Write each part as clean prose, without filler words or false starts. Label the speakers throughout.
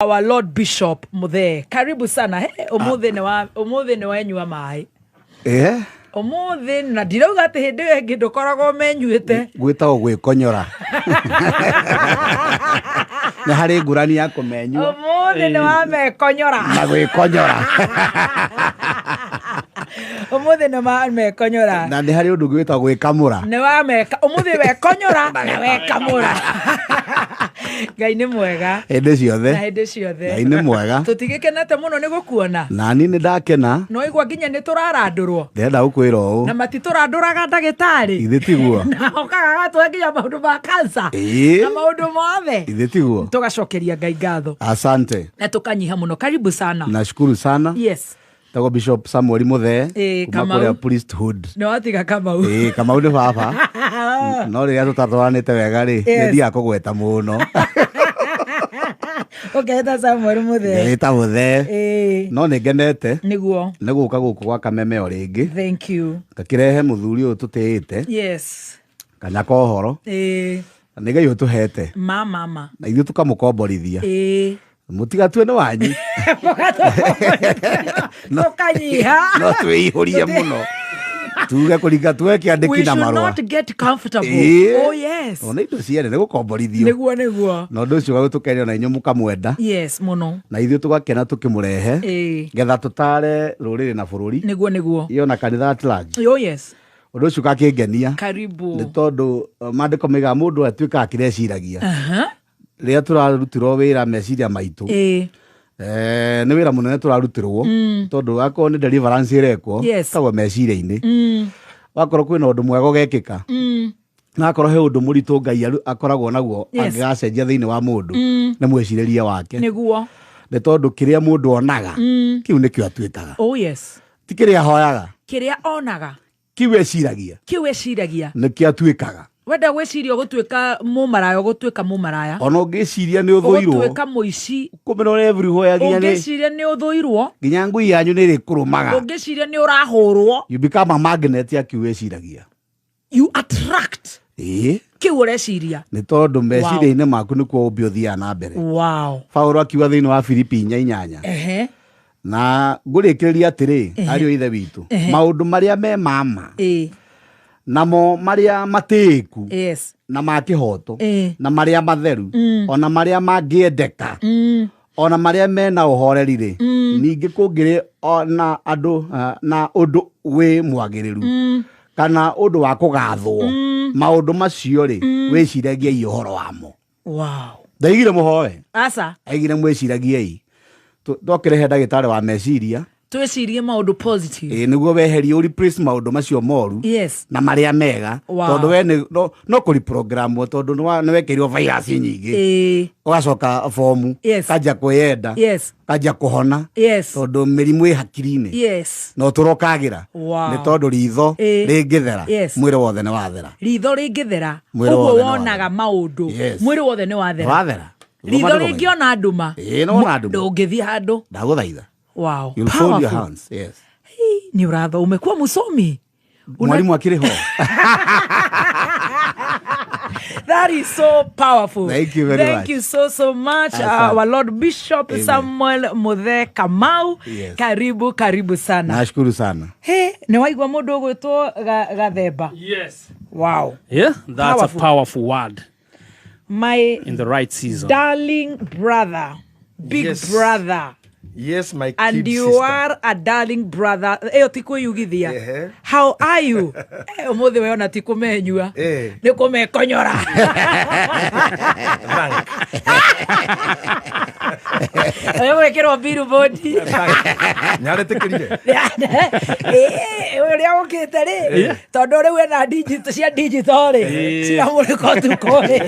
Speaker 1: Our Lord Bishop Muthee, karibu sana. He, umuthi ni wa umuthi ni wenyua maĩ. Umuthi na ndirauga atĩ hĩndĩ ĩyo ĩngĩ ndũkoragwo menyuĩte.
Speaker 2: Gwĩtagwo gwĩkonyora. Nĩ harĩ ngũrani ya kũmenyua
Speaker 1: Umuthi nĩ wamekonyora.
Speaker 2: Na gwĩkonyora.
Speaker 1: Umuthi nĩ wamekonyora.
Speaker 2: Na nĩ harĩ ũndũ ũngĩ wĩtagwo gwĩkamũra.
Speaker 1: Nĩ wameka umuthi wekonyora na wekamũra. Ngai nĩ mwega.
Speaker 2: Hĩndĩ ciothe.
Speaker 1: Na hĩndĩ ciothe.
Speaker 2: Ngai nĩ mwega.
Speaker 1: Tũtigĩkenete mũno nĩ gũkuona.
Speaker 2: Nani nĩ ndakena.
Speaker 1: No igua nginya nĩ tũrarandũrwo.
Speaker 2: Ndĩrenda gũkwĩra ũũ.
Speaker 1: Na matitũrandũraga ndagĩtarĩ.
Speaker 2: Ithe tiguo.
Speaker 1: Na okaga agatũhe nginya maũndũ ma cancer. Na maũndũ mothe.
Speaker 2: Ithe tiguo.
Speaker 1: Tũgacokeria Ngai ngatho.
Speaker 2: Asante.
Speaker 1: Na tũkanyiha mũno. Karibu sana.
Speaker 2: Nashukuru sana.
Speaker 1: Yes.
Speaker 2: Tagwo Bishop Samuel Muthee. Kuma
Speaker 1: Kamau.
Speaker 2: kũrĩa priesthood.
Speaker 1: Nĩ watiga Kamau.
Speaker 2: Ĩĩ, Kamau nĩ baba. No rĩrĩa tũtatwaranĩte wega rĩ, nĩ ndigaga kũgweta mũno.
Speaker 1: Ũketa Samuel Muthee.
Speaker 2: Ngeta Muthee. No nĩ ngenete.
Speaker 1: Nĩguo.
Speaker 2: Nĩ gũka gũkũ gwa Kameme o rĩngĩ.
Speaker 1: Thank you.
Speaker 2: Ngakĩrehe mũthuri ũyũ tũtĩĩte.
Speaker 1: Yes.
Speaker 2: Kanya ka ũhoro. Na nĩ Ngai ũtũhete.
Speaker 1: Ma mama.
Speaker 2: Na ithuĩ tũkamũkomborithia. Mũtigatue nĩ wanyu.
Speaker 1: Tũkanyiha.
Speaker 2: No twĩihũrie mũno. Tuge kũringa tuge kĩandĩki
Speaker 1: We
Speaker 2: na
Speaker 1: should
Speaker 2: marũa.
Speaker 1: not get comfortable. Oh yes.
Speaker 2: Ona indo ciene nĩ gũkomborithio.
Speaker 1: Nĩguo nĩguo.
Speaker 2: Na ũndũ ũcio ũgagĩtũkenia na inyuĩ mũkamwenda.
Speaker 1: Yes, mũno.
Speaker 2: Na ithuĩ tũgakena tũkĩmũrehe. Getha tũtare rũrĩrĩ na bũrũri.
Speaker 1: Nĩguo nĩguo.
Speaker 2: Iyo na kanitha at large.
Speaker 1: Oh yes.
Speaker 2: Ũndũ ũcio ũgakĩngenia.
Speaker 1: Karibu.
Speaker 2: Nĩ tondũ maandĩko maigaga mũndũ atuĩkaga kĩrĩa eciragia. Rĩrĩa tũrarutirwo wĩra meciria maitũ. Nĩ wĩra mũnene tũrarutirwo. Tondũ akorwo nĩ deliverance ĩrekwo, ĩkagwo meciria-inĩ. Wakorwo kwĩna ũndũ mwega ũgekĩka. Na akorwo he ũndũ mũritũ Ngai akoragwo naguo angĩgacenjia thĩinĩ wa mũndũ, nĩ mwĩcirĩrie wake.
Speaker 1: Nĩguo.
Speaker 2: Nĩ tondũ kĩrĩa mũndũ onaga, kĩu nĩkĩo atuĩkaga.
Speaker 1: Oh yes.
Speaker 2: Ti kĩrĩa ahoyaga.
Speaker 1: Kĩrĩa onaga.
Speaker 2: Kĩu eciragia.
Speaker 1: Kĩu eciragia.
Speaker 2: Nĩkĩo atuĩkaga.
Speaker 1: Wenda gwĩciria ũgũtuĩka mũmaraya, ũgũtuĩka mũmaraya.
Speaker 2: Ona ũngĩciria nĩ ũthũirwo.
Speaker 1: Ũgũtuĩka mũici.
Speaker 2: Kũmĩrora everywhere nginya nĩ
Speaker 1: Ũngĩciria nĩ ũthũirwo.
Speaker 2: Nginya ngui yanyu nĩ ĩrĩkũrũmaga.
Speaker 1: Ũngĩciria nĩ ũrahũrwo.
Speaker 2: You become a magnet ya kĩu wĩciragia.
Speaker 1: You attract. Kĩu ũreciria.
Speaker 2: Nĩ tondũ meciria-inĩ maku nĩkuo ũmbi ũthiaga na mbere.
Speaker 1: Wow.
Speaker 2: Paulo akiuga thĩinĩ wa Filipi 4:8. Na ngũrĩkĩrĩria atĩrĩ, ariũ a ithe witũ, maũndũ marĩa me mama, namo marĩa matĩĩku, na ma kĩhoto, na marĩa matheru, ona marĩa mangĩendeka, ona marĩa mena ũhoreri rĩ, ningĩ kũngĩrĩ ona andũ, na ũndũ wĩ mwagĩrĩru, kana ũndũ wa kũgathwo, maũndũ macio rĩ, wĩciragiei ũhoro wamo.
Speaker 1: Wow.
Speaker 2: Ndaigire mũhoe.
Speaker 1: Aca.
Speaker 2: Aigire mwĩciragiei. Twakĩrehe ndagĩtarĩ wa meciria.
Speaker 1: Twĩcirie maũndũ positive.
Speaker 2: Nĩguo weherie ũ replace maũndũ macio moru.
Speaker 1: Yes.
Speaker 2: Na marĩa mega.
Speaker 1: Wow.
Speaker 2: Tondũ we nĩ, no kũri program tondũ nĩ wekĩrirwo virus nyingĩ. Ũgacoka fomu.
Speaker 1: Yes.
Speaker 2: Kanjia kwĩyenda.
Speaker 1: Yes.
Speaker 2: Kanjia kũhona.
Speaker 1: Yes.
Speaker 2: Tondũ mĩrimũ ĩ hakiri-inĩ.
Speaker 1: Yes.
Speaker 2: Na ũtũrokagĩra.
Speaker 1: Wow.
Speaker 2: Nĩ tondũ ritho rĩngĩthera,
Speaker 1: Yes.
Speaker 2: mwĩrĩ wothe nĩ wathera.
Speaker 1: Ritho rĩngĩthera,
Speaker 2: Mwĩrĩ
Speaker 1: ũguo
Speaker 2: wothe nĩ
Speaker 1: wonaga
Speaker 2: wathera.
Speaker 1: maũndũ.
Speaker 2: Yes.
Speaker 1: Mwĩrĩ wothe nĩ wathera.
Speaker 2: Wathera.
Speaker 1: Ritho rĩngĩona nduma.
Speaker 2: Nĩ wona nduma.
Speaker 1: Ndũngĩthiĩ handũ.
Speaker 2: Ndagũthaitha.
Speaker 1: Wow.
Speaker 2: You'll fold your
Speaker 1: Powerful.
Speaker 2: hands. Yes.
Speaker 1: Hey, nĩ ũratho, umekuwa msomi.
Speaker 2: Mwalimu akĩrĩ ho.
Speaker 1: That is so powerful.
Speaker 2: Thank you very
Speaker 1: Thank
Speaker 2: much.
Speaker 1: you so, so much.
Speaker 2: Asante.
Speaker 1: Our Lord Bishop
Speaker 2: Amen.
Speaker 1: Samuel Muthee Kamau.
Speaker 2: Yes.
Speaker 1: Karibu, karibu sana.
Speaker 2: Nashukuru sana.
Speaker 1: Hey, nĩ waigua mũndũ ũgwĩtwo Gathemba?
Speaker 3: Yes.
Speaker 1: Wow.
Speaker 3: Yeah, that's
Speaker 1: Powerful.
Speaker 3: A powerful word.
Speaker 1: My
Speaker 3: in the right season.
Speaker 1: Darling brother, big
Speaker 4: Yes.
Speaker 1: brother.
Speaker 4: Yes, my
Speaker 1: And
Speaker 4: kid
Speaker 1: you
Speaker 4: sister.
Speaker 1: are a darling brother. Eyo ti kwĩyugithia. How are you? Ũmũthĩ we ona ti kũmenyua. Nĩ kũmekonyora.
Speaker 4: Thank.
Speaker 1: Ũgwĩkĩrwo billboard.
Speaker 4: Nĩaretĩkĩrire?
Speaker 1: Ũrĩa ũkĩte rĩ, tondũ rĩu ena digital, cia digital rĩ, ciramũrĩka ũtukũ rĩ.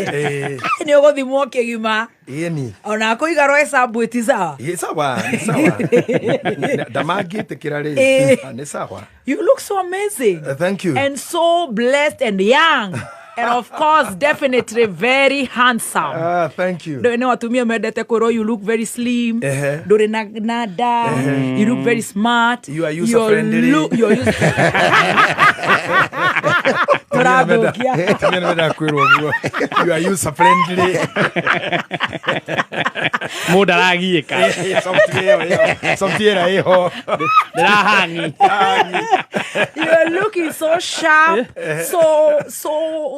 Speaker 1: Nĩ ũgũthimwo kĩgima.
Speaker 4: Ĩni.
Speaker 1: Ona kũiga roe sabu ĩti sawa.
Speaker 4: Ĩ, sawa, nĩ sawa. Ndamangĩtĩkĩra rĩ. Nĩ sawa.
Speaker 1: You look so amazing.
Speaker 4: Thank you.
Speaker 1: And so blessed and young. And of course, definitely very handsome.
Speaker 4: Thank you.
Speaker 1: Ndũĩ nĩ atumia mendete kwĩrwo you look very slim. Ndũrĩ na nda. You look very smart.
Speaker 4: You are user friendly.
Speaker 1: You are user Tũrathũkia.
Speaker 4: Atumia nĩmendaga kwĩrwo ũguo. You are user friendly.
Speaker 3: Mũndũ aragiĩka.
Speaker 4: Software ĩho.
Speaker 3: Ndĩrahangi.
Speaker 1: You are looking so sharp, so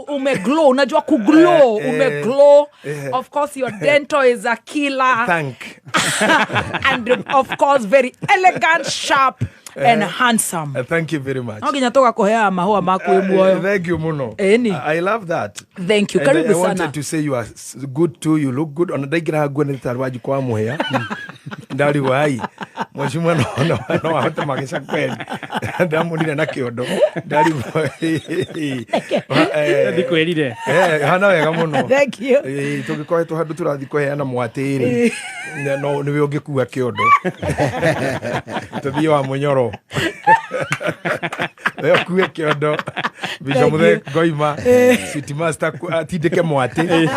Speaker 1: umeglow. Unajua kuglow, umeglow. Of course your dental is a killer.
Speaker 4: Thank.
Speaker 1: And of course very elegant, sharp and handsome.
Speaker 4: Thank you very much.
Speaker 1: No nginya tũgakũheaga mahũa maku wĩ muoyo.
Speaker 4: Thank you muno.
Speaker 1: Ĩni.
Speaker 4: I love that.
Speaker 1: Thank you.
Speaker 4: And
Speaker 1: Karibu
Speaker 4: I wanted
Speaker 1: sana.
Speaker 4: to say you are good too. You look good. Ona ndaingĩra nguo nĩ tarĩ wanjikũ wa mũhĩa. Ndarigwo ai. Mheshimiwa no ahote mageca kweli. Ndamuonire na kĩondo. Ndarigwo.
Speaker 3: Ndikwĩrire.
Speaker 4: Hana wega mũno.
Speaker 1: Thank you.
Speaker 4: Tũngĩkoretwo handũ tũrathiĩ kũheana mwatĩ-rĩ, no nĩwe ũngĩkua kĩondo. Tũthiĩ wa Mũnyoro. We ũkue kĩondo. Bishop Muthee Ngoima, City Master atindĩke mwatĩ.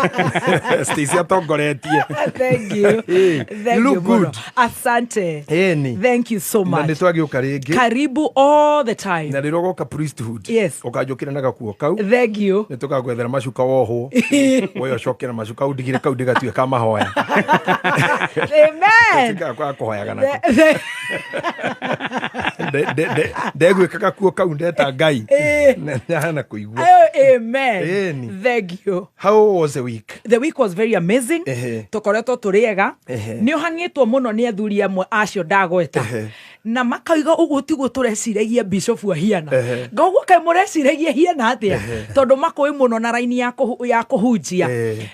Speaker 4: Stacy atongoretie.
Speaker 1: Thank you. Thank
Speaker 4: You
Speaker 1: you
Speaker 4: look
Speaker 1: muno.
Speaker 4: good.
Speaker 1: Asante.
Speaker 4: Ĩni.
Speaker 1: Thank you so
Speaker 4: Na
Speaker 1: much.
Speaker 4: nĩ twagĩũka rĩngĩ.
Speaker 1: Karibu all the time.
Speaker 4: Na rĩrĩa ũgoka priesthood,
Speaker 1: Yes.
Speaker 4: ũkanjũkĩra na gakuo kau.
Speaker 1: Thank you.
Speaker 4: Nĩ tũgagwethera macuka wohwo. We ũcoke na macuka undigire kau ndĩgatuĩka ka mahoya.
Speaker 1: Amen.
Speaker 4: Gatuĩka ga kũhoyaga nako. Ndegwĩka gakuo kau ndeta Ngai. Nahana kũigua.
Speaker 1: Oh, amen.
Speaker 4: Ĩni.
Speaker 1: Thank you.
Speaker 4: How was the week?
Speaker 1: The week was very amazing. Tũkoretwo tũrĩ ega. Nĩ ũhang'ĩtwo mũno nĩ athuri amwe acio ndagweta. Na makauga ũguo tiguo tũreciragia Bishop ahiana. Ngauguo kaĩ mũreciragia hiana atĩa? Tondũ makũĩ mũno na raini ya kũhunjia.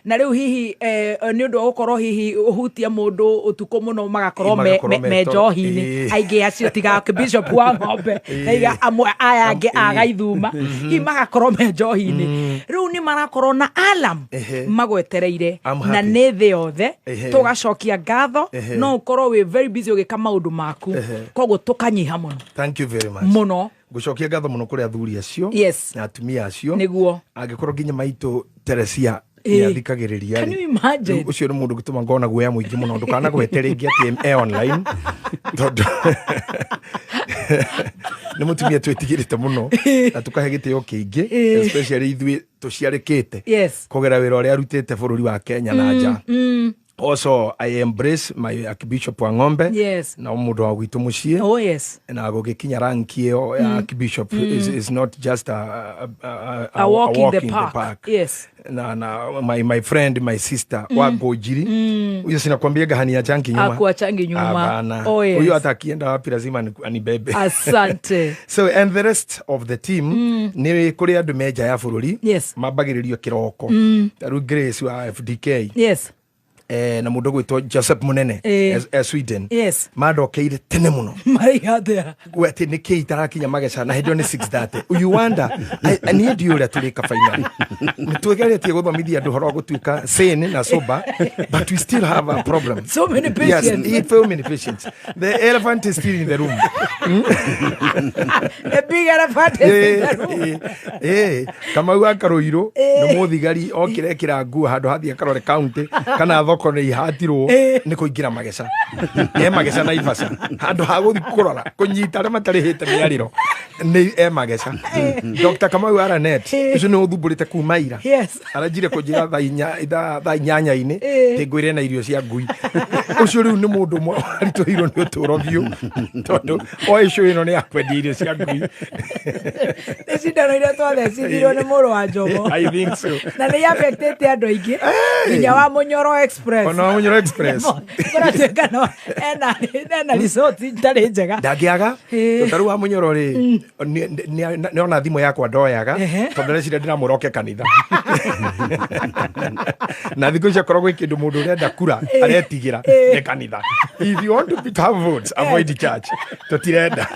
Speaker 1: Na rĩu hihi nĩ ũndũ wa gũkorwo hihi ũhutia mũndũ ũtukũ mũno magakorwo me njohi-inĩ. Aingĩ acio tiga Bishop wa ng'ombe na amwe aya angĩ a Gaithuma hihi magakorwo me njohi-inĩ. Rĩu nĩ marakorwo na alarm magwetereire na nĩ thĩ yothe. Tũgacokia ngatho no ũkorwo wĩ very busy ũgĩka maũndũ maku. Koguo tũkanyiha mũno.
Speaker 4: Thank you very much.
Speaker 1: Mũno.
Speaker 4: Ngũcokia ngatho mũno kũrĩ athuri acio.
Speaker 1: Yes.
Speaker 4: Na atumia acio.
Speaker 1: Nĩguo.
Speaker 4: Angĩkorwo nginya maitũ Teresia nĩ athikagĩrĩria.
Speaker 1: Can you imagine?
Speaker 4: Ũcio nĩ mũndũ ũngĩtũma ngona guoya mũingĩ mũno. Ndũkanagwete rĩngĩ atĩ e online. Tondũ nĩ mũtumia twĩtigĩrĩte mũno na tũkahe gĩtĩo kĩingĩ, especially ithuĩ tũciarĩkĩte.
Speaker 1: Yes.
Speaker 4: Kũgera wĩra ũrĩa arutĩte bũrũri wa Kenya na nja. Also, I embrace my Archbishop wa Ng'ombe.
Speaker 1: Yes.
Speaker 4: Na mũndũ wa gwitũ mũciĩ.
Speaker 1: Oh, yes.
Speaker 4: Na gũgĩkinya rank ĩyo ya Archbishop is not just a
Speaker 1: walk in the park. Yes.
Speaker 4: Na my friend, my sister wa Ngũnjiri. Huyo sinakwambiaga haniachangi nyuma.
Speaker 1: Hakuachangi nyuma.
Speaker 4: Hapana.
Speaker 1: Oh, yes.
Speaker 4: Huyo hata akienda wapi lazima anibebe.
Speaker 1: Asante.
Speaker 4: So, and the rest of the team nĩ kũrĩ andũ me nja ya bũrũri.
Speaker 1: Yes.
Speaker 4: Mambagĩrĩrio kĩroko. Ta rĩu Grace wa FDK.
Speaker 1: Yes.
Speaker 4: Na mũndũ gwĩtwo Joseph Munene Sweden.
Speaker 1: Yes.
Speaker 4: Mandokeire tene mũno.
Speaker 1: Maraiga atĩa?
Speaker 4: Gwe atĩ nĩkĩ itarakinya mageca na hĩndĩ ĩyo nĩ 6:30. You wonder, niĩ ndiũĩ ũrĩa tũrĩka final. Nĩ twĩgeretie gũthomithia andũ ũhoro wa gũtuĩka sane na sober, but we still have a problem.
Speaker 1: So many patients.
Speaker 4: Yes, so many patients. The elephant is still in the room.
Speaker 1: The big elephant is in the room.
Speaker 4: Kamau wa Karũirũ nĩ mũthigari okire ekĩra nguo handũ hathiĩ akarore county kana thoko nĩ ihatirwo nĩ kũingĩra mageca. E mageca Naivasha. Handũ ha gũthiĩ kũrora kũnyita arĩa matarĩhĩte mĩarĩro nĩ e mageca. Dr. Kamau Aranet ũcio nĩ ũthumbũrĩte kuma ira.
Speaker 1: Yes.
Speaker 4: Aranjire kũnjĩra thaa inyanya-inĩ ngwĩre na irio cia ngui. Ũcio rĩu nĩ mũndũ ũmwe waritũhĩirwo nĩ ũtũũro biũ tondũ oĩ show ĩno nĩ ya kwendia irio cia ngui.
Speaker 1: Nĩ cindano iria twathecithirio nĩ mũrũ wa Njomo.
Speaker 4: I think so.
Speaker 1: Na nĩ affectĩte andũ aingĩ nginya wa Mũnyoro Express.
Speaker 4: Ona wa Mũnyoro Express.
Speaker 1: Kũratuĩka no ena resort itarĩ njega.
Speaker 4: Ndangĩaga. Tondũ rĩu wa Mũnyoro rĩ, nĩ ona thimũ yakwa ndoyaga tondũ reciria ndĩramwĩra oke kanitha. Na thikũ ici akorwo gwĩ kĩndũ mũndũ ũrenda kura aretigĩra nĩ kanitha. If you want to have votes, avoid the church. Tũtirenda.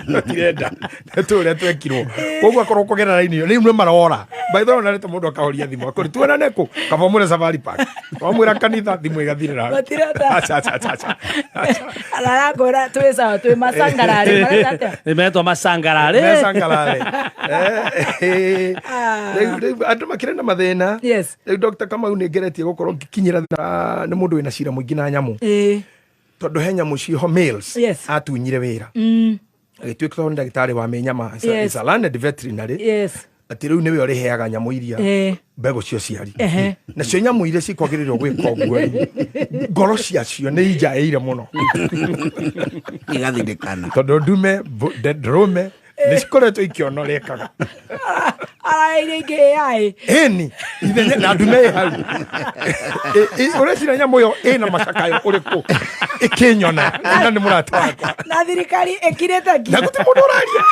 Speaker 4: Tũtirenda. Nĩ tũĩ ũrĩa twekirwo. Koguo akorwo kũgerera raini ĩyo, rĩu nĩ marora. By the way, ona rĩtwa mũndũ akahoria thimũ. Akũrĩ tuonane kũ? Kaba ũmwĩre Safari Park. Wamwĩra kanitha thimũ ĩgathirĩra hau.
Speaker 1: Matirenda.
Speaker 4: Aca, aca, aca, aca.
Speaker 1: Arakwĩra twĩ sawa, twĩ macangararĩ. Mareta atĩa?
Speaker 3: Nĩ metwo macangararĩ.
Speaker 4: Mecangararĩ. Rĩu andũ makĩrĩ na mathĩna.
Speaker 1: Yes.
Speaker 4: Rĩu Dr. Kamau nĩ ngeretie gũkorwo ngĩkinyĩra nĩ mũndũ wĩna cira mũingĩ na nyamũ. Tondũ he nyamũ ciĩho males.
Speaker 1: Yes.
Speaker 4: Atunyire wĩra. Agĩtuĩka tondũ nĩ ndagĩtarĩ wa mĩnyama.
Speaker 1: Yes.
Speaker 4: Is a learned veterinary.
Speaker 1: Yes.
Speaker 4: Atĩ rĩu nĩwe ũrĩheaga nyamũ iria mbegũ cia ũciari. Nacio nyamũ iria cikwagĩrĩirwo gwĩka ũguo rĩ, ngoro ciacio nĩ injaĩire mũno.
Speaker 2: Igathindĩkana.
Speaker 4: Tondũ ndume ndũrũme nĩ cikoretwo ikĩona ũrĩa ĩkaga.
Speaker 1: Araĩire ingĩ AI.
Speaker 4: Ĩni ithenya na ndume ĩ hau. Ũreciria nyamũ ĩyo ĩna macakayo ũrĩkũ ĩkĩnyona na nĩ mũrata wakwa.
Speaker 1: Na thirikari ĩkirĩte nginya.
Speaker 4: Na gũtirĩ mũndũ ũraria.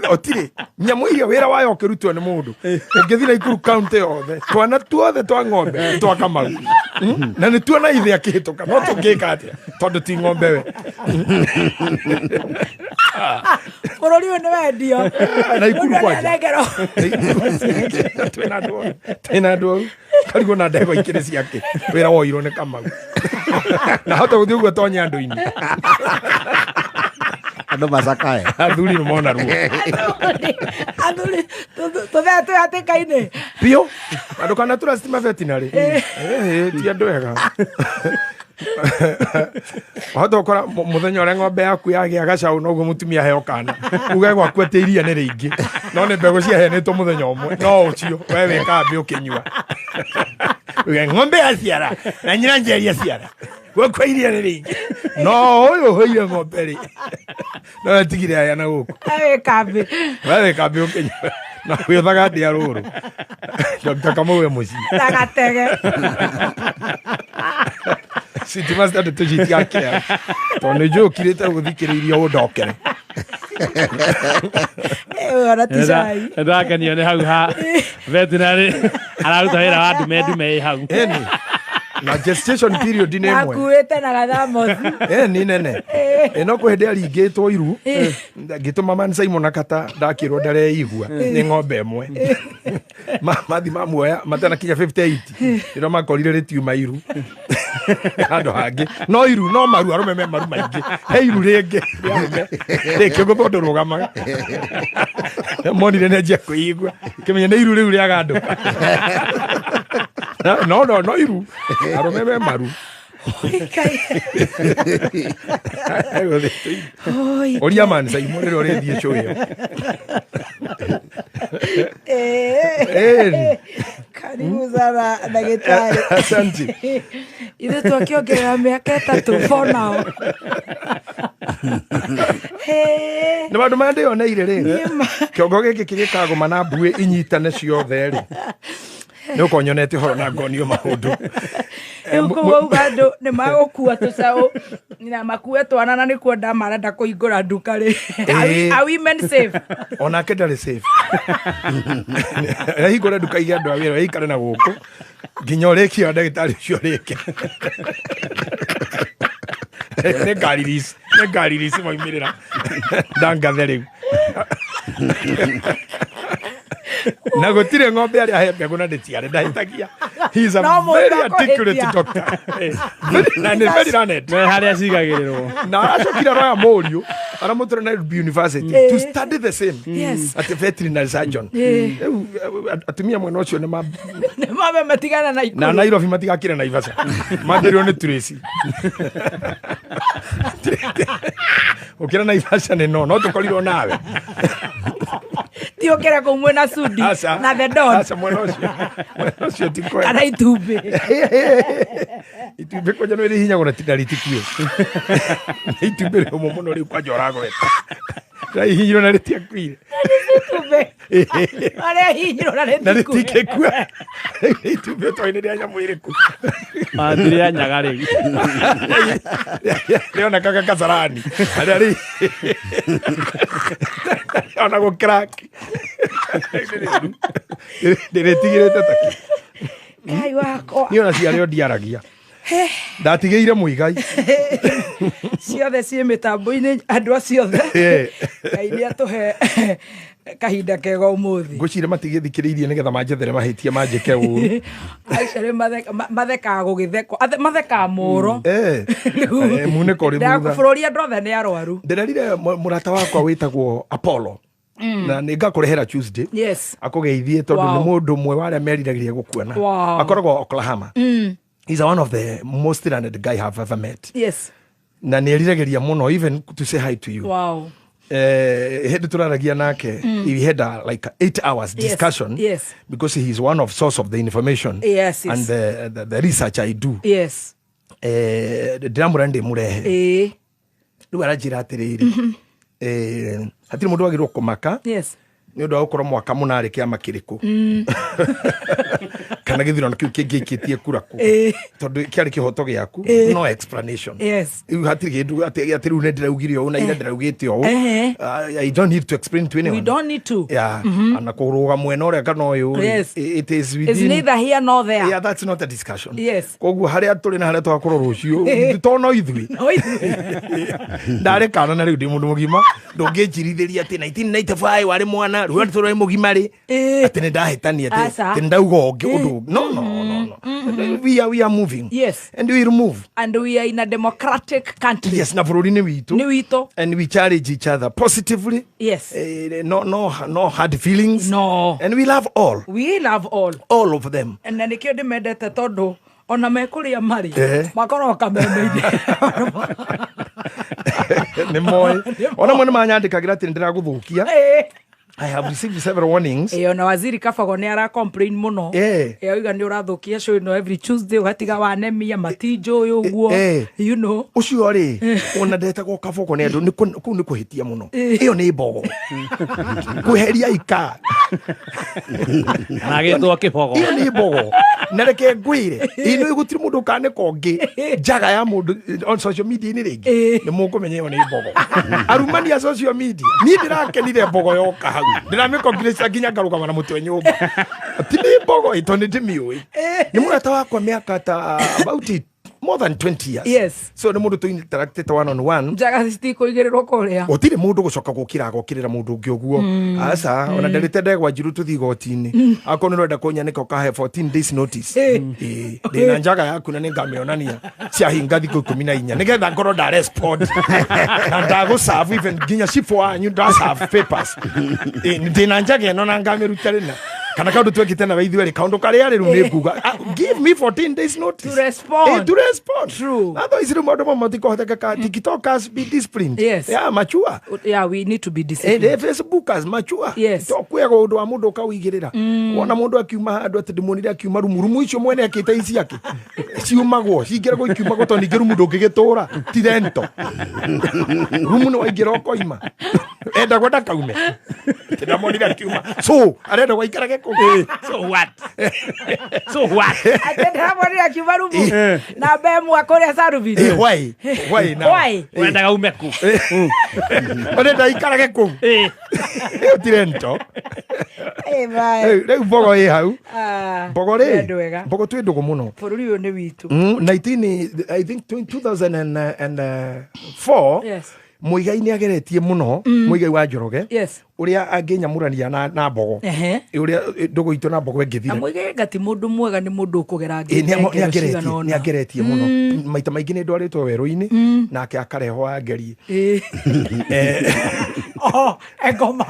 Speaker 4: Gũtirĩ nyamũ iria wĩra wayo ũkĩrutwo nĩ mũndũ. Ũngĩthiĩ Nakuru county yothe, twana tuothe twa ng'ombe twa Kamau. Na nĩ tuona ithe akĩhĩtũka, no tũngĩka atĩa tondũ ti ng'ombe we.
Speaker 1: Bũrũri ũyũ nĩ wendio.
Speaker 4: Naikuru
Speaker 1: Mũndũ
Speaker 4: kwanja.
Speaker 1: nĩanengerwo.
Speaker 4: Twĩna andũ othe. Twĩna andũ au. Karigwo na ndegwa ikĩrĩ ciake. Wĩra woirwo nĩ Kamau. Na hota gũthiĩ ũguo tonye andũ-inĩ.
Speaker 2: Andũ macakae.
Speaker 4: Athuri nĩ mona ruo.
Speaker 1: Athuri, tũthee twĩ hatĩka-inĩ.
Speaker 4: Biũ. Andũ kana trust ma veterinary. Ti andũ ega. Wahota gũkora mũthenya ũrĩa ng'ombe yaku yagĩa gacaũ noguo mũtumia aheo kana. Uge gwaku atĩ iria nĩ rĩingĩ. No nĩ mbegũ ciaheanĩtwo mũthenya ũmwe. No ũcio we wĩ kambĩ ũkĩnyua. Uge ng'ombe yaciara na nyina njeri yaciara. Gwakwa iria nĩ rĩingĩ. No ũyũ ũhũire ng'ombe rĩ. No atigire aya na gũkũ.
Speaker 1: We wĩ kambĩ.
Speaker 4: We wĩ kambĩ ũkĩnyua. Na wĩũthaga ndĩa rũrũ. Dr. Kamau we mũciĩ.
Speaker 1: Na gatege.
Speaker 4: City Master ndeto ici itigakia. Tondũ nĩ njũĩ ũkirĩte gũthikĩrĩiria ũndokere.
Speaker 1: Ona ti cai.
Speaker 3: Ndakenio nĩ hau ha veterinary araruta wĩra wa ndume ndume ĩ hau.
Speaker 4: Ĩni. Na gestation period nĩ ĩmwe.
Speaker 1: Akuĩte na gathamothi.
Speaker 4: Ĩni nene. Ĩ no kwĩ hĩndĩ aringĩtwo iru. Ngĩtũma Man Simon akata ndakĩrwo ndareigua nĩ ng'ombe ĩmwe. Mathi mamuoya matanakinya 58. Nĩrĩo makorire rĩtiuma iru. Handũ hangĩ. No iru, no maru, arũme me maru maingĩ. He iru rĩngĩ rĩa arũme. Rĩngĩ ũguo tondũ rũgamaga. Monire nĩ anjia kwĩigua. Kĩmenya nĩ iru rĩu rĩagandũka. No, no, no iru. Arũme me maru. Ũria Man Simon rĩrĩa ũrĩthiĩ show ĩyo. Ĩni.
Speaker 1: Karibu sana ndagĩtarĩ.
Speaker 4: Asante.
Speaker 1: Ithuĩ twakĩongerera mĩaka 3 for now.
Speaker 4: Nĩ maũndũ marĩa ndĩyoneire rĩ. Kĩongo gĩkĩ kĩgĩkagũma na mbuĩ inyitane ciothe rĩ. Nĩ ũkorwo nyonete ũhoro na ngonio maũndũ.
Speaker 1: Rĩu kũu wauga andũ nĩ magũkua tũcaũ na makue twana na nĩkuo ndamarenda kũhingũra nduka rĩ. Are women safe?
Speaker 4: Onake ndarĩ safe. Ahingũre nduka ige andũ a wĩra aikare na gũkũ nginya ũrĩkie wa ndagĩtarĩ ũcio ũrĩke. Nĩ ngaririsi maumĩrĩra. Ndangathe rĩu. Na gũtirĩ ng'ombe arĩa ahe mbegũ na ndĩciare ndahĩtagia. He is a
Speaker 1: No mũndũ
Speaker 4: very
Speaker 1: akũhĩtia.
Speaker 4: articulate doctor. Na nĩ very learned.
Speaker 3: Me harĩa cigagĩrĩrwo.
Speaker 4: Na aracokire aroya mũriũ aramũtwara Nairobi University to study the same.
Speaker 1: Yes.
Speaker 4: At veterinary surgeon. Rĩu atumia mwena ũcio nĩ
Speaker 1: Nĩ mabe matigana na Ikuru.
Speaker 4: Na Nairobi matigakire Naivasha. Mambĩrĩrio nĩ Tracy. Ũkĩra Naivasha nĩ no tũkorirwo nawe.
Speaker 1: Ti ũkĩra kũu mwena Sudi
Speaker 4: Aca.
Speaker 1: na the Don.
Speaker 4: Aca, mwena ũcio. Mwena ũcio ti kwega.
Speaker 1: Kana itumbĩ.
Speaker 4: Itumbĩ kwanja nĩ rĩ hinya gũna na rĩtikue. Nĩ itumbĩ rĩũmũ mũno rĩu kwanja ũragweta. Rĩrahihinyirwo na rĩtiakuire.
Speaker 1: Itumbĩ. Marĩa hihinyirwo na
Speaker 4: Na
Speaker 1: rĩtikue.
Speaker 4: rĩtikĩkua. Itumbĩ toĩ nĩ rĩa nyamũ ĩrĩkũ.
Speaker 3: Ti rĩa nyaga rĩu.
Speaker 4: Rĩonekaga Kasarani. Harĩa rĩ. Ona gũcrack. Ndĩrĩtigĩrĩte ta kĩ.
Speaker 1: Ngai wakwa.
Speaker 4: Niĩ ona ciarĩo ndiaragia. Ndatigĩire mũigai.
Speaker 1: Ciothe ciĩ mĩtambo-inĩ andũ acio othe. Ngai nĩ atũhe kahinda kega ũmũthĩ.
Speaker 4: Ngwĩciria matigĩthikĩrĩirie nĩgetha manjethere mahĩtia manjĩke ũru.
Speaker 1: Actually, mathekaga gũgĩthekwo. Mathekaga mũro. Rĩu,
Speaker 4: Munĩko ũrĩ thutha.
Speaker 1: Bũrũri andũ othe nĩ arwaru.
Speaker 4: Ndĩrerire mũrata wakwa wĩtagwo Apollo. Na nĩ ngakũrehera Tuesday.
Speaker 1: Yes.
Speaker 4: Akũgeithie tondũ
Speaker 1: Wow.
Speaker 4: nĩ mũndũ ũmwe wa arĩa meriragĩria gũkuona.
Speaker 1: Wow.
Speaker 4: Akoragwo Oklahoma. He's one of the most learned guy I've ever met.
Speaker 1: Yes.
Speaker 4: Na nĩ eriragĩria mũno even to say hi to you.
Speaker 1: Wow.
Speaker 4: Hĩndĩ tũraragia nake, we had a, like 8 hours discussion because he is one of source of the information and the research I do. Ndĩramũra ndĩmũrehe. Rĩu aranjĩra atĩrĩrĩ, hatirĩ mũndũ wagĩrĩirwo kũmaka nĩ ũndũ wa gũkorwo mwaka mũna arĩ kĩama kĩrĩkũ kana gĩthurano kĩu kĩngĩikĩtie kura kũ, tondũ kĩarĩ kĩhoto gĩaku, no explanation. Rĩu hatirĩ kĩndũ atĩ rĩu nĩ ndĩraugire ũũ na ira ndĩraugĩte ũũ. I don't need to explain to anyone.
Speaker 1: We don't need to.
Speaker 4: Yeah. Ana kũrũga mwena ũrĩa kana ũyũ rĩ, it is
Speaker 1: It's
Speaker 4: within
Speaker 1: neither here nor there.
Speaker 4: Yeah, that's not a discussion. Koguo harĩa tũrĩ na harĩa tũgakorwo rũciũ to no ithuĩ.
Speaker 1: No ithuĩ.
Speaker 4: Ndarĩ kana na rĩu ndĩ mũndũ mũgima, ndũngĩnjirithĩria atĩ 1995 warĩ mwana, rĩu atĩ tũrĩ mũgima rĩ, atĩ nĩ ndahĩtania, atĩ
Speaker 1: Aca.
Speaker 4: atĩ nĩ ndauga ũngĩ ũndũ. No, no, no, no, we are moving. And we will move.
Speaker 1: And we are in a democratic country.
Speaker 4: Yes, na bũrũri nĩ witũ.
Speaker 1: Nĩ witũ.
Speaker 4: And we challenge each other positively. No, no, no hard feelings.
Speaker 1: No.
Speaker 4: And we love all.
Speaker 1: We love all.
Speaker 4: All of them.
Speaker 1: Na nĩkĩo ndĩmendete, tondũ ona mekũrĩa marĩ makoragwo kameme-inĩ.
Speaker 4: Nĩ moĩ ona mwe nĩ manyandĩkagĩra atĩ nĩ ndĩragũthũkia. I have received several warnings.
Speaker 1: Ĩyo na waziri Kabago nĩ ara complain mũno. Oiga nĩ ũrathũkia show ĩno every Tuesday, ũgatiga wanemia matinjũĩ ũguo.
Speaker 4: Ũcio rĩ, ona ndetagwo kabogo nĩ andũ kũu nĩ kũhĩtia mũno. Ĩyo nĩ mbogo kweheria ika.
Speaker 3: Na agĩtwo kĩbogo.
Speaker 4: Ĩyo nĩ mbogo, na reke ngwĩre ĩno, gũtirĩ mũndũ ũkanĩka ũngĩ njaga ya mũndũ on social media-inĩ rĩngĩ. Nĩ mũkũmenya ĩyo nĩ mbogo. Arumani a social media, niĩ ndĩrakenire mbogo yoka hau, ndĩramĩcongratulate nginya ngarũgama na mũtwe nyũmba ti nĩ mbogo ĩ, tondũ nĩ ndĩmĩũĩ, nĩ mũrata wakwa mĩaka ta about it, more than 20 years. So nĩ mũndũ tũ one on one.
Speaker 1: Njaga citikũigĩrĩrwo kũrĩa.
Speaker 4: Gũtirĩ mũndũ gũcoka gũkĩra agokĩrĩra mũndũ ũngĩ ũguo, aca. Ona ndarĩte ndegwa njiru tũthiĩ igoti-inĩ, akorwo nĩ ũrenda kũnyanĩka ũkahe 14 days notice. Ĩĩ, ndĩna njaga yaku na nĩngamĩonania ciahinga thikũ 14 nĩgetha ngorwo ndarespond na ndagũserve even nginya cibũ wanyu ndaserve papers. Ĩĩ, ndĩna njaga ĩno na ngamĩruta rĩna kana kaũndũ twekĩte nawe ithuerĩ, kaũndũ karĩa rĩu nĩ nguga, "Ah, give me 14 days notice
Speaker 1: To respond.
Speaker 4: Eh, to respond.
Speaker 1: True.
Speaker 4: Otherwise rĩu maũndũ mamwe matikohotekeka. TikTokers, be disciplined. Yeah, mature.
Speaker 1: Yeah, we need to be
Speaker 4: Eh,
Speaker 1: disciplined.
Speaker 4: Facebookers, mature.
Speaker 1: Yes.
Speaker 4: To kwega ũndũ wa mũndũ ũkawĩigĩrĩra, wona mũndũ akiuma handũ atĩ ndĩmuonire akiuma rumu, rumu icio mwene akĩte ici ake ciumagwo cingĩragwo ikiumagwo, tondũ ningĩ rumu ndũngĩgĩtũra ti rento, rumu nĩ waingĩra ũkoima, endagwo ndakaume. Ndĩramonire akiuma, so arenda gwaikarage kũu.
Speaker 3: So what? So what?
Speaker 1: Atĩ ndĩramonire akiuma rumu na mbemwa kũrĩa Sarubini.
Speaker 4: Eh, why? Why now?
Speaker 1: Why?
Speaker 3: Wendaga ume kũ?
Speaker 4: Ũrenda aikarage kũu. Ĩyo ti rento.
Speaker 1: Eh, bye.
Speaker 4: Rĩu mbogo ĩ hau.
Speaker 1: Ah,
Speaker 4: Mbogo
Speaker 1: nĩ
Speaker 4: rĩ,
Speaker 1: andũ ega.
Speaker 4: mbogo twĩ ndũgũ mũno.
Speaker 1: Bũrũri ũyũ nĩ witũ.
Speaker 4: 19, I think 2004. Muigai nĩ ageretie mũno, Muigai wa Njoroge, ũrĩa angĩnyamũrania na mbogo, ũrĩa ndũgũ itũ na mbogo
Speaker 1: Na
Speaker 4: ĩngĩthira.
Speaker 1: Muigai ngati mũndũ mwega, nĩ mũndũ ũkũgera
Speaker 4: Ĩ, nĩ
Speaker 1: ngero
Speaker 4: ageretie
Speaker 1: cigana
Speaker 4: nĩ
Speaker 1: ũna.
Speaker 4: ageretie mũno. Maita maingĩ nĩ ndwarĩtwo werũ-inĩ nake akarehwo angerie.
Speaker 1: Oh, engoma.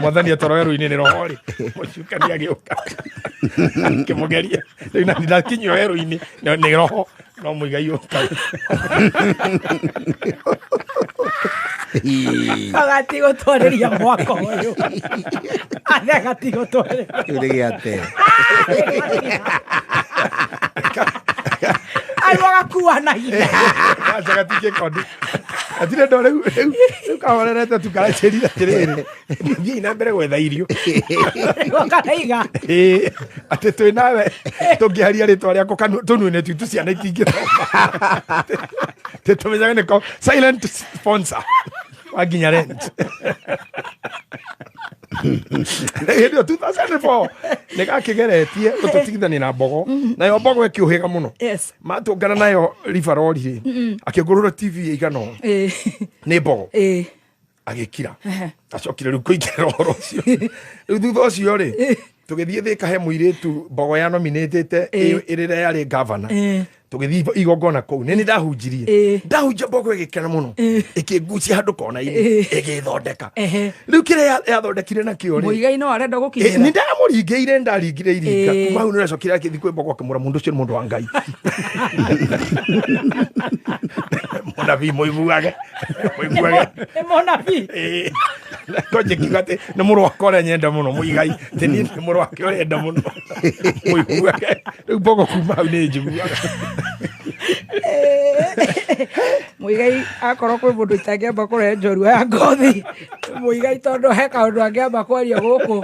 Speaker 4: Mwathani atwara werũ-inĩ nĩ roho rĩ, mũcukani agĩũka akĩmũgeria. Rĩu nani ndakinyio werũ-inĩ nĩ roho no Muigai ũka.
Speaker 1: Agati gũtwarĩria mwaka ũyũ. Athe agati gũtwarĩria.
Speaker 2: Kĩu nĩ gĩate.
Speaker 1: Arĩ agakuanagia.
Speaker 4: Aca gatingĩkondi atirĩ ndo rĩu rĩu rĩu kahorerete tu karanjĩrire atĩrĩrĩ, thiĩi na mbere gwetha irio.
Speaker 1: Akaraiga.
Speaker 4: Ĩĩ, atĩ twĩ nawe tũngĩaria rĩtwa rĩaku tũnua-inĩ twitũ ciana itingĩthoma, tĩ tũmenyaga nĩko silent sponsor wa nginya rent. Hĩndĩ ĩyo 2004 nĩ gakĩgeretie gũtũtigithania na mbogo, nayo mbogo ĩkĩũhĩga mũno. Matũngana nayo ribarori rĩ, akĩngũrũra TV ĩigana ũũ nĩ mbogo. Agĩkira, acokire rĩu kũingĩrĩra ũhoro ũcio. Rĩu thutha ũcio rĩ, tũgĩthiĩ Thĩka he mũirĩtu mbogo ya nominatĩte ĩrĩa yarĩ gavana. Tũgĩthiĩ igongona kũu, nĩ ndahunjirie. Ndahunjia, mbogo ĩgĩkena mũno, ĩkĩngucia handũ kona-inĩ, ĩgĩthondeka. Rĩu kĩrĩa yathondekire nakĩo rĩ,
Speaker 1: Muigai no arenda
Speaker 4: nĩ
Speaker 1: gũkinyĩra.
Speaker 4: ndamũringĩire, ndaringire iringa. Kuma hau nĩracokire akĩthiĩ kwĩ mbogo akĩmũra mũndũ ũcio nĩ mũndũ wa Ngai. Mũnabii mũiguage. Mũiguage.
Speaker 1: Nĩ mũnabii.
Speaker 4: Konje kiuga atĩ nĩ mũrũ wakwa ũrĩa nyenda mũno Mũigai, atĩ niĩ nĩ mũrũ wake ũrĩa enda mũno. Mũiguage. Rĩu mbogo kuma hau nĩ njiguaga.
Speaker 1: Mũigai akorwo kwĩ mũndũ itangĩamba kũrehe njorua ya ngothi Mũigai tondũ he kaũndũ angĩamba kwaria gũkũ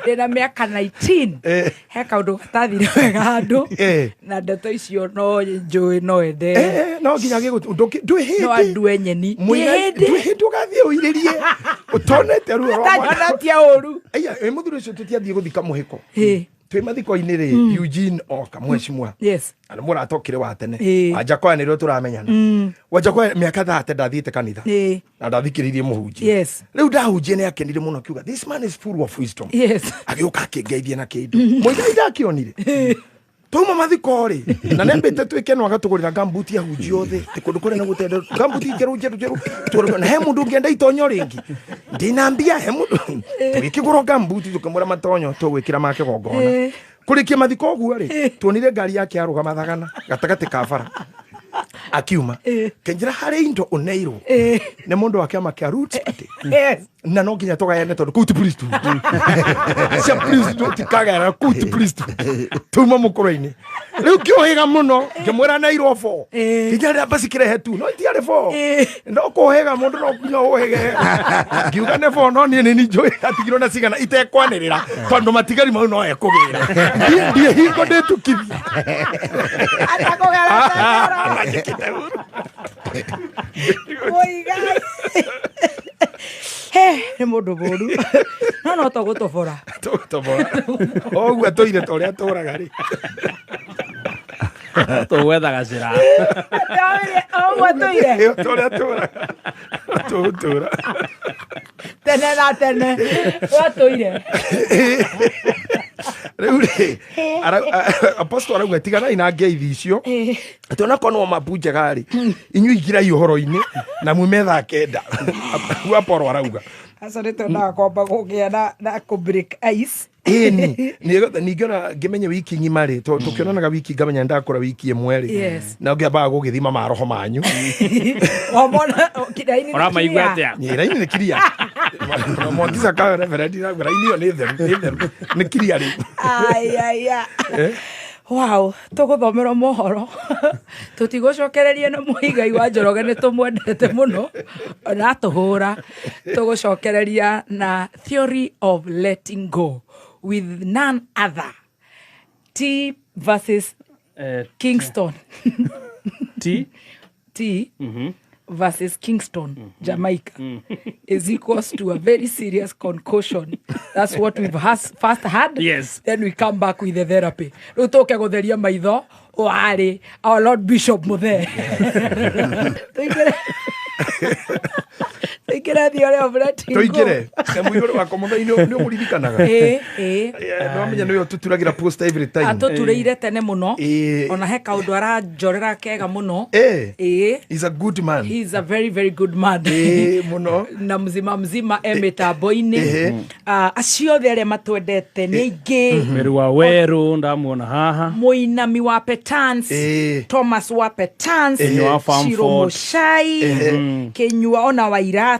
Speaker 1: ndĩna mĩaka 19 he kaũndũ gatathire wega handũ na ndeto icio no njũĩ no ende
Speaker 4: no nginya ndwĩ hĩndĩ
Speaker 1: no andue nyeni
Speaker 4: ndwĩ hĩndĩ ũgathiĩ ũirĩrie ũtonete ruo rwa
Speaker 1: atanyonatia ũru
Speaker 4: aya ĩ mũthuri ũcio tũtiathiĩ gũthika mũhĩko twĩ mathiko-inĩ rĩ Eugene oka mwecimwa
Speaker 1: yes
Speaker 4: na nĩ mũrata ũkĩrĩ wa tene Wanjakoya nĩrĩo tũramenyana Wanjakoya mĩaka 30 ndathiĩte kanitha na ndathikĩrĩirie mũhunjia
Speaker 1: yes
Speaker 4: rĩu ndahunjia nĩ akenire mũno akiuga this man is full of wisdom
Speaker 1: yes
Speaker 4: agĩũka akĩngeithia na kĩndũ Mũigai ndakĩonire twauma mathiko rĩ na nĩambĩte twĩke no agatũgũrĩra gambuti ahunjia othe tĩ kũndũ kũrĩa nĩgũtende gambuti njerũ njerũ njerũ na he mũndũ ũngĩenda itonyo rĩngĩ ndĩnambia he mũndũ tũgĩkĩgũra gambuti tũkĩmwĩra matonyo tũgwĩkĩra ma kĩgongona kũrĩkia mathiko ũguo rĩ tuonire ngari yake yarũgama thagana gatagatĩ ka bara akiuma kenjĩra harĩ indo ũneirwo nĩ mũndũ wa kĩama kĩa Roots Party na no nginya tũgayane tondũ kũu ti priesthood cia priesthood tikagayana kũu ti priesthood tuma mũkũrũ-inĩ rĩu kĩũhĩga mũno ngĩmwĩra neirwo 4 nginya rĩrĩa basi kĩrehe tu no itiarĩ 4 no kũhĩga mũndũ no nginya ũhĩge ngiuga nĩ 4 no niĩ nĩ njũĩ atigirwo na cigana itekwanĩrĩra tondũ matigari mau no ekũgĩra ndiĩ hingo ndĩtukithia
Speaker 1: Mũigai he nĩ mũndũ mũru no no tũgũtobora
Speaker 4: tũgũtobora ũguo atũire ta ũrĩa atũraga rĩ
Speaker 3: tũgwetha gacĩra
Speaker 1: ũguo atũire
Speaker 4: ta ũrĩa atũraga tũgũtũra
Speaker 1: tene na tene watũire
Speaker 4: rĩu rĩ apostle arauga tiganai na ngeithi icio atĩ onakorwo no mabu njega rĩ inyuĩ ingĩrai ũhoro-inĩ na mume thaa 9 ũguo Apollo arauga
Speaker 1: acio nĩ twendaga kwamba kũgĩa na kũ break ice
Speaker 4: ĩni ningĩ ona ngĩmenye wiki ng'ima rĩ tũkĩonanaga wiki ngamenya ndakũra wiki ĩmwe rĩ na ngĩambaga gũgĩthima maroho manyu
Speaker 3: ũramaigua atĩa
Speaker 4: raini nĩ kiria Mwangisa ka reverend raini ĩyo nĩ theru nĩ kiria rĩu
Speaker 1: aya wow tũgũthomerwo mohoro tũtigũcokereria na Mũigai wa Njoroge nĩ tũmwendete mũno ona atũhũra tũgũcokereria na theory of letting go with none other T versus Kingston
Speaker 3: T
Speaker 1: T versus Kingston, Jamaica, is equals to a very serious concussion. That's what we've first had.
Speaker 3: Yes.
Speaker 1: Then we come back with the therapy. Rĩu tũke gũtheria maitho warĩ our Lord Bishop Muthee. Tũingĩre theory of letting go.
Speaker 4: Tũingĩre. Mũihũro wakwa Muthee nĩ ũmũririkanaga. Nĩwamenya nĩwe ũtũturagĩra post every time.
Speaker 1: Atũturĩire tene mũno. Ona he kaũndũ aranjorera kega mũno.
Speaker 4: He's a good man.
Speaker 1: He's a very very good man.
Speaker 4: Mũno.
Speaker 1: Na mzima mzima e mĩtambo-inĩ. Acio othe arĩa matwendete nĩ aingĩ.
Speaker 3: Meru wa Weru ndamuona haha.
Speaker 1: Mũinami wa Petans. Thomas wa Petans. Shiro Muchai. Kĩnyua ona wa Iratũ.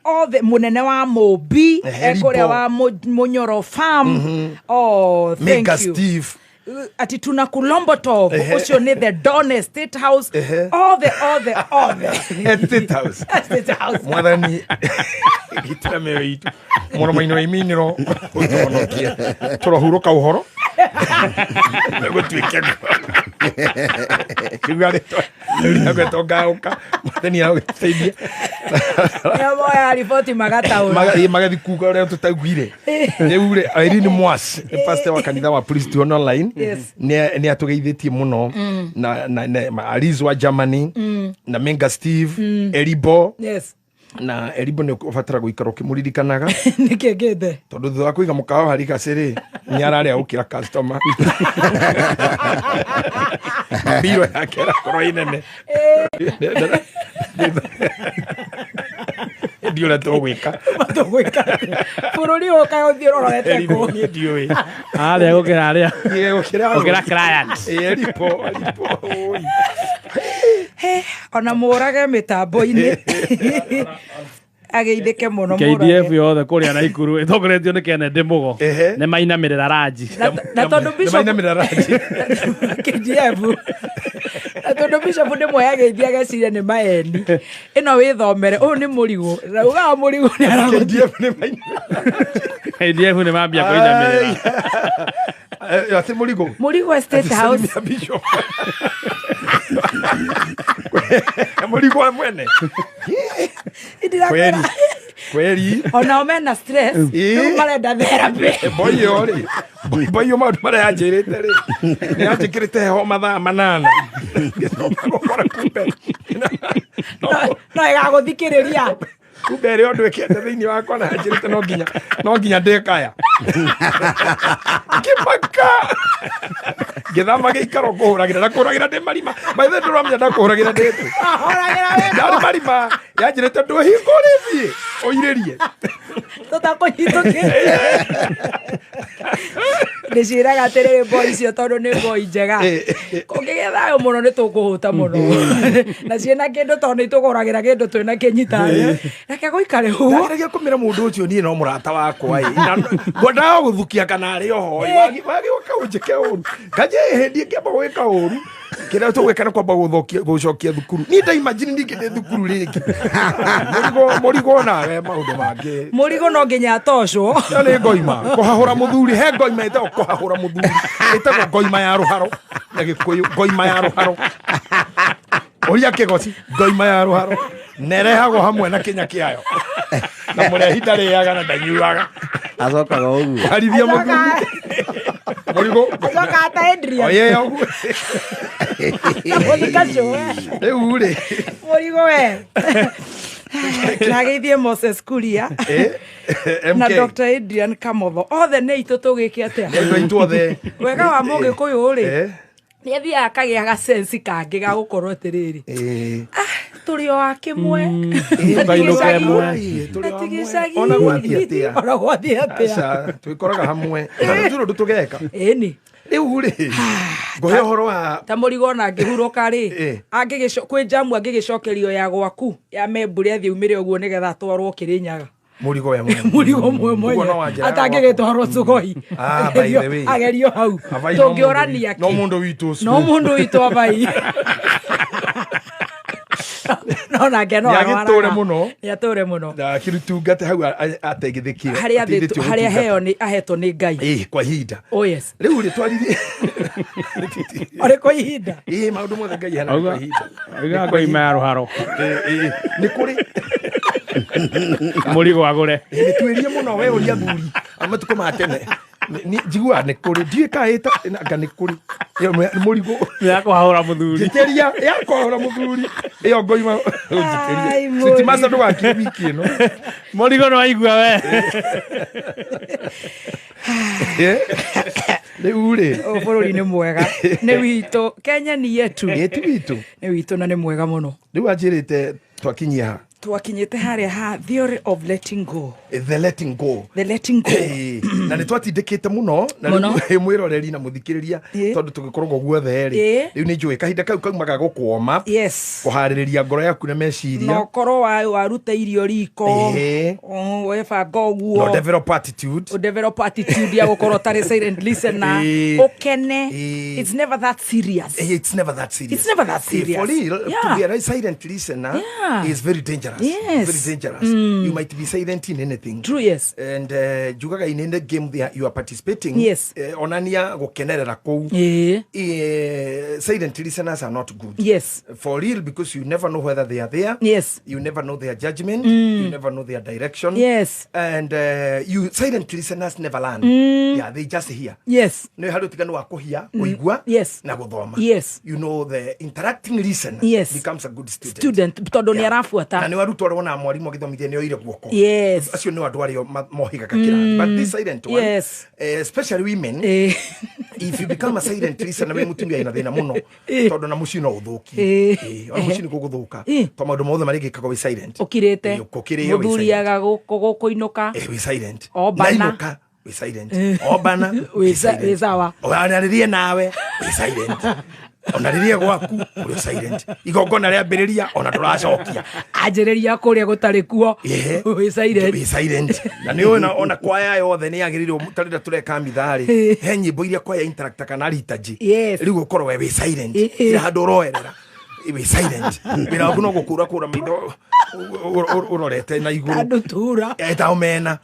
Speaker 1: Othe mũnene wa Mũmbi ekũrĩa wa Mũnyoro Farm. Oh, thank
Speaker 4: Mega
Speaker 1: you.
Speaker 4: Steve.
Speaker 1: Ati tuna Kulombotov ũcio nĩ the Don State House. Othe othe othe
Speaker 4: State House.
Speaker 1: State House.
Speaker 4: Mwathani gitĩra mĩoyo itũ mũromo-inĩ wa iminĩro ũtũhonokie tũrohurũka ũhoro gũtuĩke kiuga rĩtwa rĩu ngaũka Mwathani agũteithie
Speaker 1: nĩmoya riboti magataũra
Speaker 4: magathi kuga ũrĩa tũtaiguire rĩu rĩ Irene Mwas nĩ pastor wa kanitha wa Priesthood Online nĩ atũgeithĩtie mũno na Alice wa Germany na Menga Steve Eribo
Speaker 1: yes
Speaker 4: na Eribo nĩ ũbatara gũikara ũkĩmũririkanaga
Speaker 1: nĩkĩ ngĩte
Speaker 4: tondũ thutha wa kũiga mũkawa harĩ gacĩ rĩ nĩ ararĩa gũkĩra customer mbiro yake ĩrakorwo ĩ nene ndiũ ũrĩa tũgwĩka
Speaker 1: tũgwĩka bũrũri ũyũ kaĩ ũthiĩ ũrorete kũ
Speaker 4: niĩ ndiũĩ
Speaker 3: arĩa gũkĩra arĩa
Speaker 4: gũkĩra
Speaker 3: gũkĩra client
Speaker 4: Eribo Eribo.
Speaker 1: He, ona mũrage mĩtambo-inĩ ageithĩke mũno
Speaker 3: KDF
Speaker 1: mũrage.
Speaker 3: yothe kũrĩa Naikuru ĩtongoretio nĩ Kennedy Mũgo
Speaker 4: Ehe.
Speaker 3: nĩ mainamĩrĩra ranji.
Speaker 1: Na tondũ bishop
Speaker 4: Nĩmainamĩrĩra ranji.
Speaker 1: KDF na tondũ bishop nĩ mwe agĩithia ageciria nĩ maeni ĩno wĩthomere ũyũ nĩ mũrigo na ugaga mũrigo nĩ aragũthiĩ
Speaker 4: KDF nĩmainamĩrĩra.
Speaker 3: KDF nĩ mambia kũinamĩrĩra.
Speaker 4: Ai. Atĩ mũrigo
Speaker 1: mũrigo State House
Speaker 4: Salimia bishop. Mũrigo wa mwene
Speaker 1: Ndirakwĩra.
Speaker 4: kweri kweri
Speaker 1: onao mena stress
Speaker 4: Ĩ.
Speaker 1: rĩu marenda therapy
Speaker 4: boy ĩyo rĩ boy ĩyo maũndũ marĩa yanjĩrĩte rĩ nĩ yanjĩkĩrĩte heho mathaa 8 ngĩcoka gũkora kumbe
Speaker 1: no ĩgagũthikĩrĩria
Speaker 4: kumbe ĩrĩa ũndũ ĩkĩte thĩinĩ wakwa na yanjĩrĩte no nginya ndĩkaya ngĩmaka ngĩthama gĩikaro ngũhũragĩra na kũhũragĩra ndĩ marima maithe ndũramenya ndakũhũragĩra ndĩtũ
Speaker 1: ahoragĩra wega
Speaker 4: ndarĩ marima yanjĩrĩte ndũhingo rĩthiĩ ũirĩrie
Speaker 1: tũtakũnyitũkĩte ndĩciĩraga atĩrĩrĩ mboi icio tondũ nĩ mboi njega kũngĩgĩa thayũ mũno nĩ tũkũhũta mũno na ciĩna kĩndũ tondũ nĩ tũgũragĩra kĩndũ twĩna kĩnyitane reke gũikare ũguo
Speaker 4: ndageragia kũmĩra mũndũ ũcio niĩ no mũrata wakwa ĩ Na ngwendaga gũthukia kana arĩ oho ĩ wagĩũka ũnjĩke ũru kanje hĩndĩ ĩngĩamba gwĩka ũru kĩrĩa tũgwĩka nĩ kwamba gũcokia thukuru niĩ ndaimagine ningĩ ndĩ thukuru rĩngĩ mũrigo nawe maũndũ mangĩ
Speaker 1: mũrigo no nginya atocwo
Speaker 4: ĩyo nĩ ngoima kũhahũra mũthuri he ngoima ĩtagwo kũhahũra mũthuri ĩtagwo ngoima ya rũharo na gĩkũyũ ngoima ya rũharo ũria kĩgoci ngoima ya rũharo nerehagwo hamwe na kĩnya kĩayo na mũrehi ndarĩaga na ndanyuaga
Speaker 2: acokaga ũguo
Speaker 4: harithia mũthuri mũrigo
Speaker 1: acoka ata Adrian
Speaker 4: oye ũguo
Speaker 1: na mũthikacũwe
Speaker 4: rĩu rĩ
Speaker 1: mũrigo we nageithie Moses Kuria na
Speaker 4: MK
Speaker 1: Dr. Adrian Kamotho othe nĩ itũ tũgĩke atĩa
Speaker 4: nĩ andũ aitũ othe
Speaker 1: wega wa mũgĩkũyũ rĩ
Speaker 4: Eh,
Speaker 1: nĩ athiaga akagĩa gacensi kangĩ ga gũkorwo atĩrĩrĩ
Speaker 4: eh.
Speaker 1: tũrĩ o a kĩmwe
Speaker 3: Tũkainũka ĩmwe.
Speaker 4: Tũrĩ o
Speaker 1: Na ti
Speaker 4: amwe.
Speaker 1: gĩcagi.
Speaker 4: Ona gwathiĩ atĩa
Speaker 1: ona gwathiĩ atĩa
Speaker 4: Aca, twĩkoraga hamwe na tũtirĩ ũndũ tũgeka
Speaker 1: ĩni
Speaker 4: rĩu rĩ ngũhe ũhoro wa
Speaker 1: ta mũrigo ona angĩhurũka rĩ
Speaker 4: Eh.
Speaker 1: kwĩ njamu angĩgĩcokerio ya gwaku ya membure athiĩ umĩre ũguo nĩgetha atwarwo Kĩrĩnyaga
Speaker 4: mũrigo we mwene
Speaker 1: mũrigo mwe
Speaker 4: Ũguo
Speaker 1: mwenye
Speaker 4: no wanjĩraga
Speaker 1: atangĩgĩtwarwo Sugoi
Speaker 4: Ah, by the way.
Speaker 1: agerio hau
Speaker 4: Abai no mũndũ
Speaker 1: tũngĩorania
Speaker 4: no
Speaker 1: kĩ
Speaker 4: mũndũ witũ ũcio
Speaker 1: no mũndũ witũ abai no nake no
Speaker 4: Nĩagĩtũre
Speaker 1: arwaraga.
Speaker 4: mũno.
Speaker 1: Nĩatũre mũno
Speaker 4: na kĩrutungate hau ateithĩkire
Speaker 1: harĩa harĩa heo nĩ ahetwo nĩ Ngai
Speaker 4: ĩ kwa ihinda
Speaker 1: oh yes
Speaker 4: rĩu rĩ twaririe
Speaker 1: arĩ kwa ihinda
Speaker 4: ĩ maũndũ mothe Ngai aheanaga kwa ihinda
Speaker 3: Auga ngoima ya rũharo
Speaker 4: Ĩ, ĩ, nĩ kũrĩ
Speaker 3: mũrigo agũre.
Speaker 4: Ĩ, nĩ twĩrie mũno we ũria athuri a matukũ ma tene njiguaga nĩ kũrĩ ndiũĩ kana ĩta anga nĩ kũrĩ Ĩyo nĩ mũrigo
Speaker 3: Nĩ ya kũhahũra mũthuri.
Speaker 4: njĩtĩria ya kwahũra mũthuri ĩyo ngoima
Speaker 1: Ai,
Speaker 4: njĩtĩria
Speaker 1: mũrigo.
Speaker 4: sitimasa ndũgakire wiki ĩno
Speaker 3: Mũrigo nĩ waigua we.
Speaker 4: Rĩu rĩ
Speaker 1: Ũyũ bũrũri nĩ mwega nĩ witũ Kenya ni yetu
Speaker 4: ĩ ti witũ
Speaker 1: nĩ witũ na nĩ mwega mũno
Speaker 4: rĩu anjĩrĩte twakinyia ha
Speaker 1: twakinyĩte harĩa ha theory of letting go
Speaker 4: the letting go
Speaker 1: the letting go
Speaker 4: Ĩĩ, na nä twatindä må no na
Speaker 1: Mũno.
Speaker 4: rĩu mwä roreri na må thikä rä ria
Speaker 1: Ĩĩ.
Speaker 4: tondå tå gä koragwo guothe rä
Speaker 1: Ĩĩ.
Speaker 4: rä u nä njå ä kahinda kau kaumaga gå kwoma
Speaker 1: yes
Speaker 4: kå harä rä ria ngoro yaku na
Speaker 1: na
Speaker 4: meciria
Speaker 1: ũkorwo waruta irio riko
Speaker 4: Ĩĩ.
Speaker 1: webanga
Speaker 4: no
Speaker 1: ũguo
Speaker 4: develop attitude
Speaker 1: Ũ develop attitude ya gũkorwo ũtarĩ silent listener
Speaker 4: Ĩĩ.
Speaker 1: ũkene
Speaker 4: Ĩĩ.
Speaker 1: it's never that serious
Speaker 4: It's never that serious.
Speaker 1: It's never that
Speaker 4: Eh,
Speaker 1: serious.
Speaker 4: For real,
Speaker 1: Yeah.
Speaker 4: to be a silent listener
Speaker 1: Yeah.
Speaker 4: is very dangerous.
Speaker 1: Yes.
Speaker 4: Very dangerous. You might be silent in anything.
Speaker 1: True, yes.
Speaker 4: And njugaga in any game there you are participating.
Speaker 1: Yes.
Speaker 4: Onania gukenerera kuu.
Speaker 1: Ĩĩ.
Speaker 4: Silent listeners are not good.
Speaker 1: Yes.
Speaker 4: For real, because you never know whether they are there.
Speaker 1: Yes.
Speaker 4: You never know their judgment. You never know their direction.
Speaker 1: Yes.
Speaker 4: And you silent listeners never learn. Yeah, they just hear.
Speaker 1: Yes.
Speaker 4: Nä harä å tiganu wa kå hia kå igua
Speaker 1: Yes.
Speaker 4: na gå thoma
Speaker 1: Yes.
Speaker 4: you know the interacting listener
Speaker 1: Yes.
Speaker 4: becomes a good student,
Speaker 1: Student tondũ nĩ
Speaker 4: Yeah.
Speaker 1: arabuata
Speaker 4: na nä arutwo arä wonaga mwarimå agä thomithia nä oire guoko
Speaker 1: Yes.
Speaker 4: acio nä andå arä mohigaga kä rathi but this silent one
Speaker 1: Yes.
Speaker 4: especially women
Speaker 1: Ĩĩ.
Speaker 4: if you become a silent listener wä mutumia ina thä na må no tondå na må ciä no å thå
Speaker 1: Ĩĩ.
Speaker 4: kie ona må ciä nä gå gå thå ka
Speaker 1: Ĩĩ.
Speaker 4: to maå ndå mothe marä gä kagwo wä silent
Speaker 1: ũkirĩte
Speaker 4: Ĩĩ, ũkĩrĩo wĩ
Speaker 1: mũthuri
Speaker 4: silent.
Speaker 1: aga gũkũinũka
Speaker 4: Eh, wĩ silent
Speaker 1: Obana.
Speaker 4: Nainũka, wĩ silent obana
Speaker 1: Wĩ sawa.
Speaker 4: arĩrie nawe wĩ silent Ona rĩrĩa gwaku ũrĩ silent, igongona rĩambĩrĩria ona ndũracokia.
Speaker 1: Anjĩrĩria kũrĩa gũtarĩ kuo. Wĩ silent.
Speaker 4: Wĩ silent. Na nĩ ũĩ ona kwaya yothe nĩ yagĩrĩirwo, ta rĩrĩa tũreka mitharĩ, he nyĩmbo iria kwaya interacta kana liturgy. Rĩu ũkorwo we wĩ silent, tirĩ handũ ũroerera, wĩ silent, wĩra waku no gũkũra kũra maitho ũrorete na igũrũ.
Speaker 1: Andũ tura.
Speaker 4: Ta omena.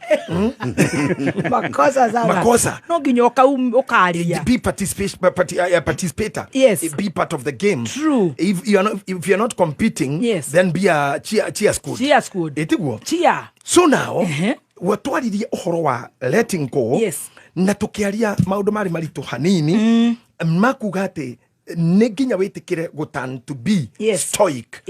Speaker 1: Makosa sana.
Speaker 4: Makosa.
Speaker 1: No nginya ũkaria.
Speaker 4: Be participator. Be part of the game.
Speaker 1: True.
Speaker 4: If you are not competing, then be a cheer squad.
Speaker 1: Cheer squad.
Speaker 4: Ĩtiguo?
Speaker 1: Cheer.
Speaker 4: So now, watwaririe ũhoro wa letting go. Na tũkĩaria maũndũ marĩ maritũ hanini, makuga atĩ nĩ nginya wĩtĩkĩre gũturn to be stoic.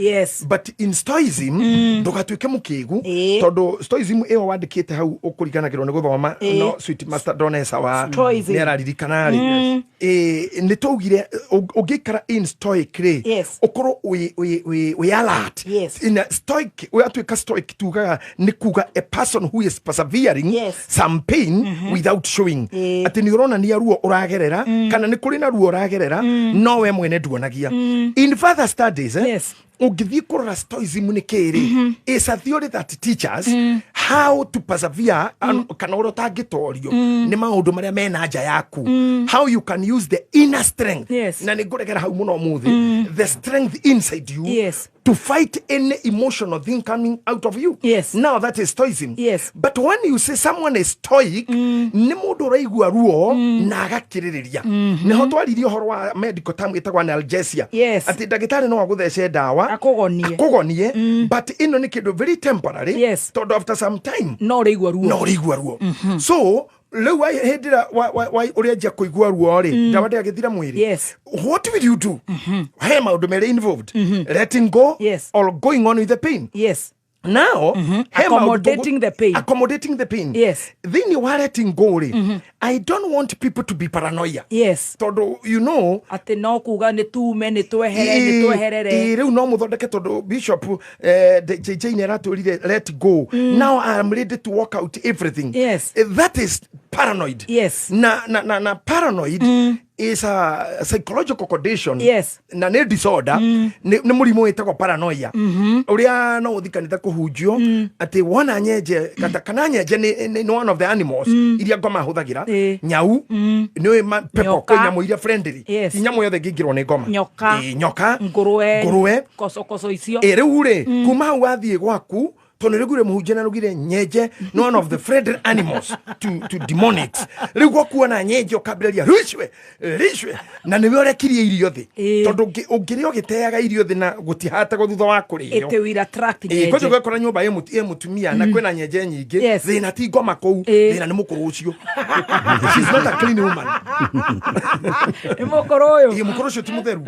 Speaker 4: But in stoicism, ndũgatuĩke mũkĩgu, tondũ stoicism ĩyo wandĩkĩte hau ũkũriganagĩrwo nĩ gũthoma, no sweet master Donesa wa
Speaker 1: Stoicism.
Speaker 4: nĩ araririkana rĩ, nĩ twaugire ũngĩikara in stoic rĩ, ũkorwo wĩ alert. In a stoic, watuĩka stoic tugaga nĩ kuga a person who is persevering some pain without showing. Atĩ nĩ ũronania ruo ũragerera, kana nĩ kũrĩ na ruo ũragerera, no we mwene nduonagia. In further studies, ũngĩthiĩ kũrora stoicism nĩ kĩrĩ, is a theory that teaches how to persevere, kana ũrĩa ũtangĩtorio nĩ maũndũ marĩa mena nja yaku, how you can use the inner strength. Na nĩ ngũregera hau mũno ũmũthĩ, the strength inside you to fight any emotional thing coming out of you. Now that is stoicism. But when you say someone is stoic, nĩ mũndũ ũraigua ruo na agakirĩrĩria. Nĩho twaririe ũhoro wa medical term ĩtagwo analgesia. Atĩ ndagĩtarĩ no agũthece ndawa,
Speaker 1: Akũgonie.
Speaker 4: akũgonie, but ĩno nĩ kĩndũ very temporary. Tondũ after some time
Speaker 1: no ũrĩigua ruo.
Speaker 4: No ũrĩigua ruo. So rĩu hĩndĩ ĩrĩa ũrĩanjia kũigua ruo rĩ, ndawa ndĩagĩthira mwĩrĩ. What will you do? He maũndũ merĩ involved. Letting go or going on with the pain. Now, he maũndũ
Speaker 1: Accommodating the pain.
Speaker 4: Accommodating the pain. Thĩinĩ wa letting go rĩ, I don't want people to be paranoia. Tondũ, you know,
Speaker 1: atĩ no kuga nĩ tume, nĩ twehere, nĩ tweherere.
Speaker 4: Rĩu no mũthondeke tondũ Bishop, JJ nĩ aratwĩrire let go. Now I am ready to work out everything. That is paranoid. Na paranoid is a psychological condition. Na nĩ disorder, nĩ mũrimũ wĩtagwo paranoia. Ũrĩa no ũthiĩ kanitha kũhunjio, atĩ wona nyenje, kana nyenje nĩ one of the animals iria ngoma hũthagĩra. Nyau, nĩ pepo,
Speaker 1: Nyoka.
Speaker 4: kwĩ nyamũ iria friendly. Ti nyamũ yothe ĩngĩingĩrwo nĩ ngoma.
Speaker 1: Nyoka.
Speaker 4: Nyoka.
Speaker 1: Ngũrwe.
Speaker 4: Ngũrwe.
Speaker 1: Kocokoco icio.
Speaker 4: Rĩu rĩ, kuma hau wathiĩ gwaku, tondũ nĩ rĩgure mũhunjia na rugire nyenje nĩ one of the friendly animals to demonics. Rĩu gwakuona nyenje ũkambĩrĩria ricwe, ricwe, na nĩwe ũrekirie irio thĩ. Tondũ ũngĩrĩa ũgĩteaga irio thĩ na gũtihatagwo thutha wa kũrĩo.
Speaker 1: It will attract nyenje.
Speaker 4: Kwanja ũgakora nyũmba ĩ mũtumia na kwĩna nyenje nyingĩ. Thĩna ti ngoma kũu, thĩna nĩ mũkũrũ ũcio. She's not a clean woman.
Speaker 1: Nĩ mũkũrũ ũyũ.
Speaker 4: Mũkũrũ ũcio ti mũtheru.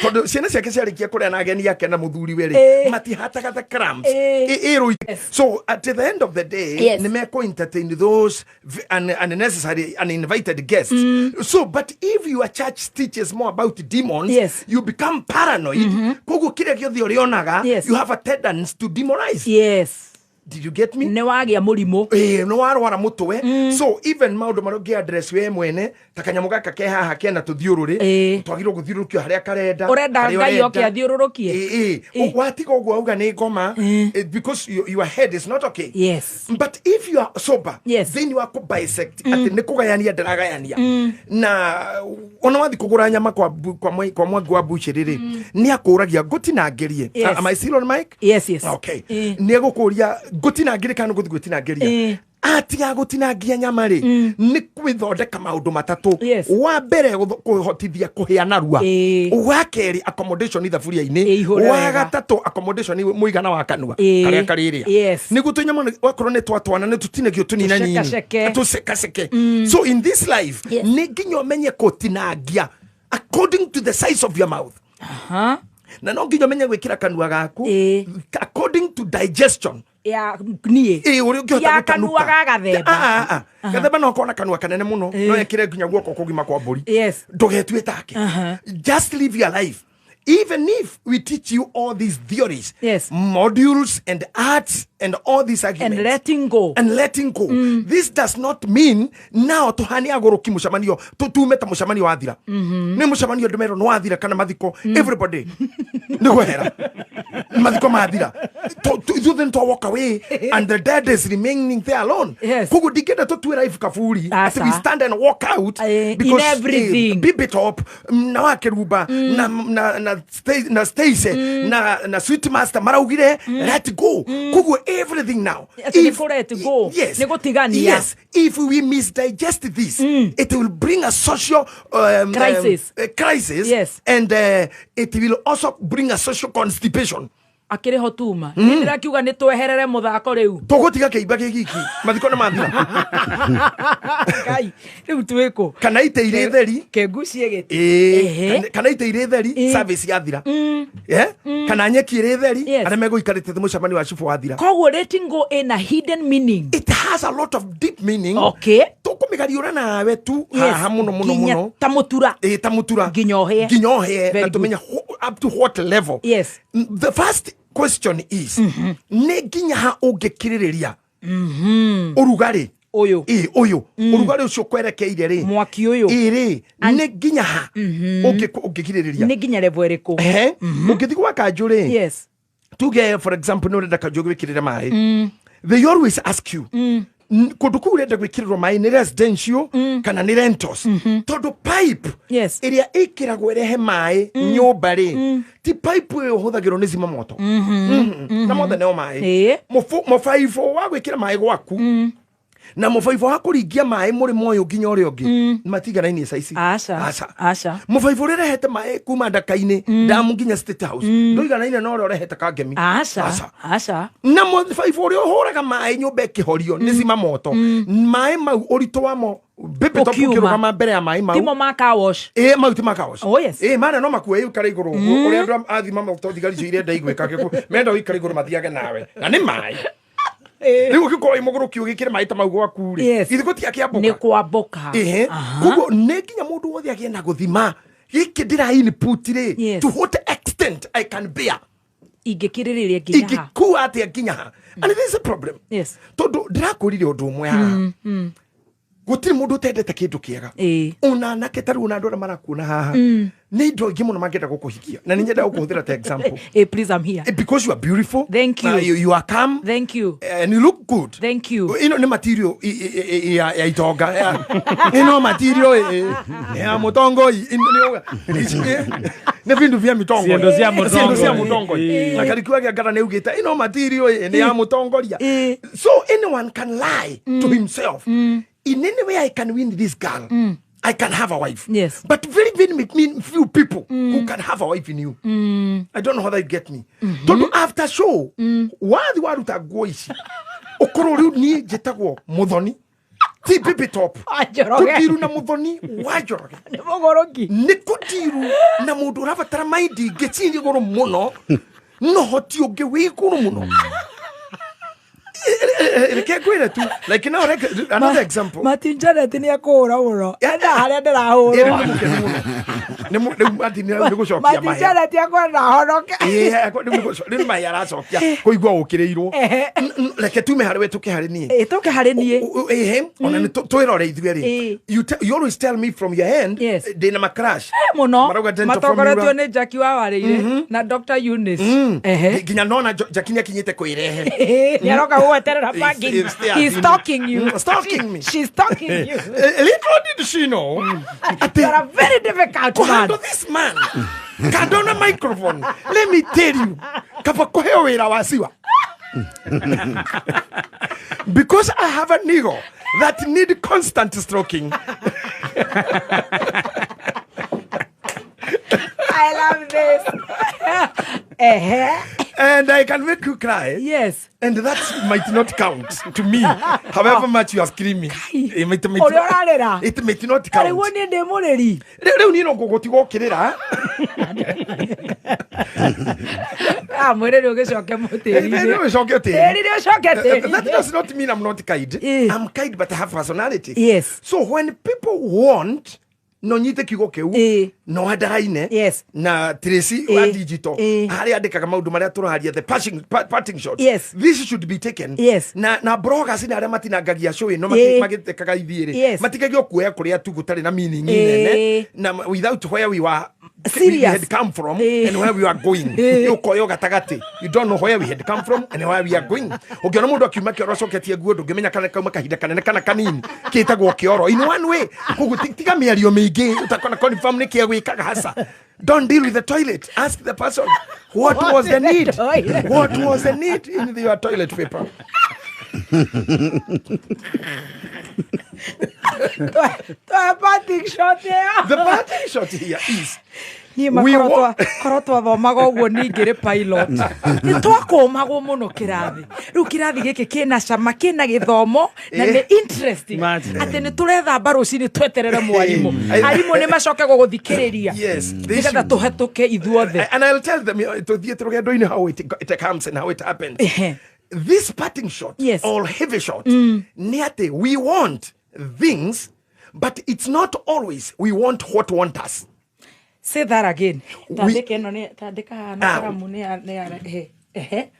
Speaker 4: Tondũ ciana ciake ciarĩkia kũrĩa na ageni ake na mũthuri we rĩ, matihataga the crumbs. Ĩrũi. So at the end of the day, nĩ mekũ entertain those unnecessary uninvited guests. So but if your church teaches more about demons, you become paranoid. Koguo kĩrĩa gĩothe ũrĩonaga, you have a tendency to demonize. Did you get me?
Speaker 1: Nĩ wagĩa mũrimũ.
Speaker 4: Nĩ warwara mũtwe. So even maũndũ marĩa ũngĩ address we mwene, ta kanyamũ gaka ke haha kena tũthiũrũrĩ, twagĩrĩirwo gũthiũrũrũkio harĩa karenda,
Speaker 1: Ũrenda
Speaker 4: harĩa
Speaker 1: Ngai oke
Speaker 4: ũrenda.
Speaker 1: athiũrũrũkie?
Speaker 4: Watiga ũguo auga nĩ ngoma, because your head is not okay. But if you are sober, thĩinĩ wa kũ bisect, atĩ nĩ kũgayania ndĩragayania. Na ona wathiĩ kũgũra nyama kwa mwangi wa bucheri rĩ, nĩ akũragia ngũtinangĩrie. Am I still on mic?
Speaker 1: Yes, yes.
Speaker 4: Okay. Nĩ egũkũria ngũtinangĩrie kana ngũthiĩ gwĩtinangĩria. Atiga gũtinangia nyama rĩ, nĩ gwĩthondeka maũndũ matatũ. Wa mbere, kũhotithia kũhĩa narua. Wa kerĩ, accommodation thaburia-inĩ.
Speaker 1: Ĩihũre
Speaker 4: Wa
Speaker 1: wega.
Speaker 4: gatatũ, accommodation mũigana wa kanua, karĩa karĩrĩa. Nĩguo tũnyamũ wakorwo nĩ twatwana, nĩ tũtinagio tũnina nini.
Speaker 1: Tũcekaceke.
Speaker 4: Tũcekaceke. So in this life, nĩ nginya ũmenye kũtinangia according to the size of your mouth. Na no nginya ũmenye gwĩkĩra kanua gaku according to digestion.
Speaker 1: Ya niĩ.
Speaker 4: Ũrĩa ũngĩhota
Speaker 1: Ya
Speaker 4: gũtanuka.
Speaker 1: kanua ga gathemba.
Speaker 4: Gathemba no kona kanua kanene mũno, no ekĩre nginya guoko kũgima kwa mbũri. Ndũgetue take. Just live your life. Even if we teach you all these theories, modules and arts and all these arguments
Speaker 1: And letting go.
Speaker 4: And letting go. This does not mean now tuhani agoroki mucemanio tutume ta mucemanio wathira. Ni mucemanio ndumerwo ni wathira kana mathiko everybody ni gwehera mathiko mathira ithuothe nitwa walk away and the dead is remaining there alone.
Speaker 1: Yes.
Speaker 4: Koguo ndingĩenda tũtue life kaburi
Speaker 1: Asa.
Speaker 4: we stand and walk out
Speaker 1: in everything.
Speaker 4: Bibi top na wakeruba na Stacy na Sweet Master maraugire let go. Koguo everything now.
Speaker 1: If let go.
Speaker 4: Yes.
Speaker 1: Nĩgũtigania.
Speaker 4: Yes. If we misdigest this, it will bring a social
Speaker 1: crisis.
Speaker 4: Crisis.
Speaker 1: Yes.
Speaker 4: And it will also bring a social constipation.
Speaker 1: Akĩrĩ ho tuma. Nĩ ndĩrakiuga nĩ tweherere mũthako rĩu.
Speaker 4: Tũgũtiga kĩimba gĩ giki. Mathiko nĩ mathira.
Speaker 1: Ngai, rĩu twĩkũ?
Speaker 4: Kana ite irĩ theri.
Speaker 1: Kengucie gĩtĩ.
Speaker 4: Kana ite irĩ theri, service yathira. Kana nyeki ĩrĩ theri, arĩa megũikarĩte mũcemanio wa cibũ wathira.
Speaker 1: Koguo letting go ĩna hidden meaning.
Speaker 4: It has a lot of deep meaning.
Speaker 1: Okay.
Speaker 4: Tũkũmĩgariũra nawe tu haha mũno mũno mũno.
Speaker 1: Ta mũtura.
Speaker 4: Ta mũtura.
Speaker 1: Nginya ũhĩe.
Speaker 4: Nginya ũhĩe. Na tũmenye up to what level.
Speaker 1: Yes.
Speaker 4: The first question is, nĩ nginya ha ũngĩkirĩrĩria ũrugarĩ
Speaker 1: ũyũ
Speaker 4: ũyũ ũrugarĩ ũcio kwerekeire rĩ
Speaker 1: mwaki ũyũ
Speaker 4: rĩ nĩ nginya ha ũngĩkirĩrĩria
Speaker 1: nĩ nginya level ĩrĩkũ?
Speaker 4: Ũngĩthiĩ gwa kanjũ rĩ,
Speaker 1: yes,
Speaker 4: tuge for example nĩ ũrenda kanjũ gwĩkĩrĩra maĩ, they always ask you kũndũ kũu ũrenda gwĩkĩrĩrwo maĩ nĩ residential kana nĩ rentals, tondũ pipe ĩrĩa ĩkĩragwo ĩrehe maĩ nyũmba rĩ ti pipe ĩyo ũhũthagĩrwo nĩ zima moto na mothe nĩo maĩ. Mũbaibũ wa gwĩkĩra maĩ gwaku na mũbaibũ wa kũringia maĩ mũrĩmo ũyũ nginya ũrĩa ũngĩ matiganainie caici.
Speaker 1: Aca.
Speaker 4: Mũbaibũ ũrĩa ũrehete maĩ kuma ndaka-inĩ ndamu nginya State House ndũiganaine na ũrĩa ũrehete Kangemi.
Speaker 1: Aca.
Speaker 4: Na mũbaibũ ũrĩa ũhũraga maĩ nyũmba ĩkĩhorio nĩ zima moto, maĩ mau ũritũ wamo bebe top ũkĩrũgama mbere ya maĩ mau
Speaker 1: timo ma car wash.
Speaker 4: Mau ti ma car wash.
Speaker 1: Oh yes.
Speaker 4: Marĩa no makue ũikare igũrũ ũguo ũrĩa andũ a thima moto thigari icio irenda igwĩka menda ũikare igũrũ mathiage nawe na nĩ maĩ. Rĩu ũngĩkorwo wĩ mũgũrũki ũgĩkĩre maĩ ta mau gwaku rĩ, ithe gũtiga kĩambũka
Speaker 1: nĩ kwambũka.
Speaker 4: Koguo nĩ nginya mũndũ wothe agĩe na gũthima gĩkĩ ndĩra input rĩ, to what extent I can bear,
Speaker 1: ingĩkirĩrĩria nginya ha,
Speaker 4: ingĩkua atĩa nginya ha. And this is a problem.
Speaker 1: Yes.
Speaker 4: Tondũ ndĩrakwĩrire ũndũ ũmwe haha, gũtirĩ mũndũ ũtendete kĩndũ kĩega. Ona anake ta rĩu ona andũ arĩa marakuona haha nĩ indo ingĩ mũno mangĩenda gũkũhikia na nĩ nyendaga gũkũhũthĩra ta example.
Speaker 1: Please, I'm here.
Speaker 4: Because you are beautiful.
Speaker 1: Thank you.
Speaker 4: You are calm.
Speaker 1: Thank you.
Speaker 4: And you look good.
Speaker 1: Thank you.
Speaker 4: Ĩno nĩ material ya itonga. Ĩno material ya mũtongoi. Nĩ vindu vya mĩtongo.
Speaker 3: Ciendo cia mũtongoria.
Speaker 4: Ciendo cia mũtongoria. Na Kariuki wa Kĩangara nĩ augĩte ĩno material nĩ ya mũtongoria. So anyone can lie to himself. In any way I can win this girl. I can have a wife.
Speaker 1: Yes.
Speaker 4: But very, very few people who can have a wife in you. I don't know how they get me. Tondu after show, wathi waruta nguo ici, ukorwo riu nie njĩtagwo Muthoni. Ti Bibi Top. Kũndiru na Muthoni wa Njoroge.
Speaker 1: Nĩ mũgũrũki.
Speaker 4: Nĩ kũndiru na mũndũ ũrabatara maindi ngĩciria igũrũ mũno, no hoti ũngĩ wĩ igũrũ mũno. Reke ngwĩre tu, like now, another example.
Speaker 1: Martin Janet nĩ akũhũra mũno. Enda harĩa ndĩrahũrwo.
Speaker 4: Rĩu Martin nĩ gũcokia
Speaker 1: Martin
Speaker 4: mahĩa.
Speaker 1: Janet akwenda honoke.
Speaker 4: Rĩu nĩ mahĩa aracokia kũigua ũkĩrĩirwo. Reke tume harĩ we tũke harĩ niĩ.
Speaker 1: Tũke harĩ niĩ.
Speaker 4: Ona nĩ twĩrore ithuĩ rĩ. You always tell me from your end ndĩna ma crush.
Speaker 1: Mũno. Matongoretio nĩ Jackie wa Warĩire na Dr. Eunice.
Speaker 4: Nginya nona Jackie nĩ akinyĩte kwĩrehe.
Speaker 1: Nĩ aroka gũgweterera parking. He's stalking you.
Speaker 4: Stalking me.
Speaker 1: She's stalking you.
Speaker 4: Little did she know.
Speaker 1: You are a very difficult man.
Speaker 4: Kuhandle this man. Kandona microphone. Let me tell you. Kaba kuheo wĩra wa siwa. Because I have an ego that need constant stroking.
Speaker 1: I love this.
Speaker 4: And I can make you cry.
Speaker 1: Yes.
Speaker 4: And that might not count to me. However much you are screaming. It might not count. Rĩu niĩ no ngũgũtiga ũkĩrĩra.
Speaker 1: Mwĩrĩ ũgĩcoke mũtĩri-inĩ.
Speaker 4: Ũcoke tĩri.
Speaker 1: Tĩri ũcoke tĩri.
Speaker 4: That does not mean I'm not kind. I'm kind, but I have personality.
Speaker 1: Yes.
Speaker 4: So when people want No nyite kiugo kiu no andaraine na Tracy wa digital haria andikaga maundu maria turaharia the parting shot. This should be taken. Na bloggers ni aria matinangagia show ino magitekaga ithiĩ matigagio kuoya kuria tu gutari na meaning nene na without where we were we had come from and where we are going. Ukoyo gatagati, you don't know where we had come from and where we are going. Ukiona mundu akiuma kioro acoketie nguo ndungimenya kana kauma kahinda kanene kana kanini kitagwo kioro in one way. Koguo tiga miario miingi utakona confirm ni kia gwikaga hasa. Don't deal with the toilet. Ask the person what was the need. What was the need in your toilet paper?
Speaker 1: The parting shot here.
Speaker 4: The parting shot here is
Speaker 1: korwo twathomaga ũguo ningĩrĩ pilot nĩ twakũmagwo mũno kĩrathi. Rĩu kĩrathi gĩkĩ kĩna cama, kĩna gĩthomo na nĩ interesting atĩ nĩ tũrethamba rũcinĩ tweterere mwarimũ. Arimũ nĩ macoke gũgũthikĩrĩria nĩgetha tũhetũke ithuothe.
Speaker 4: And I'll tell them tũthiĩte rũgendo-inĩ how it comes and how it happens. This parting shot or heavy shot nĩ atĩ we want things, but it's not always we want what want us.
Speaker 1: Say that again.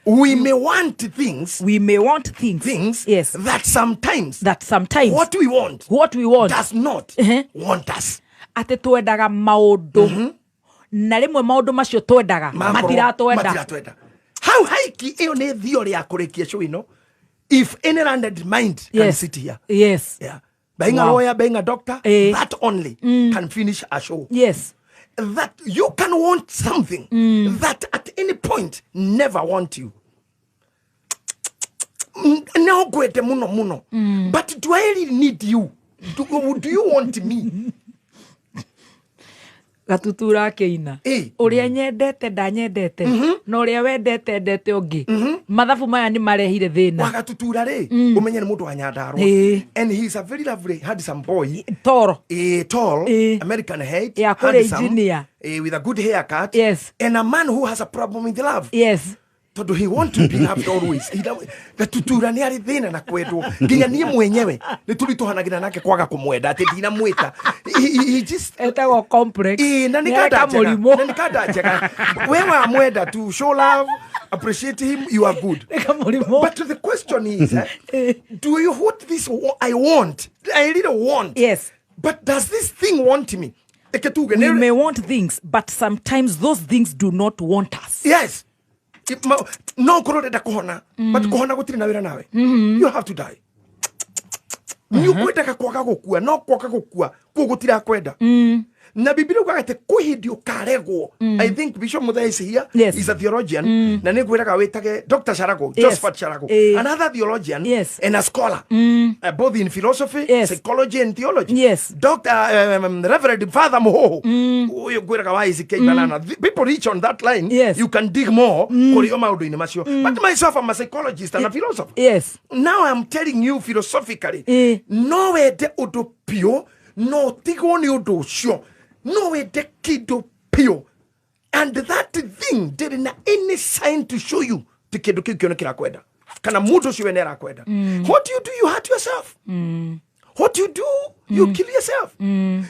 Speaker 4: We may want things.
Speaker 1: We may want things. Yes.
Speaker 4: That sometimes. What we want.
Speaker 1: What we want
Speaker 4: does not want us.
Speaker 1: Ate twendaga maundu. Na rimwe maundu macio twendaga matiratwenda.
Speaker 4: How haiki iyo ni theory ya kurikia show ino. If any landed mind can sit here.
Speaker 1: Yes.
Speaker 4: Yeah. Being a lawyer, being a doctor, that only can finish a show.
Speaker 1: Yes.
Speaker 4: That you can want something that at any point never want you. No gwete muno muno. But do I really need you? Do you want me?
Speaker 1: Gatutura keina uria nyendete ndanyendete na uria wendete ndete ungi mathabu maya ni marehire thina.
Speaker 4: Wagatutura ri umenye ni mundu wa Nyandarua and he is a very lovely handsome boy.
Speaker 1: Tall.
Speaker 4: Tall, American height,
Speaker 1: handsome, engineer,
Speaker 4: with a good haircut.
Speaker 1: Yes.
Speaker 4: And a man who has a problem with love.
Speaker 1: Yes.
Speaker 4: Tondu he want to be loved always. Gatutura ni ari thina na kwendwo nginya nie mwenyewe ni turituhanagira nake kwaga kumwenda ati ndinamwita. He just
Speaker 1: etagwo complex.
Speaker 4: Na ni kanda njega, na ni kanda njega. We wamwenda to show love, appreciate him, you are good. But the question is, do you want this? I want. I really want.
Speaker 1: Yes.
Speaker 4: But does this thing want me?
Speaker 1: We may want things, but sometimes those things do not want us.
Speaker 4: Yes. No korwo ndenda kuhona, but kuhona gutiri na wira nawe. You have to die. Ni ukwendaga kwaga gukua, no kwaga gukua kuo gutirakwenda. Na Biblia ugaga ati kwĩ hĩndĩ ũkaregwo. I think Bishop Muthee is here.
Speaker 1: Yes.
Speaker 4: Is a theologian. Na nĩ ngwĩraga wĩtage Dr. Sharago, Josephat Sharago, another theologian and a scholar, both in philosophy, psychology and theology.
Speaker 1: Yes.
Speaker 4: Dr. Reverend Father Muhoho, ũyũ ngwĩraga wa ICK Banana. People reach on that line.
Speaker 1: Yes.
Speaker 4: You can dig more kũrĩ o maũndũ-inĩ macio. But myself, I'm a psychologist and a philosopher.
Speaker 1: Yes.
Speaker 4: Now I'm telling you philosophically, no wende ũndũ biũ, no tigwo nĩ ũndũ ũcio. No wende kĩndũ biũ, and that thing didn't any sign to show you ti kĩndũ kĩu kĩo nĩ kĩrakwenda kana mũndũ ũcio we nĩ arakwenda. What do you do? You hurt yourself. What you do? You kill yourself.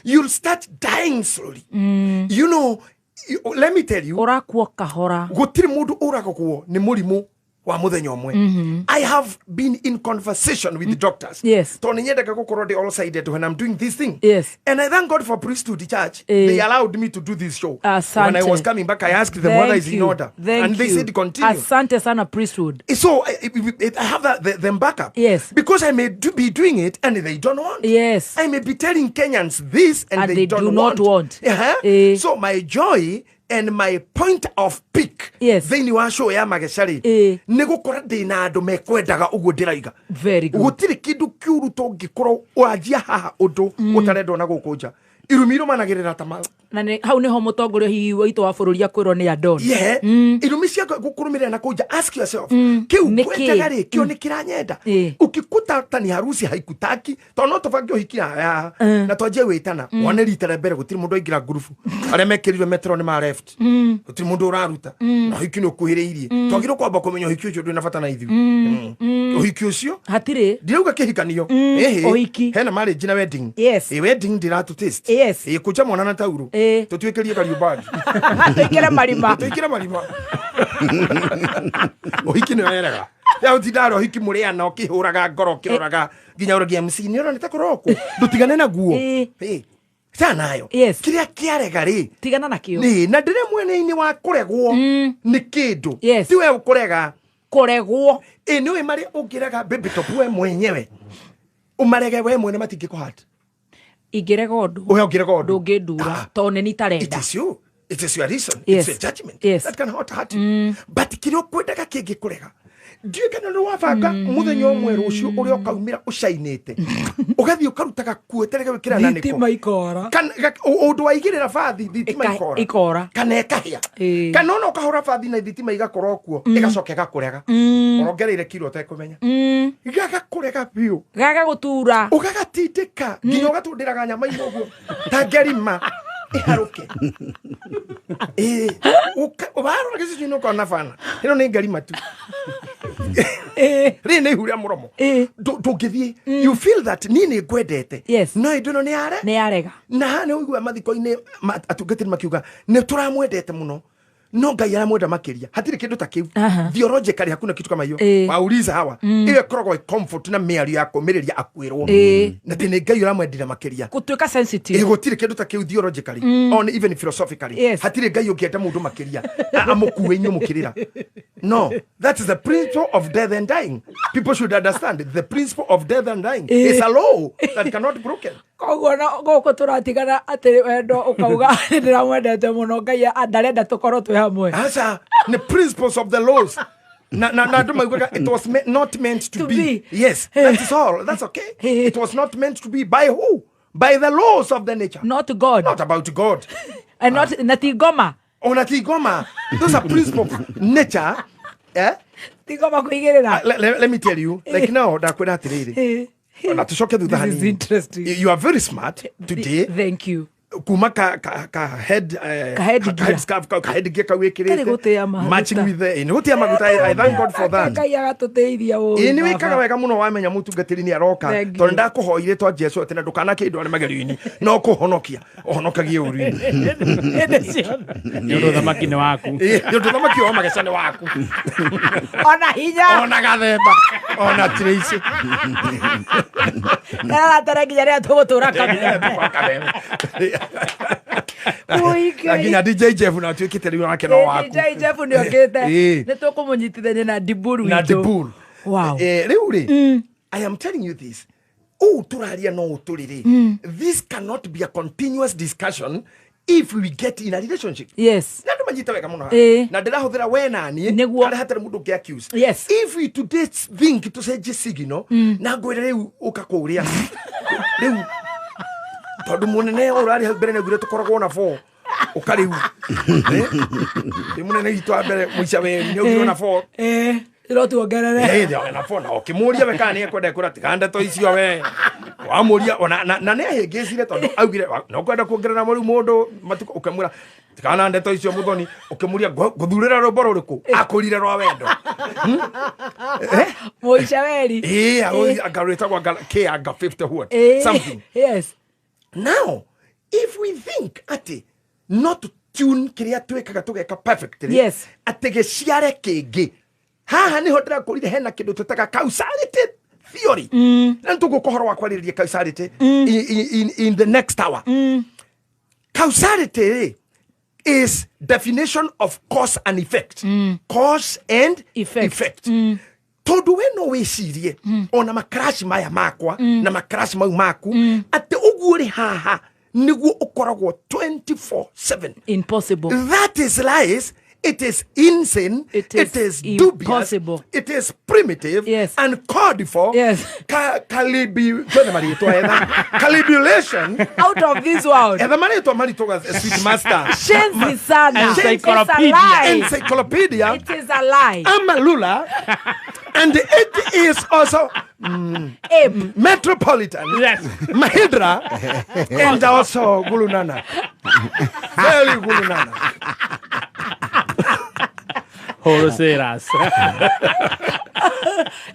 Speaker 4: You'll start dying slowly. You know, let me tell you,
Speaker 1: ũrakua kahora.
Speaker 4: Gũtirĩ mũndũ ũragwo nĩ mũrimũ wa muthenya ũmwe. I have been in conversation with the doctors.
Speaker 1: Yes.
Speaker 4: Tondũ nyendaga gũkorwo ndĩ all sided when I'm doing this thing.
Speaker 1: Yes.
Speaker 4: And I thank God for Priesthood Church.
Speaker 1: Eh.
Speaker 4: They allowed me to do this show.
Speaker 1: Asante.
Speaker 4: When I was coming back, I asked them whether it's in order.
Speaker 1: Thank
Speaker 4: and they
Speaker 1: you.
Speaker 4: said continue.
Speaker 1: Asante sana Priesthood.
Speaker 4: So I have them back up.
Speaker 1: Yes.
Speaker 4: Because I may be doing it and they don't want.
Speaker 1: Yes.
Speaker 4: I may be telling Kenyans this and they don't
Speaker 1: do not want.
Speaker 4: Uh-huh.
Speaker 1: Eh.
Speaker 4: So my joy and my point of peak
Speaker 1: Yes.
Speaker 4: thĩinĩ wa show ya Mageca-rĩ
Speaker 1: Eh.
Speaker 4: nĩ gũkora ndĩ na andũ mekwendaga ũguo ndĩraiga.
Speaker 1: Very good.
Speaker 4: Gũtirĩ kĩndũ kĩũru tũngĩkorwo wanjia haha ũndũ ũtarendwo na gũkũ nja. Irumi irũmanagĩrĩra ta
Speaker 1: na nĩ hau nĩho mũtongoria hihi witũ wa bũrũri akwĩrwo nĩ Adon.
Speaker 4: Yeah. Irumi cia gũkũrũmĩrĩra na kũu nja, ask yourself kĩu
Speaker 1: Nĩkĩ?
Speaker 4: ngwendaga rĩ kĩo nĩ kĩranyenda. Ũkikuta ta ni harusi haikutaki tondũ no tũbange ũhiki haha na twanjie gwĩtana wone rita rĩa mbere gũtirĩ mũndũ aingĩra ngurubu arĩa mekĩrirwe metero nĩ ma left gũtirĩ mũndũ ũraruta na ũhiki nĩ ũkuhĩrĩirie twagĩrĩirwo kwamba kũmenya ũhiki ũcio ndũrĩ na bata na ithuĩ. Ũhiki ũcio
Speaker 1: hatirĩ
Speaker 4: ndirauga kĩhikanio. Ĩhĩ
Speaker 1: ũhiki.
Speaker 4: Hena marriage na wedding.
Speaker 1: Yes.
Speaker 4: Ĩ wedding ndĩratũ taste.
Speaker 1: Yes.
Speaker 4: Ĩkũnja mwana na tauro. Tũtuĩkĩrie kariũmbangi.
Speaker 1: Tũikĩre marima.
Speaker 4: Tũikĩre marima. Ũhiki nĩ werega. Ya ũtindara ũhiki mũrĩana ũkĩhũraga ngoro ũkĩroraga nginya ũrogia MC nĩ ũrona ta kũrokwo. Ndũtigane naguo. Tigana nayo.
Speaker 1: Yes.
Speaker 4: Kĩrĩa kĩarega rĩ.
Speaker 1: Tigana nakĩo.
Speaker 4: Nĩ na ndĩrĩ mwena-inĩ wa kũregwo nĩ kĩndũ.
Speaker 1: Yes.
Speaker 4: Ti we ũkũrega.
Speaker 1: Kũregwo.
Speaker 4: Ĩ nĩ ũĩ marĩa ũngĩrega baby top we mwenyewe. Ũmarege we mwene matingĩkũhata.
Speaker 1: Ingĩrega ũndũ.
Speaker 4: Ũhe ũngĩrega ũndũ.
Speaker 1: Ndũngĩndura tondũ nĩ niĩ itarenda.
Speaker 4: It is you. It is your reason.
Speaker 1: Yes.
Speaker 4: It's your judgment.
Speaker 1: Yes.
Speaker 4: That can hurt you. But kĩrĩa ũkwendaga kĩngĩkũrega. Ndiũĩ kana nĩ wabanga mũthenya ũmwe rũciũ ũrĩa ũkaumĩra ũcainĩte. Ũgathiĩ ũkarutaga kuo ĩtarĩ gwĩkĩra na nĩko.
Speaker 1: Thitima ikora.
Speaker 4: Kana ũndũ waigĩrĩra bathi thitima ikora.
Speaker 1: Ikora.
Speaker 4: Kana ĩkahĩa. Kana ona ũkahũra bathi na thitima igakorwo kuo ĩgacoka ĩgakũrega. Ũrongereire kiro ũtekũmenya. Gagakũrega biũ.
Speaker 1: Gagagũtura.
Speaker 4: Ũgagatindĩka nginya ũgatũndĩraga nyama-inĩ ũguo ta ngerima ĩharũke. Warora gĩcicio-inĩ ũkona bana. Ĩno nĩ ngerima tu. Rĩrĩ nĩ ihu rĩa mũromo. Ndũngĩthiĩ. You feel that niĩ nĩ ngwendete.
Speaker 1: Yes.
Speaker 4: No ĩndũ ĩno nĩ yare.
Speaker 1: Nĩ yarega.
Speaker 4: Na haha nĩ ũiguaga mathiko-inĩ atungatĩri makiuga nĩ tũramwendete mũno. No Ngai aramwenda makĩria. Hatirĩ kĩndũ ta kĩu. Theologically hakuna kitu kama hiyo. Wauliza hawa. Ĩyo ĩkoragwo ĩ comfort na mĩario ya kũmĩrĩria akuĩrwo. Na atĩ nĩ Ngai ũramwendire makĩria.
Speaker 1: Gũtuĩka sensitive.
Speaker 4: Gũtirĩ kĩndũ ta kĩu theologically. On even philosophically.
Speaker 1: Yes.
Speaker 4: Hatirĩ Ngai ũngĩenda mũndũ makĩria. Amũkue inyuĩ mũkĩrĩra. No, that is the principle of death and dying. People should understand the principle of death and dying is a law that cannot be broken.
Speaker 1: Koguo no gũkũ tũratigana atĩ wendo ũkauga nĩ ndĩramwendete mũno Ngai ndarenda tũkorwo twĩ hamwe.
Speaker 4: Aca, the principles of the laws. Na andũ maugaga it was not meant to be. Yes, that is all. That's okay. It was not meant to be by who? By the laws of the nature.
Speaker 1: Not God.
Speaker 4: Not about God.
Speaker 1: And not na ti ngoma.
Speaker 4: Ona ti ngoma. Those are principles of nature. Eh?
Speaker 1: Ti ngoma kũigĩrĩra.
Speaker 4: Let me tell you, like now, ndakwĩra atĩrĩrĩ. Na tucoke thutha
Speaker 1: This is
Speaker 4: hanini.
Speaker 1: interesting.
Speaker 4: You are very smart today.
Speaker 1: Thank you.
Speaker 4: Kuma ka head
Speaker 1: Ka head gear.
Speaker 4: head scarf ka head gear ka wikirite.
Speaker 1: Nĩ gũtĩa maguta.
Speaker 4: Matching with the nĩ gũtĩa maguta. I thank God for that.
Speaker 1: Ngai agatũteithia ũũ.
Speaker 4: Ĩ nĩ wĩkaga wega mũno wamenya mũtungatĩri nĩ aroka.
Speaker 1: Thank
Speaker 4: Tondũ
Speaker 1: you.
Speaker 4: ndakũhoire twa Jesu atĩ na ndũkanakĩndũ arĩ magerio-inĩ no kũhonokia ũhonokagie ũru-inĩ.
Speaker 1: Hĩndĩ ciothe.
Speaker 3: Nĩ ũndũ ũthamaki nĩ waku.
Speaker 4: Ĩ, nĩ ũndũ ũthamaki wa mageca nĩ waku.
Speaker 1: Ona hinya.
Speaker 4: Ona gathemba. Ona Tracy.
Speaker 1: Ndararatara nginya rĩrĩa tũgũtũra kameme.
Speaker 4: Na nginya DJ Jeff na atuĩkĩte rĩu nake no waku.
Speaker 1: DJ Jeff nĩ okĩte. Nĩ tũkũmũnyitithania na Diburu
Speaker 4: Na
Speaker 1: witũ.
Speaker 4: Diburu.
Speaker 1: Wow.
Speaker 4: Rĩu rĩ, I am telling you this. Ũũ tũraria no ũtũrĩrĩ. This cannot be a continuous discussion if we get in a relationship.
Speaker 1: Yes.
Speaker 4: Na andũ manyite wega mũno haha. Na ndĩrahũthĩra we na niĩ,
Speaker 1: Nĩguo.
Speaker 4: harĩa hatarĩ mũndũ ũngĩ accuse.
Speaker 1: Yes.
Speaker 4: If we today think tũcenjie signal, na ngwĩre rĩu ũka kũrĩa. Rĩu tondũ mũnene ũrarĩ hau mbere nĩaugire tũkoragwo na 4. Ũka rĩu. Ĩ mũnene witũ wa mbere mũica weru nĩaugire na 4.
Speaker 1: Ĩro tuongerere.
Speaker 4: Ĩ, na 4 na ũkĩmũria we kana nĩekwenda kwĩra tiga ndeto icio we. Wamũria ona na nĩahĩngĩcire tondũ augire no kwenda kuongerera rĩu mũndũ matukũ ũkĩmwĩra tigana ndeto icio mũthoni ũkĩmũria ngũthurĩra rwĩmbo rũrĩkũ akũrire rwa wendo.
Speaker 1: Mũica weri.
Speaker 4: Ĩ, anga rwĩtagwo anga K anga 50 what? Something.
Speaker 1: Yes.
Speaker 4: Now, if we think atĩ not to tune kĩrĩa twĩkaga tũgeka perfectly,
Speaker 1: Yes.
Speaker 4: atĩ gĩciare kĩngĩ. Haha nĩho ndĩrakũrire hena kĩndũ twĩtaga causality theory. Na nĩtũgũka ũhoro wa kwarĩrĩria causality in the next hour. Causality rĩ, is definition of cause and effect. Cause and
Speaker 1: Effect.
Speaker 4: Tondũ we no wĩcirie ona macrash maya makwa na macrash mau maku atĩ ũguo rĩ haha nĩguo ũkoragwo 24/7.
Speaker 1: Impossible.
Speaker 4: That is lies. It is insane.
Speaker 1: It is
Speaker 4: dubious.
Speaker 1: impossible.
Speaker 4: It is primitive.
Speaker 1: Yes.
Speaker 4: Uncalled for.
Speaker 1: Yes.
Speaker 4: Calibration.
Speaker 1: Out of this world.
Speaker 4: Etha marĩtwa maritũ ga sweet master.
Speaker 1: Shenzi sana.
Speaker 3: Encyclopedia.
Speaker 1: It's a lie.
Speaker 4: Encyclopedia.
Speaker 1: It is a lie.
Speaker 4: Amalula. And it is also
Speaker 1: Ape.
Speaker 4: Metropolitan.
Speaker 3: Yes.
Speaker 4: Mahindra. And also Gulunana. Very Gulunana.
Speaker 3: Wholesalers.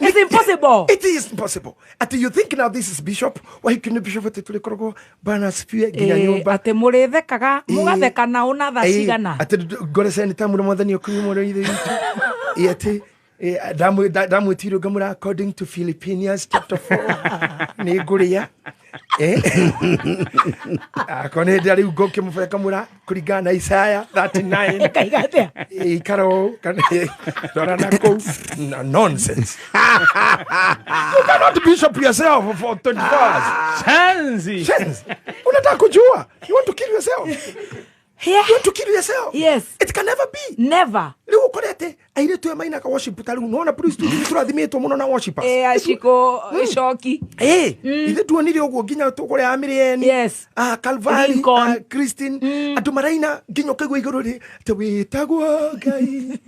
Speaker 1: It's Impossible.
Speaker 4: It is impossible. Ati you think now this is bishop, why can bishop ati tulikoragwo bana asifiwe nginya nyumba.
Speaker 1: Ati murithekaga mugatheka na una tha cigana.
Speaker 4: Ati ngore senator muno mwathani okuyu muno ithe witu. Ati ndamwĩtirwo ngamwĩra according to Philippians chapter 4 nĩ ngũrĩa. Akorwo nĩ hĩndĩ rĩu ngũkĩmũbea ngamwĩra kũringana na Isaiah 39.
Speaker 1: Ĩkaiga atĩa?
Speaker 4: Ikara ũũ, kana rora na kũu. Nonsense. You cannot bishop yourself for 24 hours.
Speaker 3: Shenzi.
Speaker 4: Shenzi. Unataka kujua. You want to kill yourself.
Speaker 1: Yeah.
Speaker 4: You want to kill yourself.
Speaker 1: Yes.
Speaker 4: It can never be.
Speaker 1: Never.
Speaker 4: Rĩu ũkorete airĩtu aya mainaga worship ta rĩu nona priest tũrathimĩtwo mũno na worshipers.
Speaker 1: Ashiko coki.
Speaker 4: Ithe tuonire ũguo nginya tũkũrĩa Amĩrĩeni.
Speaker 1: Yes.
Speaker 4: Calvary,
Speaker 1: Lincoln.
Speaker 4: Christine. Andũ maraina nginya ũkaigua igũrũ rĩ atĩ wĩtagwo Ngai.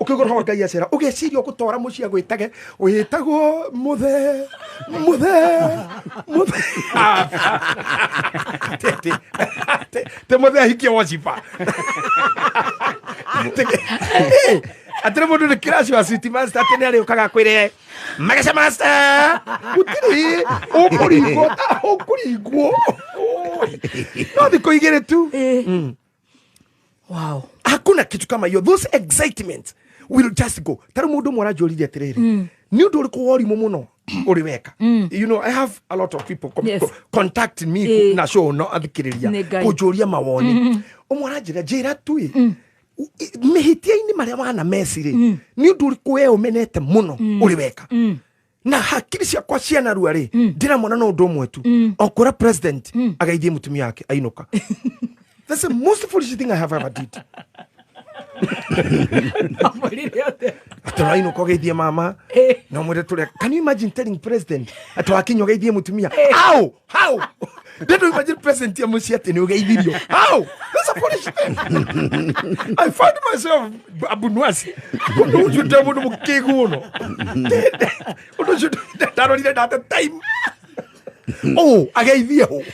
Speaker 4: Ũkaigua roho wa Ngai acera ũgeciria ũgũtwara mũciĩ agwĩtage wĩtagwo mũthe mũthe mũthe. Te mũthe ahikie worshiper. Atĩrĩ mũndũ nĩ kĩraci wa City Master atĩ nĩ arĩũkaga akwĩre Mageca Master gũtirĩ ũkũringwo ta ũkũringwo. No thikũ igĩrĩ tu.
Speaker 1: Wow.
Speaker 4: Hakuna kitu kama hiyo. Those excitement will just go. Taru mũndũ ũmwe aranjũririe atĩrĩrĩ, nĩ ũndũ ũrĩkũ wa ũrimũ mũno ũrĩ weka? You know, I have a lot of people contact me na show no athikĩrĩria kũnjũria mawoni. Ũmwe aranjĩra, njĩra tu ĩ, mĩhĩtia-inĩ marĩa wana meci rĩ, nĩ ũndũ ũrĩkũ we ũmenete mũno ũrĩ weka? Na hakiri ciakwa cianarua rĩ, ndĩramwona no ũndũ ũmwe tu. O kũra president ageithie mũtumia wake ainũka. That's the most foolish thing I have ever did. Atĩ no geithie mama. No mwĩre tũrĩa. Can you imagine telling president atĩ wakinya ũgeithie mũtumia? How? How? Did you imagine president ya mũciĩ atĩ nĩ ũgeithirio? How? That's a foolish thing. I found myself abunwasi. Ũndũ ũcio ndĩ mũndũ mũkĩgu mũno. Ũndũ ũcio ndarorire ndate time. Oh, ageithie hũ.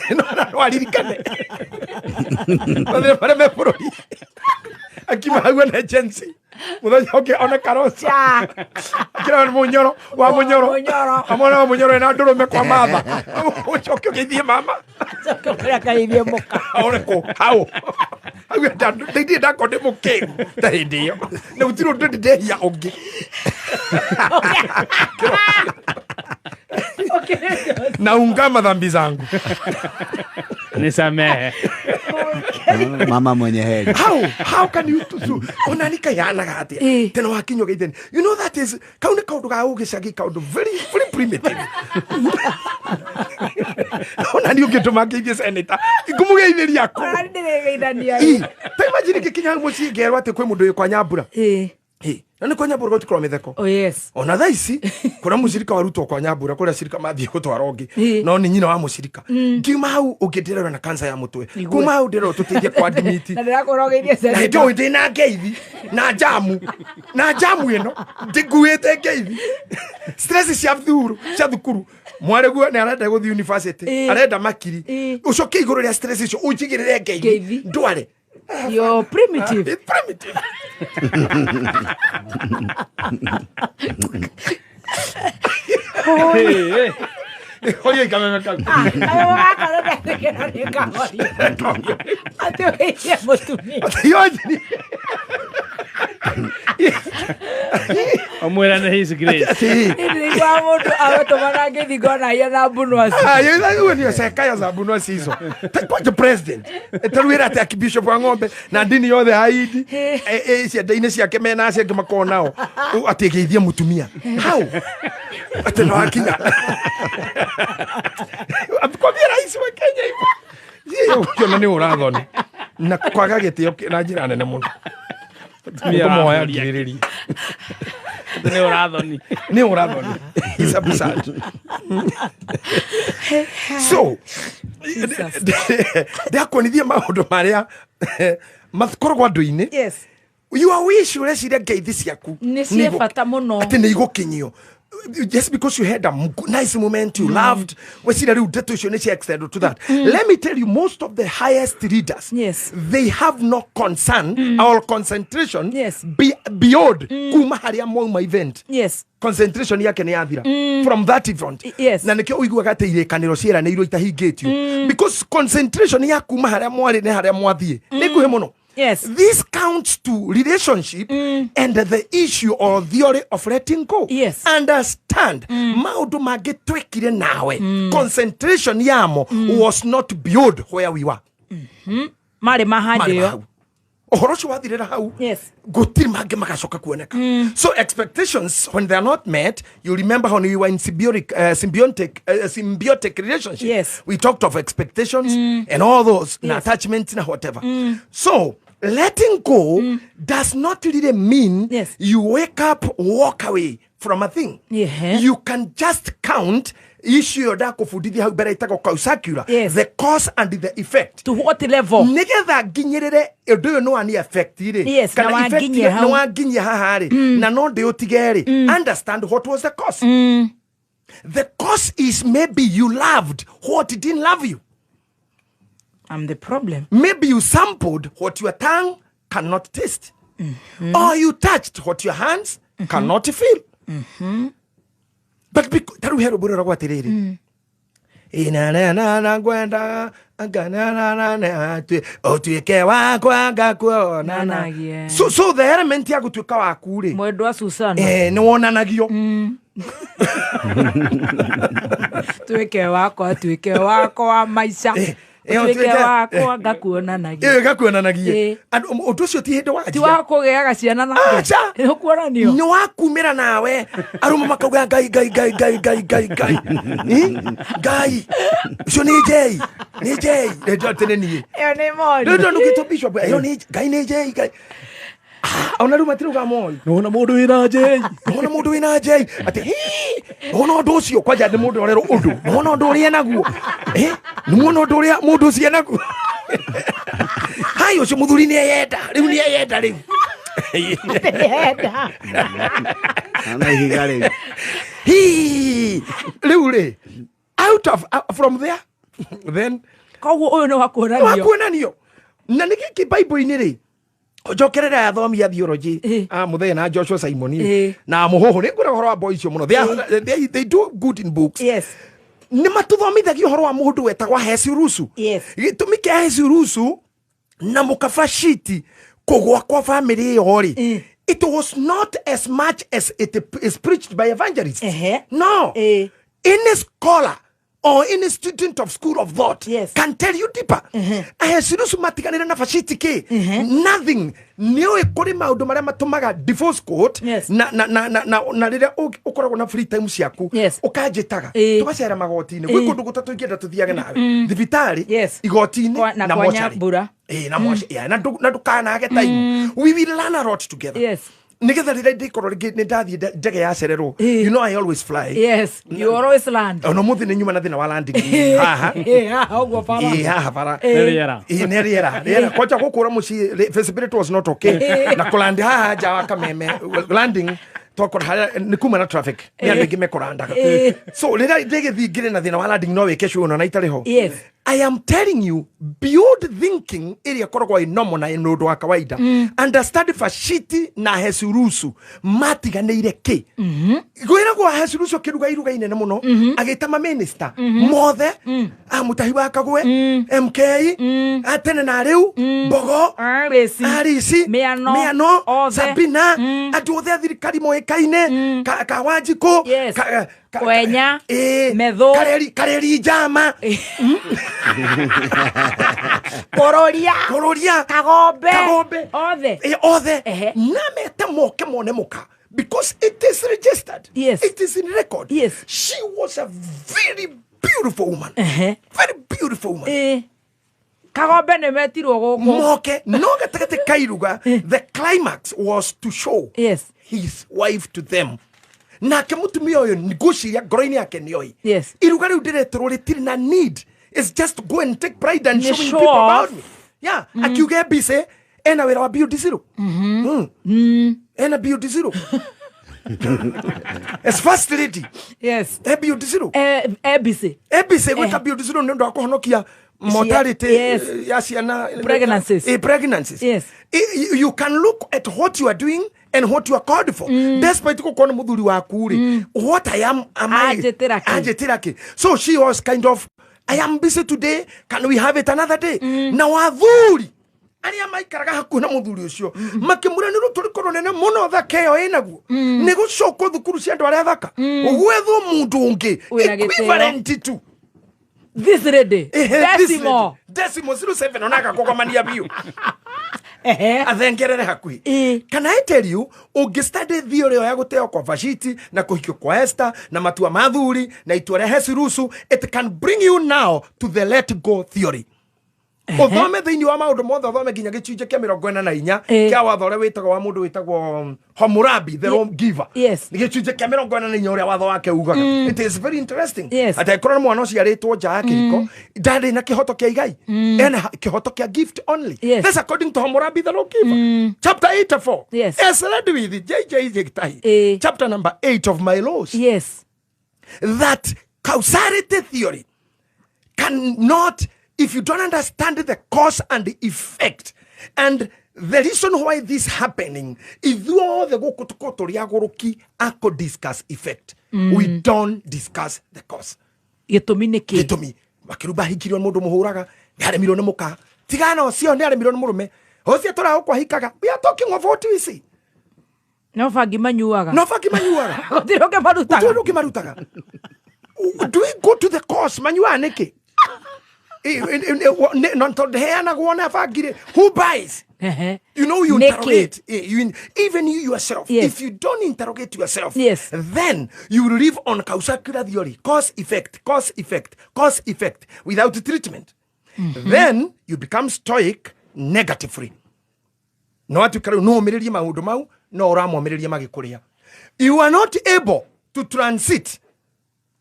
Speaker 4: No, no, aririkane. Mathĩna marĩa me bũrũri. Akiuma hau ena agency. Mũthenya ũngĩ ona Kalonzo. Akĩra nĩ Mũnyoro, wa Mũnyoro. Amwona wa Mũnyoro ena ndũrũme kwa matha. Ũcoke ũgeithie mama.
Speaker 1: Ũcoke ũkĩre akageithie mũka.
Speaker 4: Aone kũ, hau. Hau ndirĩ ndakorwo ndĩ mũkĩgu ta hĩndĩ ĩyo. Na gũtirĩ ũndũ ndĩ ndehia ũngĩ. Naungama dhambi zangu.
Speaker 3: Nisamehe.
Speaker 2: Mama mwenye heri.
Speaker 4: How can you do? Ona nikayanaga atia. Tena wakinyo geitheni. You know that is kau nĩ kaũndũ ga ũgĩcagi, kaũndũ very very primitive. Ona nĩ ũngĩtũma ngeithie senator, ngũmũgeithĩria kũ?
Speaker 1: Ona ndĩrĩgeithania.
Speaker 4: Ta imagine ngĩkinya hau mũciĩ ngerwo atĩ kwĩ mũndũ wĩ kwa Nyambura. Na nĩ kwa Nyambura gũtikorwo mĩtheko.
Speaker 1: Oh yes.
Speaker 4: Ona thaa ici kũrĩa mũcirika warutwo kwa Nyambura, kũrĩa cirika mathiĩ gũtwara ũngĩ. No nĩ nyina wa mũcirika. Ngiuma hau ũngĩ ndĩrerwo na cancer ya mũtwe. Kuma hau ndĩrerwo tũteithie kwa admit.
Speaker 1: Na ndĩrakwĩra ũgeithie senator.
Speaker 4: Na ndĩũĩ ndĩna ngeithi na njamu. Na njamu ĩno ndĩnguĩte ngeithi. Stress cia thukuru, cia thukuru. Mwarĩguo nĩ arenda gũthiĩ university, arenda makiri. Ũcoke igũrũ rĩa stress icio ũnjigĩrĩre ngeithi. Ndware.
Speaker 1: You're primitive.
Speaker 4: It's primitive. Horia ikameme kau.
Speaker 1: Ayo gaka ndetĩkĩra nĩ kahoria. Atĩ ũgeithie mũtumia.
Speaker 4: Atĩ
Speaker 3: Omwĩra nĩ his grace.
Speaker 1: Nĩndĩraigua mũndũ agũtũmaga ngeithi ngona hiya na mbunwasi.
Speaker 4: Hiyo ndio sekaya za mbunwasi hizo. Kwa president. Tarwĩra atĩ archbishop wa ng'ombe na ndini yothe haidi. Cianda-inĩ ciake mena acio angĩ makoragwo nao. Atĩ geithie mũtumia. How? Atĩ no akinya. Akwambia rais wa Kenya hivyo. Yeye ukiona nĩ ũrathoni. Na kwaga gĩtĩo na njĩra nene mũno. Ngũmũhoya ngirĩrĩrie.
Speaker 3: Nĩ ũrathoni.
Speaker 4: Nĩ ũrathoni. It's absurd. So, ndĩrakuonithia maũndũ marĩa makoragwo andũ-inĩ.
Speaker 1: Yes.
Speaker 4: You are wish ũreciria ngeithi ciaku
Speaker 1: nĩ cia bata mũno.
Speaker 4: Atĩ nĩ igũkinyio. Just because you had a nice moment you loved, weciria rĩu ndeto icio nĩ cia extend to that. Let me tell you, most of the highest leaders, they have no concern or concentration beyond kuma harĩa mwauma event. Concentration yake nĩ yathira from that event. Na nĩkĩo ũiguaga atĩ irĩkanĩro ciĩranĩirwo itahingĩtio, because concentration ya kuma harĩa mwarĩ nĩ harĩa mwathiĩ nĩ nguhĩ mũno. This counts to relationship and the issue or theory of letting go. Understand, maũndũ mangĩ twekire nawe, concentration yamo was not beyond where we were.
Speaker 1: Marĩ mahandi
Speaker 4: Marĩ
Speaker 1: ĩyo.
Speaker 4: hau. Ũhoro ũcio wathirĩra hau, gũtirĩ mangĩ magacoka kuoneka. So expectations, when they are not met, you remember when we were in symbiotic relationship. We talked of expectations and all those, na attachment na whatever. So letting go does not really mean you wake up, walk away from a thing. You can just count issue ĩyo ndakũbundithia hau mbere ĩtagwo causacula, the cause and the effect.
Speaker 1: To what level?
Speaker 4: Nĩgetha nginyĩrĩre ũndũ ũyũ nĩ wani affect rĩ,
Speaker 1: Yes, na
Speaker 4: kana effect
Speaker 1: wanginyia hau.
Speaker 4: nĩ wanginyia haha rĩ, na no ndĩũtige rĩ, understand what was the cause. The cause is maybe you loved what didn't love you.
Speaker 1: I'm the problem.
Speaker 4: Maybe you sampled what your tongue cannot taste. Or you touched what your hands cannot feel. But ta rĩu he rwĩmbo rũrĩa rwagwo atĩrĩrĩ, ĩnanana ngwenda ngananana ũtuĩke wakwa ngakuonana.
Speaker 1: Nanagie.
Speaker 4: So the element ya gũtuĩka waku rĩ,
Speaker 1: Mwendwa Susana.
Speaker 4: Nĩ wonanagio.
Speaker 1: Tuĩke wakwa, tuĩke wakwa wa maica. Tuĩke wakwa ngakuonanagia.
Speaker 4: Ĩyo ĩgakuonanagie. Ũndũ ũcio ti hĩndĩ wanjia.
Speaker 1: Ti wa kũgĩaga ciana nake.
Speaker 4: Aca.
Speaker 1: Nĩ ũkuonanio.
Speaker 4: Nĩ wakumĩra nawe arũme makauga Ngai, Ngai, Ngai, Ngai, Ngai, Ngai, Ngai. Ngai ũcio nĩ Njei, nĩ Njei. Rĩndũ atĩ nĩ niĩ.
Speaker 1: Ĩyo nĩ mori.
Speaker 4: Rĩndũ nũgĩtwo bishop, ĩyo nĩ Ngai, nĩ Njei, Ngai. Ona rĩu matirauga mori.
Speaker 3: Nĩwona mũndũ wĩna Njei.
Speaker 4: Nĩwona mũndũ wĩna Njei. Atĩ, hii, nĩwona ũndũ ũcio, kwanja nĩ mũndũ ũrerwo ũndũ. Nĩwona ũndũ ũrĩa enaguo. Nĩwona ũndũ ũrĩa mũndũ ũcio enaguo. Hai, ũcio mũthuri nĩ eyenda. Rĩu nĩ eyenda rĩu.
Speaker 1: Eyenda.
Speaker 2: Na ihiga rĩu.
Speaker 4: Hii, rĩu rĩ, out of, from there, then
Speaker 1: Koguo ũyũ nĩ wa kuonanio.
Speaker 4: Wa kuonanio. Na nĩ gĩkĩ Bible-inĩ rĩ, njokerere athomi a theology, a Muthee na Joshua Simon na Muhoho, nĩ ngwĩra ũhoro wa boys icio mũno. They do good in books. Nĩ matũthomithagia ũhoro wa mũndũ wetagwo Ahasuerusu. Gĩtũmi kĩa Ahasuerusu na mũkabaciti kũgwa kwa family ĩyo rĩ, it was not as much as it is preached by evangelists. No. Any scholar or any student of school of thought can tell you deeper. Ahasuerusu matiganire na Vashti kĩ? Nothing. Nĩũĩ kũrĩ maũndũ marĩa matũmaga divorce court na rĩrĩa ũkoragwo na free time ciaku, ũkanjĩtaga, tũgacera magoti-inĩ. Gwĩ kũndũ gũtatũ ingĩenda tũthiage nawe. Thibitarĩ, igoti-inĩ,
Speaker 1: Na
Speaker 4: na
Speaker 1: kwa
Speaker 4: mocarĩ.
Speaker 1: Nyambura.
Speaker 4: Na mocarĩ. Yeah, na ndũkanage time. We will learn a lot together. Nĩgetha rĩrĩa ndĩkorwo rĩngĩ nĩ ndathiĩ ndege yacererwo. You know I always fly.
Speaker 1: Yes, you always land.
Speaker 4: Ona mũthĩ nĩ nyuma na thĩna wa landing. Haha.
Speaker 1: Haha ũguo bara.
Speaker 4: Haha bara.
Speaker 3: Nĩ rĩera.
Speaker 4: Nĩ rĩera. Rĩera. Kwanja gũkũra mũciĩ, feasibility was not okay. Na kũland haha nja wa Kameme, landing, twakora harĩa nĩ kuma na traffic. Nĩ andũ aingĩ mekũrandaga. So rĩrĩa ndĩgĩthiĩ ngĩrĩ na thĩna wa landing no wĩke show ona itarĩ ho. I am telling you, beyond thinking ĩrĩa ĩkoragwo ĩ normal na nĩ ũndũ wa kawaida. Understand Vashti na Ahasuerusu matiganĩire kĩ? Gwĩragwo Ahasuerusu akĩruga iruga inene mũno, agĩta ma minister mothe, a Mutahi wa Kagwe, MK, a tene na rĩu, Mbogo,
Speaker 1: Arisi.
Speaker 4: Arisi,
Speaker 1: Mĩano,
Speaker 4: Mĩano,
Speaker 1: othe.
Speaker 4: Sabina, andũ othe a thirikari moĩkaine, ka Wanjikũ,
Speaker 1: Kwenya, Methu.
Speaker 4: Kareri Njama.
Speaker 1: Kũrũria.
Speaker 4: Kũrũria.
Speaker 1: Kagombe.
Speaker 4: Kagombe.
Speaker 1: Othe.
Speaker 4: Othe. Na mete moke mone mũka. Because it is registered. It is in record. She was a very beautiful woman. Very beautiful woman.
Speaker 1: Kagombe nĩ metirwo gũkũ.
Speaker 4: Moke. No gatagatĩ ka iruga, the climax was to show his wife to them. Nake mũtumia ũyũ ngwĩciria ngoro-inĩ yake nĩoĩ. Iruga rĩu ndĩretĩrwo rĩtirĩ na need. It's just go and take pride and
Speaker 1: Nĩ
Speaker 4: showing
Speaker 1: show
Speaker 4: people
Speaker 1: off.
Speaker 4: about me. Yeah. Akiuga mbica ena wĩra wa BOD zero. Ena BOD zero. As first lady.
Speaker 1: Yes.
Speaker 4: Ebiud Zero.
Speaker 1: ABC.
Speaker 4: ABC gwĩka Beyond Zero nĩ ũndũ wa kũhonokia mortality ya ciana
Speaker 1: Pregnancies.
Speaker 4: Pregnancies.
Speaker 1: Yes.
Speaker 4: You can look at what you are doing and what you are called for. Despite gũkorwo nĩ mũthuri waku rĩ, what I am, am I?
Speaker 1: Anjĩtĩra kĩ?
Speaker 4: Anjĩtĩra kĩ? So she was kind of, I am busy today, can we have it another day? Na wathuri arĩa maikaraga hakuhĩ na mũthuri ũcio makĩmwĩra nĩ rũtũrĩko rũnene mũno thaka ĩyo ĩnaguo nĩ gũcokwo thukuru cia andũ arĩa thaka gwethwo mũndũ ũngĩ
Speaker 1: Wĩna gĩtĩo.
Speaker 4: equivalent to
Speaker 1: This lady. Decimal.
Speaker 4: Decimal 07 onaka kũgomania biũ
Speaker 1: Ehe.
Speaker 4: athengerere hakuhĩ. Can I tell you, ũngĩstudy theory ĩyo ya gũteo kwa Vashti na kũhikio kwa Esther na matua ma athuri na itua rĩa Hesirusu, it can bring you now to the let go theory. Ũthome thĩinĩ wa maũndũ mothe, ũthome nginya gĩcunjĩ kĩa 44 kĩa watho ũrĩa wĩtagwo wa mũndũ wĩtagwo Hammurabi, the law giver.
Speaker 1: Yes.
Speaker 4: Nĩ gĩcunjĩ kĩa 44 ũrĩa watho wake ugaga. It is very interesting.
Speaker 1: Yes.
Speaker 4: Atĩ angĩkorwo nĩ mwana ũciarĩtwo nja ya kĩhiko, ndarĩ na kĩhoto kĩa igai. Ena kĩhoto kĩa gift only.
Speaker 1: Yes.
Speaker 4: That's according to Hammurabi, the law giver. Chapter 84.
Speaker 1: Yes.
Speaker 4: As read with J.J. Gitahi. Chapter number 8 of my laws.
Speaker 1: Yes.
Speaker 4: That causality theory cannot, if you don't understand the cause and the effect and the reason why this happening, ithuothe gũkũ tũkorwo tũrĩ agũrũki a kũ discuss effect. We don't discuss the cause.
Speaker 1: Gĩtũmi nĩ kĩ?
Speaker 4: Gĩtũmi. Makĩruba ahikirio nĩ mũndũ mũhũraga, nĩ aremirwo nĩ mũka. Tigana ũcio nĩ aremirwo nĩ mũrũme. Ũcio tũragũkũ ahikaga. We are talking of what we see.
Speaker 1: No bangi manyuaga.
Speaker 4: No bangi manyuaga.
Speaker 1: Gũtirĩ ũngĩ marutaga.
Speaker 4: Gũtirĩ ũngĩ marutaga. Do we go to the cause? Manyuaga nĩkĩ? Who buys? You know, you interrogate. Even you yourself.
Speaker 1: Yes.
Speaker 4: If you don't interrogate yourself,
Speaker 1: yes,
Speaker 4: then you will live on causality theory, cause effect, cause effect, cause effect, without treatment. Then you become stoic negatively. No atuka no omĩrĩrie maũndũ mau, no ũramomĩrĩria magĩkũrĩa. You are not able to transit,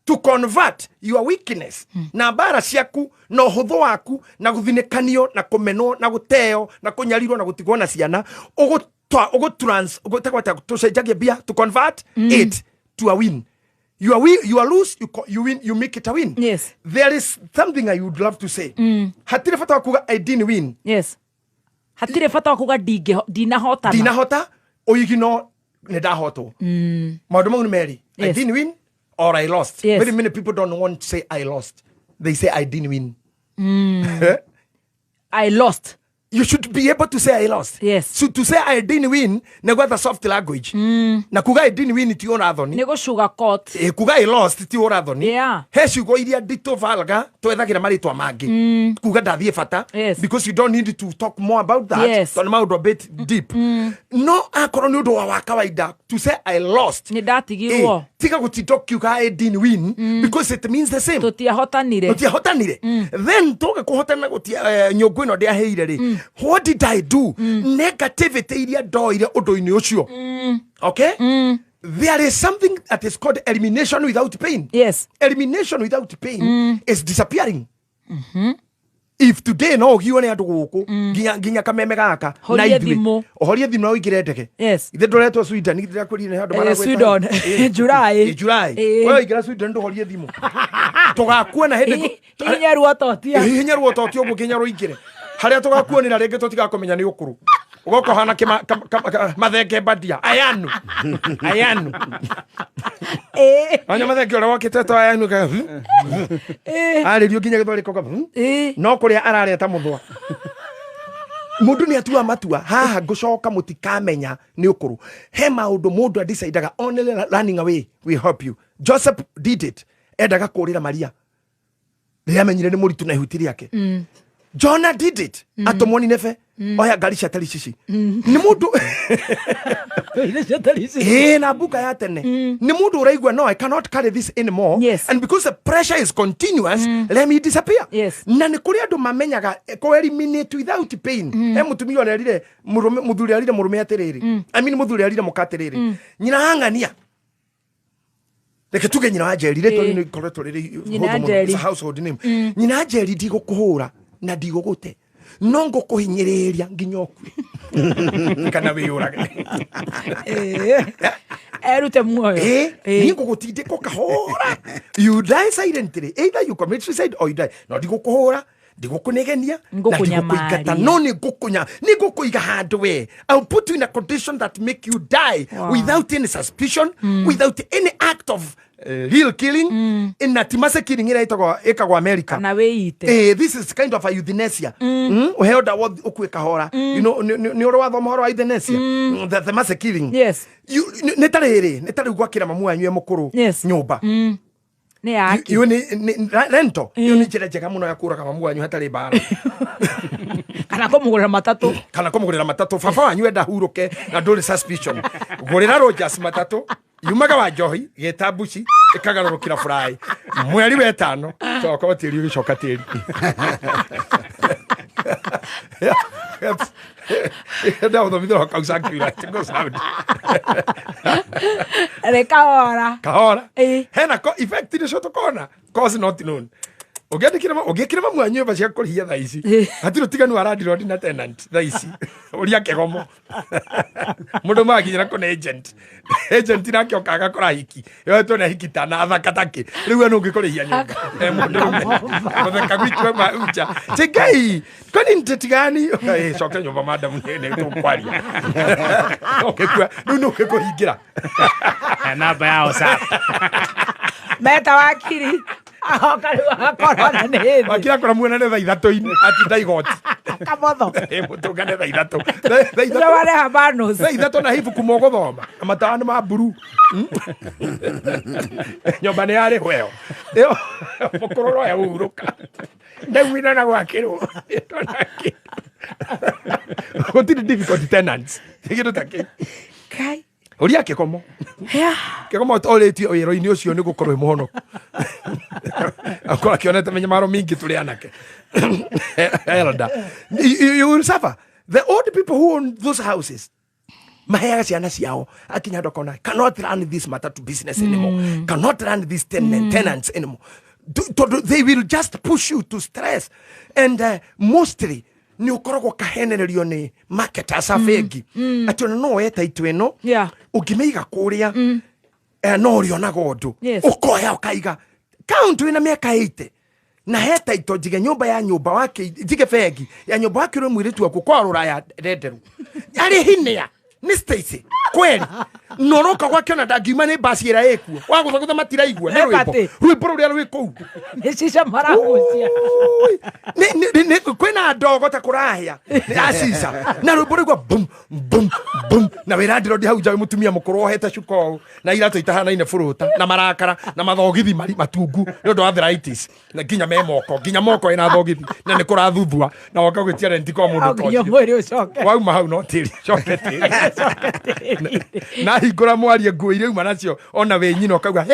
Speaker 4: to convert your weakness na mbara ciaku na ũhũthũ waku na gũthinĩkanio na kũmenwo na gũteo na kũnyarirwo na gũtigwo na ciana, tũcenjagie mbia to convert it to a win. You are win, you are lose, you win, you make it a win.
Speaker 1: Yes.
Speaker 4: There is something I would love to say. Hatirĩ bata wa kuga I didn't win.
Speaker 1: Yes. Hatirĩ bata wa kuga ndinahotana.
Speaker 4: Ndinahota, ũigino nĩ ndahotwo. Maũndũ mau nĩ merĩ. I didn't win or I lost.
Speaker 1: Yes.
Speaker 4: Very many people don't want to say I lost. They say I didn't win.
Speaker 1: I lost.
Speaker 4: You should be able to say I lost.
Speaker 1: Yes.
Speaker 4: So to say I didn't win, negwetha soft language. Na kuga I didn't win ti ũrathoni.
Speaker 1: Nĩ gũ sugar coat.
Speaker 4: Kuga I lost ti ũrathoni.
Speaker 1: Yeah.
Speaker 4: He ciugo iria nditũ valga twethagĩra marĩtwa mangĩ. Kuga ndathiĩ bata.
Speaker 1: Yes.
Speaker 4: Because you don't need to talk more about that.
Speaker 1: Yes.
Speaker 4: Tondũ maũndũ a bit deep. No akorwo nĩ ũndũ wa kawaida to say I lost.
Speaker 1: Nĩ ndatigirwo.
Speaker 4: Tiga gũtinda ũkiuga I didn't win because it means the same.
Speaker 1: Tũtiahotanire.
Speaker 4: Tũtiahotanire. Then tũge kũhotana gũtia nyũngũ ĩno ndĩaheire rĩ. What did I do? Negativity iria ndoire ũndũ-inĩ ũcio. Okay? There is something that is called elimination without pain.
Speaker 1: Yes.
Speaker 4: Elimination without pain is disappearing. If today no ũgiwe nĩ andũ gũkũ nginya kameme gaka na ithuĩ ũhorie thimũ na ũingĩre ndege.
Speaker 1: Yes.
Speaker 4: Ithe ndũretwo Sweden, ithe ndĩrakwĩrire nĩ handũ maragwĩta
Speaker 1: Sweden. July.
Speaker 4: July. We waingĩra Sweden ndũhorie thimũ. Tũgakuona hĩndĩ
Speaker 1: hihinya ruototia.
Speaker 4: Hihinya ruototia ũguo nginya rũingĩre. Harĩa tũgakuonera rĩngĩ tũtigakũmenya nĩ ũkũrũ. Ũgoka ũhana mathenge mbandia. Ayanu. Ayanu. Anya mathenge ũrĩa wokĩte to ayanu ka. Arĩrio nginya gĩthwarĩko ka. No kũrĩa ararĩa ta mũthũa. Mũndũ nĩ atua matua haha ngũcoka mũtikamenya nĩ ũkũrũ. He maũndũ mũndũ adecidaga only running away will help you. Joseph did it. Endaga kũũrĩra Maria. Rĩrĩa amenyire nĩ mũritũ na ihuti rĩake. Jonah did it. Atũmwo Nineve. Oya ngari cia Tarishishi. Nĩ mũndũ na mbuka ya tene. Nĩ mũndũ ũraigua no I cannot carry this anymore.
Speaker 1: Yes.
Speaker 4: And because the pressure is continuous, let me disappear.
Speaker 1: Yes.
Speaker 4: Na nĩ kũrĩ andũ mamenyaga kũ eliminate without pain. He mũtumia ũrerire mũthuri arire mũrũme atĩrĩrĩ. I mean mũthuri arire mũka atĩrĩrĩ. Nyina hang'ania. Reke tuge nyina wa Njeri rĩtwa rĩu nĩ rĩkoretwo rĩrĩ hũthũ mũno. It's a household name. Nyina wa Njeri ndigũkũhũra na ndigũgũte. No ngũkũhinyĩrĩria nginya ũkue. Kana wĩyũrage.
Speaker 1: Erute muoyo.
Speaker 4: Ni ngũgũtindĩka kahora. You die silently. Either you commit suicide or you die. No ndigũkũhũra, ndigũkũnegenia, na ndigũkũingata. No nĩ ngũkũiga handũ we. I'll put you in a condition that make you die without any suspicion, without any act of real killing. In a timase killing ira ĩkagwo America.
Speaker 1: Na wĩite.
Speaker 4: This is kind of a euthanasia. Ũheo ndawa ũkue kahora. You know, nĩ ũrĩ wathoma ũhoro wa euthanasia. The mass killing.
Speaker 1: Yes.
Speaker 4: Nĩ ta rĩrĩ, nĩ ta rĩu gwakĩra mamu wanyu e mũkũrũ nyũmba.
Speaker 1: Nĩ yake.
Speaker 4: Iyo nĩ rento. Iyo nĩ njĩra njega mũno ya kũraga mamu wanyu hatarĩ mbara.
Speaker 1: Kana kũmũgũrĩra matatũ.
Speaker 4: Kana kũmũgũrĩra matatũ. Baba wanyu enda hurũke na ndũrĩ suspicion. Gũrĩra Rogers matatũ. Yumaga wa njohi geta mbuci ĩkagarũrũkĩra fry mweri wa ĩtano coka tĩri ũgĩcoka tĩri. Ndaũthomithia kaucakira
Speaker 1: Kahora
Speaker 4: kahora hena effect nĩcio tũkona cause not known. Ũngĩkĩra mamu wa nyũmba cia kũrĩhia thaa ici hatirĩ ũtiganu wa landlord na tenant thaa ici ũria kĩgomo mũndũ magakinyĩra kũne agent agent nake oka agakora hiki yoetwo nĩ hiki ta na athaka takĩ rĩu we nũ ũngĩkũrĩhia nyũmba mũndũ mũtheka gwitũ ma ucha tigai kwani ntetigani coke nyũmba madam nĩ tũkwaria ũngĩkua rĩu nũ ũngĩkũhingĩra
Speaker 3: namba ya WhatsApp
Speaker 1: meta wakiri akorona nĩ thĩ
Speaker 4: wakira kora muona nĩ thaa ithatũ-inĩ atinda igoti
Speaker 1: kamotho
Speaker 4: mũtũngane thaa ithatũ
Speaker 1: wareha banos
Speaker 4: thaa ithatũ na ibuku mũgũthoma na matawa nĩ ma mburu nyũmba nĩ yarĩhwo ĩyo ĩyo mũkũrũ roya ũhurũka ndaumire na gwakĩrwo gũtirĩ difficult tenants kĩndũ ta kĩu.
Speaker 1: Kai
Speaker 4: ũria kĩgomo kĩgomo orĩtio wĩra-inĩ ũcio nĩ gũkorwo wĩ mũhonoku akorwo akĩonete mĩnyamaro mĩingĩ tũrĩ anake. Elder, you will suffer. The old people who own those houses maheaga ciana ciao akinya andũ akona cannot run this matatu business anymore, cannot run these tenants anymore. They will just push you to stress and mostly nĩ ũkoragwo kahenererio nĩ marketers a bengi atĩ ona no woe taitũ ĩno ũngĩmĩiga kũrĩa no ũrĩonaga ũndũ ũkoya ũkaiga kaũntĩ wĩna mĩaka 80 na he taitũ njige nyũmba ya nyũmba wake njige bengi ya nyũmba wake rĩ mũirĩtu waku kwa rũraya renderwo arĩ hinĩa nĩ Stacy kweli noroka gwake ona ndangiuma nĩ basi ĩrĩa ĩkuo wagũthagũtha matiraigua nĩ rwĩmbo rwĩmbo rũrĩa rwĩ kũu
Speaker 1: nĩ cica maragucia
Speaker 4: kwĩna ndogo ta kũrahĩa nĩ acica na rwĩmbo rũigua bum bum bum na wĩra ndĩrondi hau nja wĩ mũtumia mũkũrũ ohete cuka ũũ na iratũ itahanaine bũrũta na marakara na mathogithi matungu nĩ ũndũ wa arthritis na nginya me moko nginya moko ĩna thogithi na nĩ kũrathuthua na woka gwĩtia renti kwa mũndũ
Speaker 1: ta ũcio
Speaker 4: wauma hau no tĩri coke tĩri na hingũra mwarie nguo iria uma nacio ona wĩ nyina ũkauga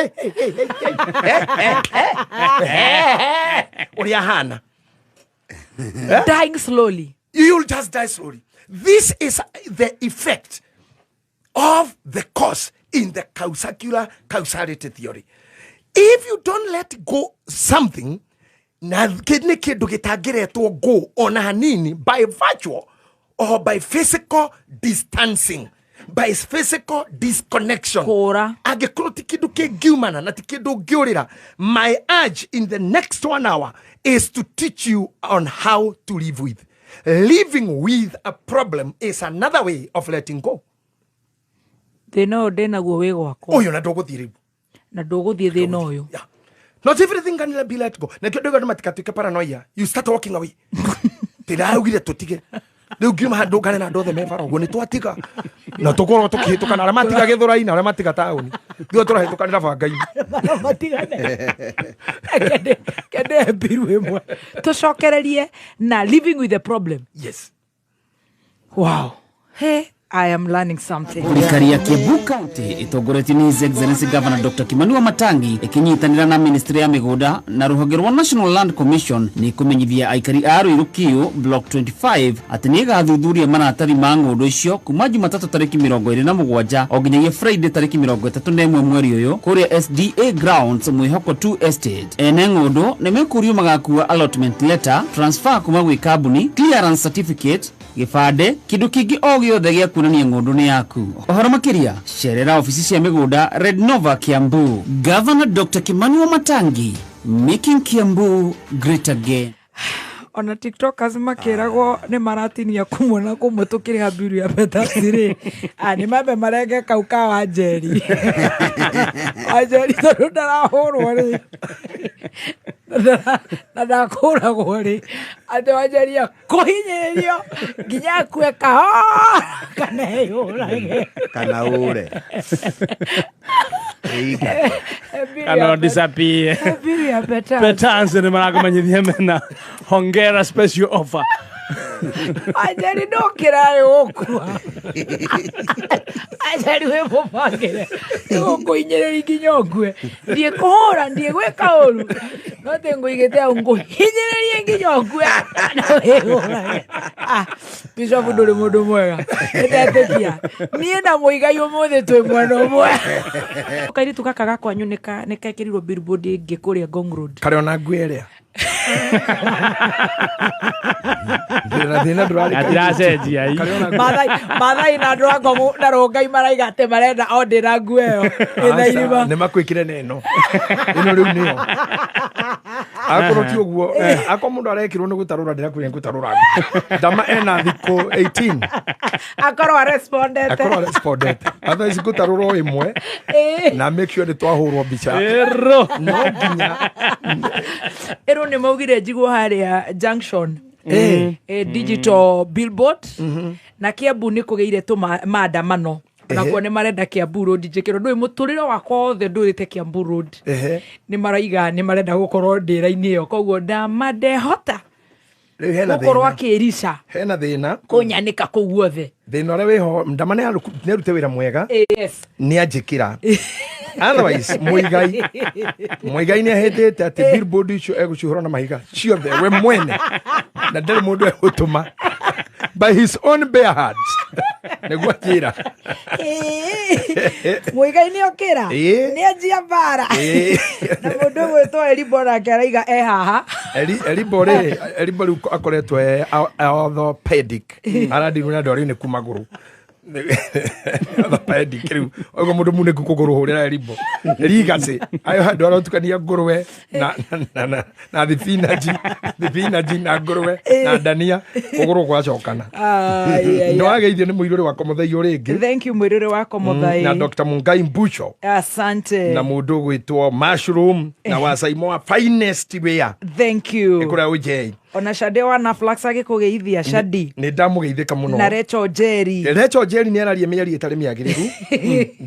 Speaker 4: ũrĩa ahana.
Speaker 1: Dying slowly.
Speaker 4: You'll just die slowly. This is the effect of the cause in the circular causality theory. If you don't let go something, na nĩ kĩndũ gĩtangĩretwo go ona hanini by virtue or by physical distancing, by physical disconnection. Angĩkorwo ti kĩndũ kĩngiumana na ti kĩndũ ũngĩũrĩra, my urge in the next 1 hour is to teach you on how to live with. Living with a problem is another way of letting go.
Speaker 1: Thĩna ũyũ ndĩnaguo wĩ gwakwa.
Speaker 4: Ũyũ na ndũgũthiĩ rĩu.
Speaker 1: Na ndũgũthiĩ thĩna ũyũ.
Speaker 4: Yeah. Not everything can be let go. Na kĩo ndauga andũ matigatuĩke paranoia. You start walking away. Tĩraugire tũtige. Rĩu ngiuma handũ ngane na andũ othe me bara ũguo nĩ twatiga na tũkorwo tũkĩhĩtũkana arĩa matiga Gĩthũrai na arĩa matiga taũni ithuĩ tũrahĩtũkanĩra banga-inĩ
Speaker 1: matigane kende mbiru ĩmwe tũcokererie na living with the problem.
Speaker 4: Yes.
Speaker 1: Wow. Hey, I am learning something.
Speaker 5: Thirikari ya Kiambu County itongoretio ni His Excellency Governor Dr. Kimani Wamatangi ikinyitanira na Ministry ya Migunda na ruhonge rwa National Land Commission ni kumenyithia aikari a Ruiru Kiu Block 25 ati ni igathuthuria maratathi ma ng'ũndũ icio kuma Jumatatũ tariki 27 o nginyagia Friday tariki 31 mweri ũyũ kũrĩa SDA Grounds Mwihoko 2 Estate. Ene ng'ũndũ nĩ mekũrio magakua allotment letter, transfer kuma gwĩ kambuni, clearance certificate Gĩbandĩ, kĩndũ kĩngĩ o gĩothe gĩa kuonania ng'ũndũ nĩ yaku. Ũhoro makĩria, cerera obici cia mĩgũnda Rednova Kiambu. Governor Dr. Kimani Wamatangi, making Kiambu great again.
Speaker 1: Ona tiktokers makĩragwo nĩ maratinia kũmwe na kũmwe tũkĩrĩha mbiru ya betasi rĩ, nĩ mambe marenge kau ka Wanjeri. Wanjeri tondũ ndarahũrwo rĩ, na ndakũragwo rĩ, atĩ Wanjeri akũhinyĩrĩrio nginya akue kahora kana eyũrage
Speaker 2: kana ure.
Speaker 3: Kana disappear.
Speaker 1: Mbiru ya betasi.
Speaker 3: Betasi nĩ marakũmenyithia mena hongera special offer.
Speaker 1: Wanjeri ndũkĩra gũkua. Wanjeri wĩ mũbangĩre nĩgũkũhinyĩrĩria nginya ũkue. Ndiĩ kũhũra, ndiĩ gwĩka ũru, no tĩ ngũigĩte hau ngũhinyĩrĩrie nginya ũkue na wĩhũrage. Bishop ndũrĩ mũndũ mwega, nĩndetĩkia niĩ na Mũigai ũmũthĩ twĩ mwena ũmwe. Kairĩtu gaka gakwanyu nĩkekĩrirwo billboard ĩngĩ kũrĩa Ngong Road.
Speaker 4: Karĩ ona nguo ĩrĩa.
Speaker 3: Atiracenjia.
Speaker 1: Mathai na andũ a Ngong na Rongai maraiga atĩ marenda o ndĩ na nguo ĩyo. Ĩna irima.
Speaker 4: Nĩ makwĩkire na ĩno. Ĩno rĩu nĩyo. Akorwo ti ũguo, akorwo mũndũ arekĩrwo nĩ gũtarũra, ndĩrakwĩra nĩ gũtarũra. Ndama ena thikũ 18.
Speaker 1: Akorwo arespondete.
Speaker 4: Akorwo arespondete. Otherwise gũtarũra o ĩmwe na make sure nĩ twahũrwo mbica.
Speaker 3: Ĩro.
Speaker 4: No nginya.
Speaker 1: Ĩro nĩ maugire njiguo harĩa junction. Digital billboard. Na Kiambu nĩ kũgĩire tũ maandamano. Nakuo nĩ marenda Kiambu Road njĩkĩrwo. Ndũĩ mũtũrĩre wakwa wothe ndũrĩte Kiambu Road. Nĩ maraiga nĩ marenda gũkorwo ndĩra-inĩ ĩyo, koguo ndama ndehota gũkorwo akĩrica.
Speaker 4: Hena thĩna.
Speaker 1: Kũnyanĩka kũu guothe.
Speaker 4: Thĩna ũrĩa wĩho, ndama nĩ arute wĩra mwega.
Speaker 1: Yes.
Speaker 4: Nĩ anjĩkĩra. Otherwise, Mũigai nĩ ahĩtĩte atĩ billboard icio egũcihũra na mahiga ciothe we mwene, na ndarĩ mũndũ egũtũma by his own bare hands. Nĩguo anjĩra.
Speaker 1: Mũigai nĩ okĩra. Nĩ anjia mbara. Na mũndũ ũgwĩtwo Elibo nake araiga e haha.
Speaker 4: Elibo rĩ, Elibo rĩu akoretwo e orthopedic. Arandirwo nĩ andũ arĩa nĩ kuma magũrũ. Orthopedic rĩu. Ogo mũndũ munĩku kũgũrũ hũrĩra Elibo. Legacy. Ayo andũ arotukania ngũrwe na thibinaji, thibinaji na ngũrwe na ndania kũgũrũ gwacokana. Nĩ wageithio nĩ mũirũrĩ wakwa Mũthai rĩngĩ.
Speaker 1: Thank you mũirũrĩ wakwa Mũthai.
Speaker 4: Na Dr. Mungai Mbucho.
Speaker 1: Asante.
Speaker 4: Na mũndũ ũgwĩtwo Mushroom na Wasaimo wa finest wear.
Speaker 1: Thank you.
Speaker 4: Ĩkũrĩa ũnjei.
Speaker 1: Ona Shade wa na Flax agĩkũgeithia Shadi.
Speaker 4: Nĩ ndamũgeithĩka mũno.
Speaker 1: Na Rachel Jerry.
Speaker 4: Rachel Jerry nĩ araria mĩario ĩtarĩ mĩagĩrĩru.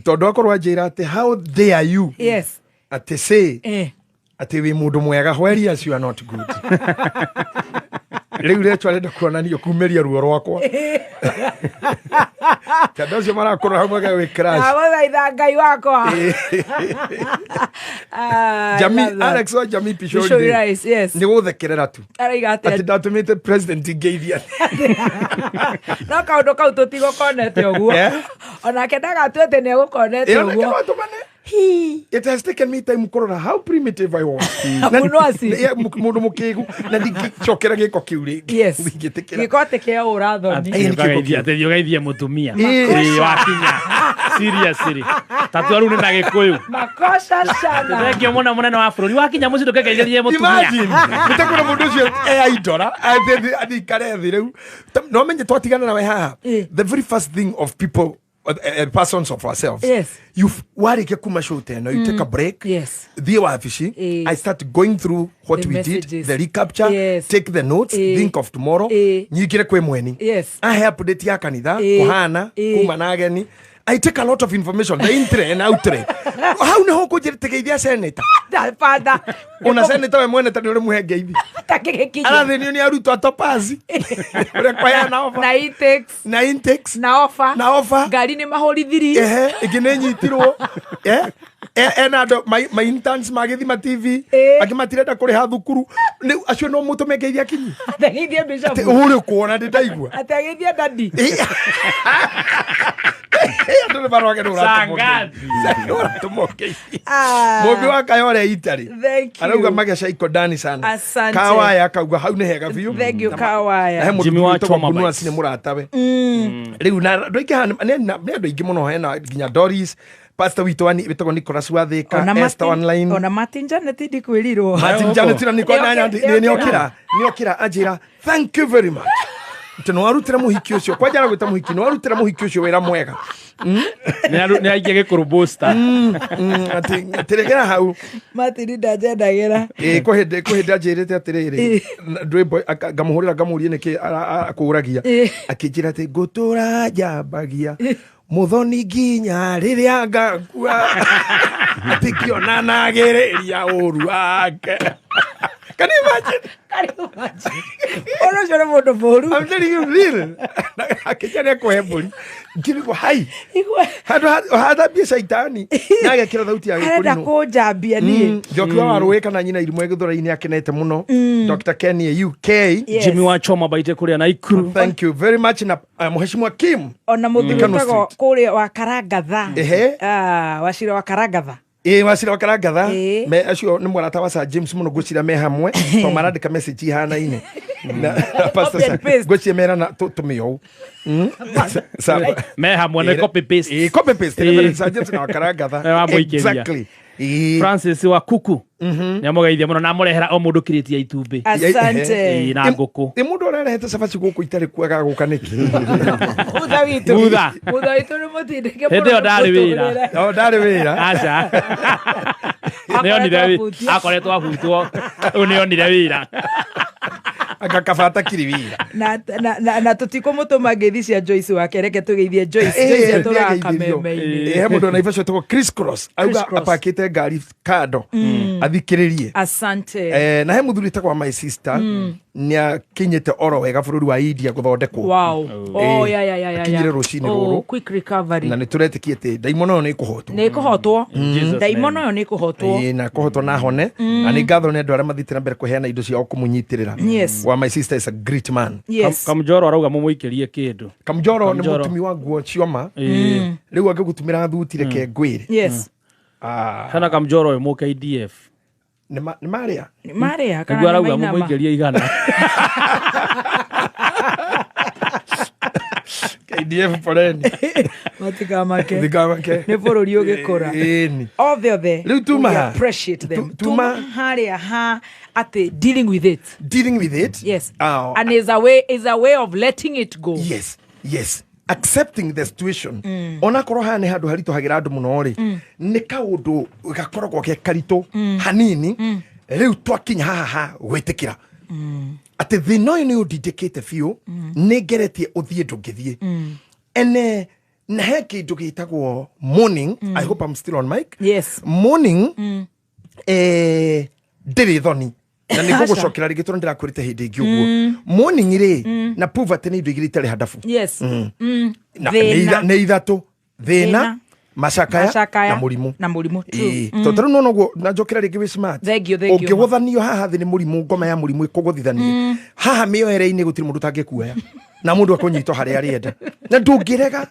Speaker 4: Tondũ akorwo anjĩra atĩ how dare you.
Speaker 1: Yes.
Speaker 4: Atĩ say. Atĩ wĩ mũndũ mwega, where you are not good. Rĩu Rachel arenda kuonanio kumĩria ruo rwakwa. Tondũ acio marakorwo hamwe wĩ crash.
Speaker 1: Ndagũthaitha Ngai wakwa.
Speaker 4: Jami Alex wa Jami Pishori.
Speaker 1: Yes.
Speaker 4: Nĩ gũthekerera tu.
Speaker 1: Araiga atĩ
Speaker 4: atĩ ndatũmĩte president ngeithia.
Speaker 1: No kaũndũ kau tũtigũkonete ũguo. Onake ndagatue atĩ nĩ egũkonete ũguo.
Speaker 4: It has taken me time kũrora how primitive I was. Mũndũ mũkĩgu na ndingĩcokera gĩko kĩu rĩngĩ.
Speaker 1: Yes.
Speaker 4: Ndingĩtĩkĩra.
Speaker 1: Gĩko atĩ kĩa ũrathoni.
Speaker 3: Atĩ ũgeithie mũtumia. Wakinya. Seriously. Tatua rĩu nĩ na Gĩkũyũ.
Speaker 1: Makosa sana.
Speaker 3: Thengiũ mũno mũnene wa bũrũri. Wakinya mũciĩ ndũkegeithie mũtumia.
Speaker 4: Imagine. Nĩtekuona mũndũ ũcio e aindora. Athiĩ ikare thĩ rĩu. No menye twatigana nawe haha. The very first thing of people, persons of ourselves.
Speaker 1: Yes.
Speaker 4: You warike kuma show tena, you take a break.
Speaker 1: Yes.
Speaker 4: The wafishi. I start going through what
Speaker 1: the
Speaker 4: we
Speaker 1: messages.
Speaker 4: Did, the recapture,
Speaker 1: yes.
Speaker 4: Take the notes, think of tomorrow. Nyikire kwe mweni.
Speaker 1: Yes.
Speaker 4: I have update ya kanitha, kuhana, kuma na ageni. I take a lot of information, the intre and outre. How ne hoko njĩrĩtegeithia senator?
Speaker 1: Father.
Speaker 4: Ona senator we mwene tani ũrĩ mũhe ngeithi. Arathinio nĩ arutwo a Topazi. Ũrĩa kwaheana offer.
Speaker 1: Na intakes.
Speaker 4: Na intakes.
Speaker 1: Na offer.
Speaker 4: Na offer.
Speaker 1: Ngari nĩ mahũrithirie.
Speaker 4: Ehe, ĩngĩ nĩ nyitirwo. Ena andũ ma interns magĩthima TV, angĩ matirenda kũrĩha thukuru. Rĩu acio no mũtũme ngeithia kinyi.
Speaker 1: Ategeithie bishop.
Speaker 4: Atĩ ũrĩ kuona ndĩ ndaigua.
Speaker 1: Ategeithie daddy.
Speaker 4: Andũ nĩ maroge nĩ ũratũmwo ngeithi. Mũmbi wa Kayore Italy.
Speaker 1: Thank you.
Speaker 4: Arauga mageca iko ndani sana.
Speaker 1: Asante.
Speaker 4: Kawaya akauga hau nĩ hega biũ.
Speaker 1: Thank you, Kawaya.
Speaker 4: Na he mũndũ
Speaker 3: Jimmy wa
Speaker 4: wĩtagwo
Speaker 3: Choma
Speaker 4: Ngunuas
Speaker 3: Bites.
Speaker 4: nĩ mũratawe. Rĩu na andũ aingĩ haha nĩ andũ aingĩ mũno hena nginya Doris, pastor witũ wĩtagwo Nicholas wa Thika,
Speaker 1: Ona
Speaker 4: Esther online.
Speaker 1: Ona Martin Janet ndikwĩrirwo.
Speaker 4: Martin Janet na niko
Speaker 1: Nĩokĩra.
Speaker 4: nĩokĩra nĩokĩra anjĩra thank you very much. Atĩ nĩwarutĩra mũhiki ũcio kwanja aragwĩta mũhiki nĩwarutĩra mũhiki ũcio wĩra mwega.
Speaker 3: Nĩ aikia gĩkũrũ booster.
Speaker 4: Atĩ atĩregera hau.
Speaker 1: Martin ndanjendagĩra.
Speaker 4: Ĩ kwĩ hĩndĩ anjĩrĩte atĩrĩrĩ rwĩmbo ngamũhũrĩra ngamũria nĩkĩ akũragia akĩnjĩra atĩ ngũtũra njambagia mũthoni nginya rĩrĩa ngakua atĩ ngĩona nagĩrĩria ũru wake. Can you imagine?
Speaker 1: Can you imagine? Ũndũ ũcio nĩ mũndũ mũru.
Speaker 4: I'm telling you real. Akĩnjĩra nĩekũhe mbũri. Ngĩrigwo hai. Handũ hathambie caitani na agekĩra thauti ya
Speaker 1: Arenda
Speaker 4: gĩkũrinũ.
Speaker 1: kũnjambia niĩ.
Speaker 4: Njoki wa Warũĩ kana nyina irimũ Gĩthũrai-inĩ akenete mũno. Dr. Kenny UK.
Speaker 1: Yes.
Speaker 3: Jimmy wa Choma Baite kũrĩa Naikuru.
Speaker 4: Thank you very much na Mheshimiwa Kim.
Speaker 1: Ona mũthuri
Speaker 4: Kano
Speaker 1: wĩtagwo
Speaker 4: Street.
Speaker 1: kũrĩa wa Karangatha.
Speaker 4: Ehe.
Speaker 1: Wacira wa Karangatha.
Speaker 4: Ĩ wacira wa Karangatha.
Speaker 1: Ĩ.
Speaker 4: Me acio nĩ mũrata wa Sir James mũno ngwĩciria me hamwe tondũ marandĩka message ihanaine. Na Pastor
Speaker 1: Copy and paste.
Speaker 4: ngwĩciria merana tũmĩou.
Speaker 3: Me hamwe nĩ copy paste.
Speaker 4: Ĩ copy paste.
Speaker 3: Ĩ.
Speaker 4: Reverend Sir James na wa Karangatha.
Speaker 3: Wa mũikĩria.
Speaker 4: Exactly. Ĩ.
Speaker 3: Francis wa Kuku. Nĩ amũgeithia mũno na amũrehera o mũndũ kirĩti ya itumbĩ.
Speaker 1: Asante.
Speaker 3: Ĩ, na ngũkũ.
Speaker 4: Ĩ mũndũ ũrarehete cabaci gũkũ itarĩ kuaga gũka nĩkĩ?
Speaker 1: Mutha witũ.
Speaker 3: Mutha.
Speaker 1: Mutha witũ nĩ mũtindĩke
Speaker 3: Hĩndĩ ĩyo ndarĩ wĩra.
Speaker 4: O ndarĩ wĩra.
Speaker 3: Aca. Nĩonire wĩ- akoretwo ahutwo. Rĩu nĩonire wĩra.
Speaker 4: Anga kabata kiri wĩra.
Speaker 1: Na tũtikũmũtũma ngeithi cia Joyce wake reke tũgeithie Joyce. Joyce atũraga kameme-inĩ.
Speaker 4: He mũndũ na ibacio etagwo Chris Cross auga
Speaker 1: Cross.
Speaker 4: apakĩte ngari kando athikĩrĩrie.
Speaker 1: Asante.
Speaker 4: Na he mũthuri wĩtagwo my sister nĩakinyĩte oro wega bũrũri wa India gũthondekwo.
Speaker 1: Wow. Oh, yeah, yeah, yeah, yeah.
Speaker 4: Akinyire rũcinĩ
Speaker 1: Oh,
Speaker 4: rũrũ.
Speaker 1: quick recovery.
Speaker 4: Na nĩtũretĩkia atĩ ndaimono ĩyo nĩ ĩkũhotwo.
Speaker 1: Nĩ ĩkũhotwo.
Speaker 3: Jesus
Speaker 1: Ndaimono
Speaker 3: name.
Speaker 1: ĩyo nĩ ĩkũhotwo.
Speaker 4: Ĩĩ, na kũhotwo na hone. Na nĩ ngatho nĩ andũ arĩa mathiĩte na mbere kũheana indo ciao kũmũnyitĩrĩra.
Speaker 1: Yes.
Speaker 4: Wa my sister is a great man.
Speaker 1: Yes.
Speaker 3: Kamjoro arauga mũmũikĩrie kĩndũ.
Speaker 4: Kamjoro nĩ
Speaker 3: Kamjoro.
Speaker 4: mũtumi wa nguo cioma.
Speaker 3: Ĩ.
Speaker 4: Rĩu angĩgũtumĩra thuti reke ngwĩre.
Speaker 1: Yes.
Speaker 3: Hena Kamjoro ũyũ mũ KDF.
Speaker 4: Nĩ marĩa?
Speaker 1: Nĩ marĩa kana
Speaker 3: Nĩguo
Speaker 1: nĩ
Speaker 3: arauga
Speaker 1: mainama?
Speaker 3: mũmũikĩrie igana.
Speaker 4: KDF poleni.
Speaker 1: Matikamake.
Speaker 4: Matikamake.
Speaker 1: Nĩ bũrũri ũgĩkũra.
Speaker 4: Ĩni.
Speaker 1: Othe othe.
Speaker 4: Rĩu tuma
Speaker 1: We
Speaker 4: ha?
Speaker 1: appreciate them.
Speaker 4: Tuma
Speaker 1: Tuma harĩa ha atĩ dealing with it.
Speaker 4: Dealing with it.
Speaker 1: Yes. And is a way of letting it go.
Speaker 4: Yes. Yes. Accepting the situation. Ona korwo haha nĩ handũ haritũhagĩra andũ mũno rĩ, nĩ kaũndũ gakoragwo ke karitũ hanini. Rĩu twakinya haha ha gwĩtĩkĩra atĩ thĩna ũyũ nĩ ũndindĩkĩte biũ, nĩ ngeretie ũthiĩ ndũngĩthiĩ. Ene na he kĩndũ gĩtagwo mourning. I hope I'm still on mic.
Speaker 1: Yes.
Speaker 4: Mourning ndĩrĩ thoni. Na nĩ ngũgũcokera rĩngĩ tondũ ndĩrakwĩrĩte hĩndĩ ĩngĩ ũguo. Mourning rĩ na poverty nĩ indo igĩrĩ itarĩ handabu.
Speaker 1: Yes.
Speaker 4: Na
Speaker 1: Thĩna.
Speaker 4: nĩ ithatũ. Thĩna,
Speaker 1: Thĩna,
Speaker 4: macakaya,
Speaker 1: macakaya,
Speaker 4: na mũrimũ.
Speaker 1: Na mũrimũ.
Speaker 4: Ĩĩ. Tondũ tarĩu nĩwona ũguo na njokera rĩngĩ wĩ smart.
Speaker 1: Thank you, thank you.
Speaker 4: Ũngĩgũthanio haha thĩ nĩ mũrimũ, ngoma ya mũrimũ ĩkũgũthithanie. Haha mĩoere-inĩ gũtirĩ mũndũ ũtangĩkuoya. Na mũndũ akũnyitwo harĩa arĩenda. Na ndũngĩrega.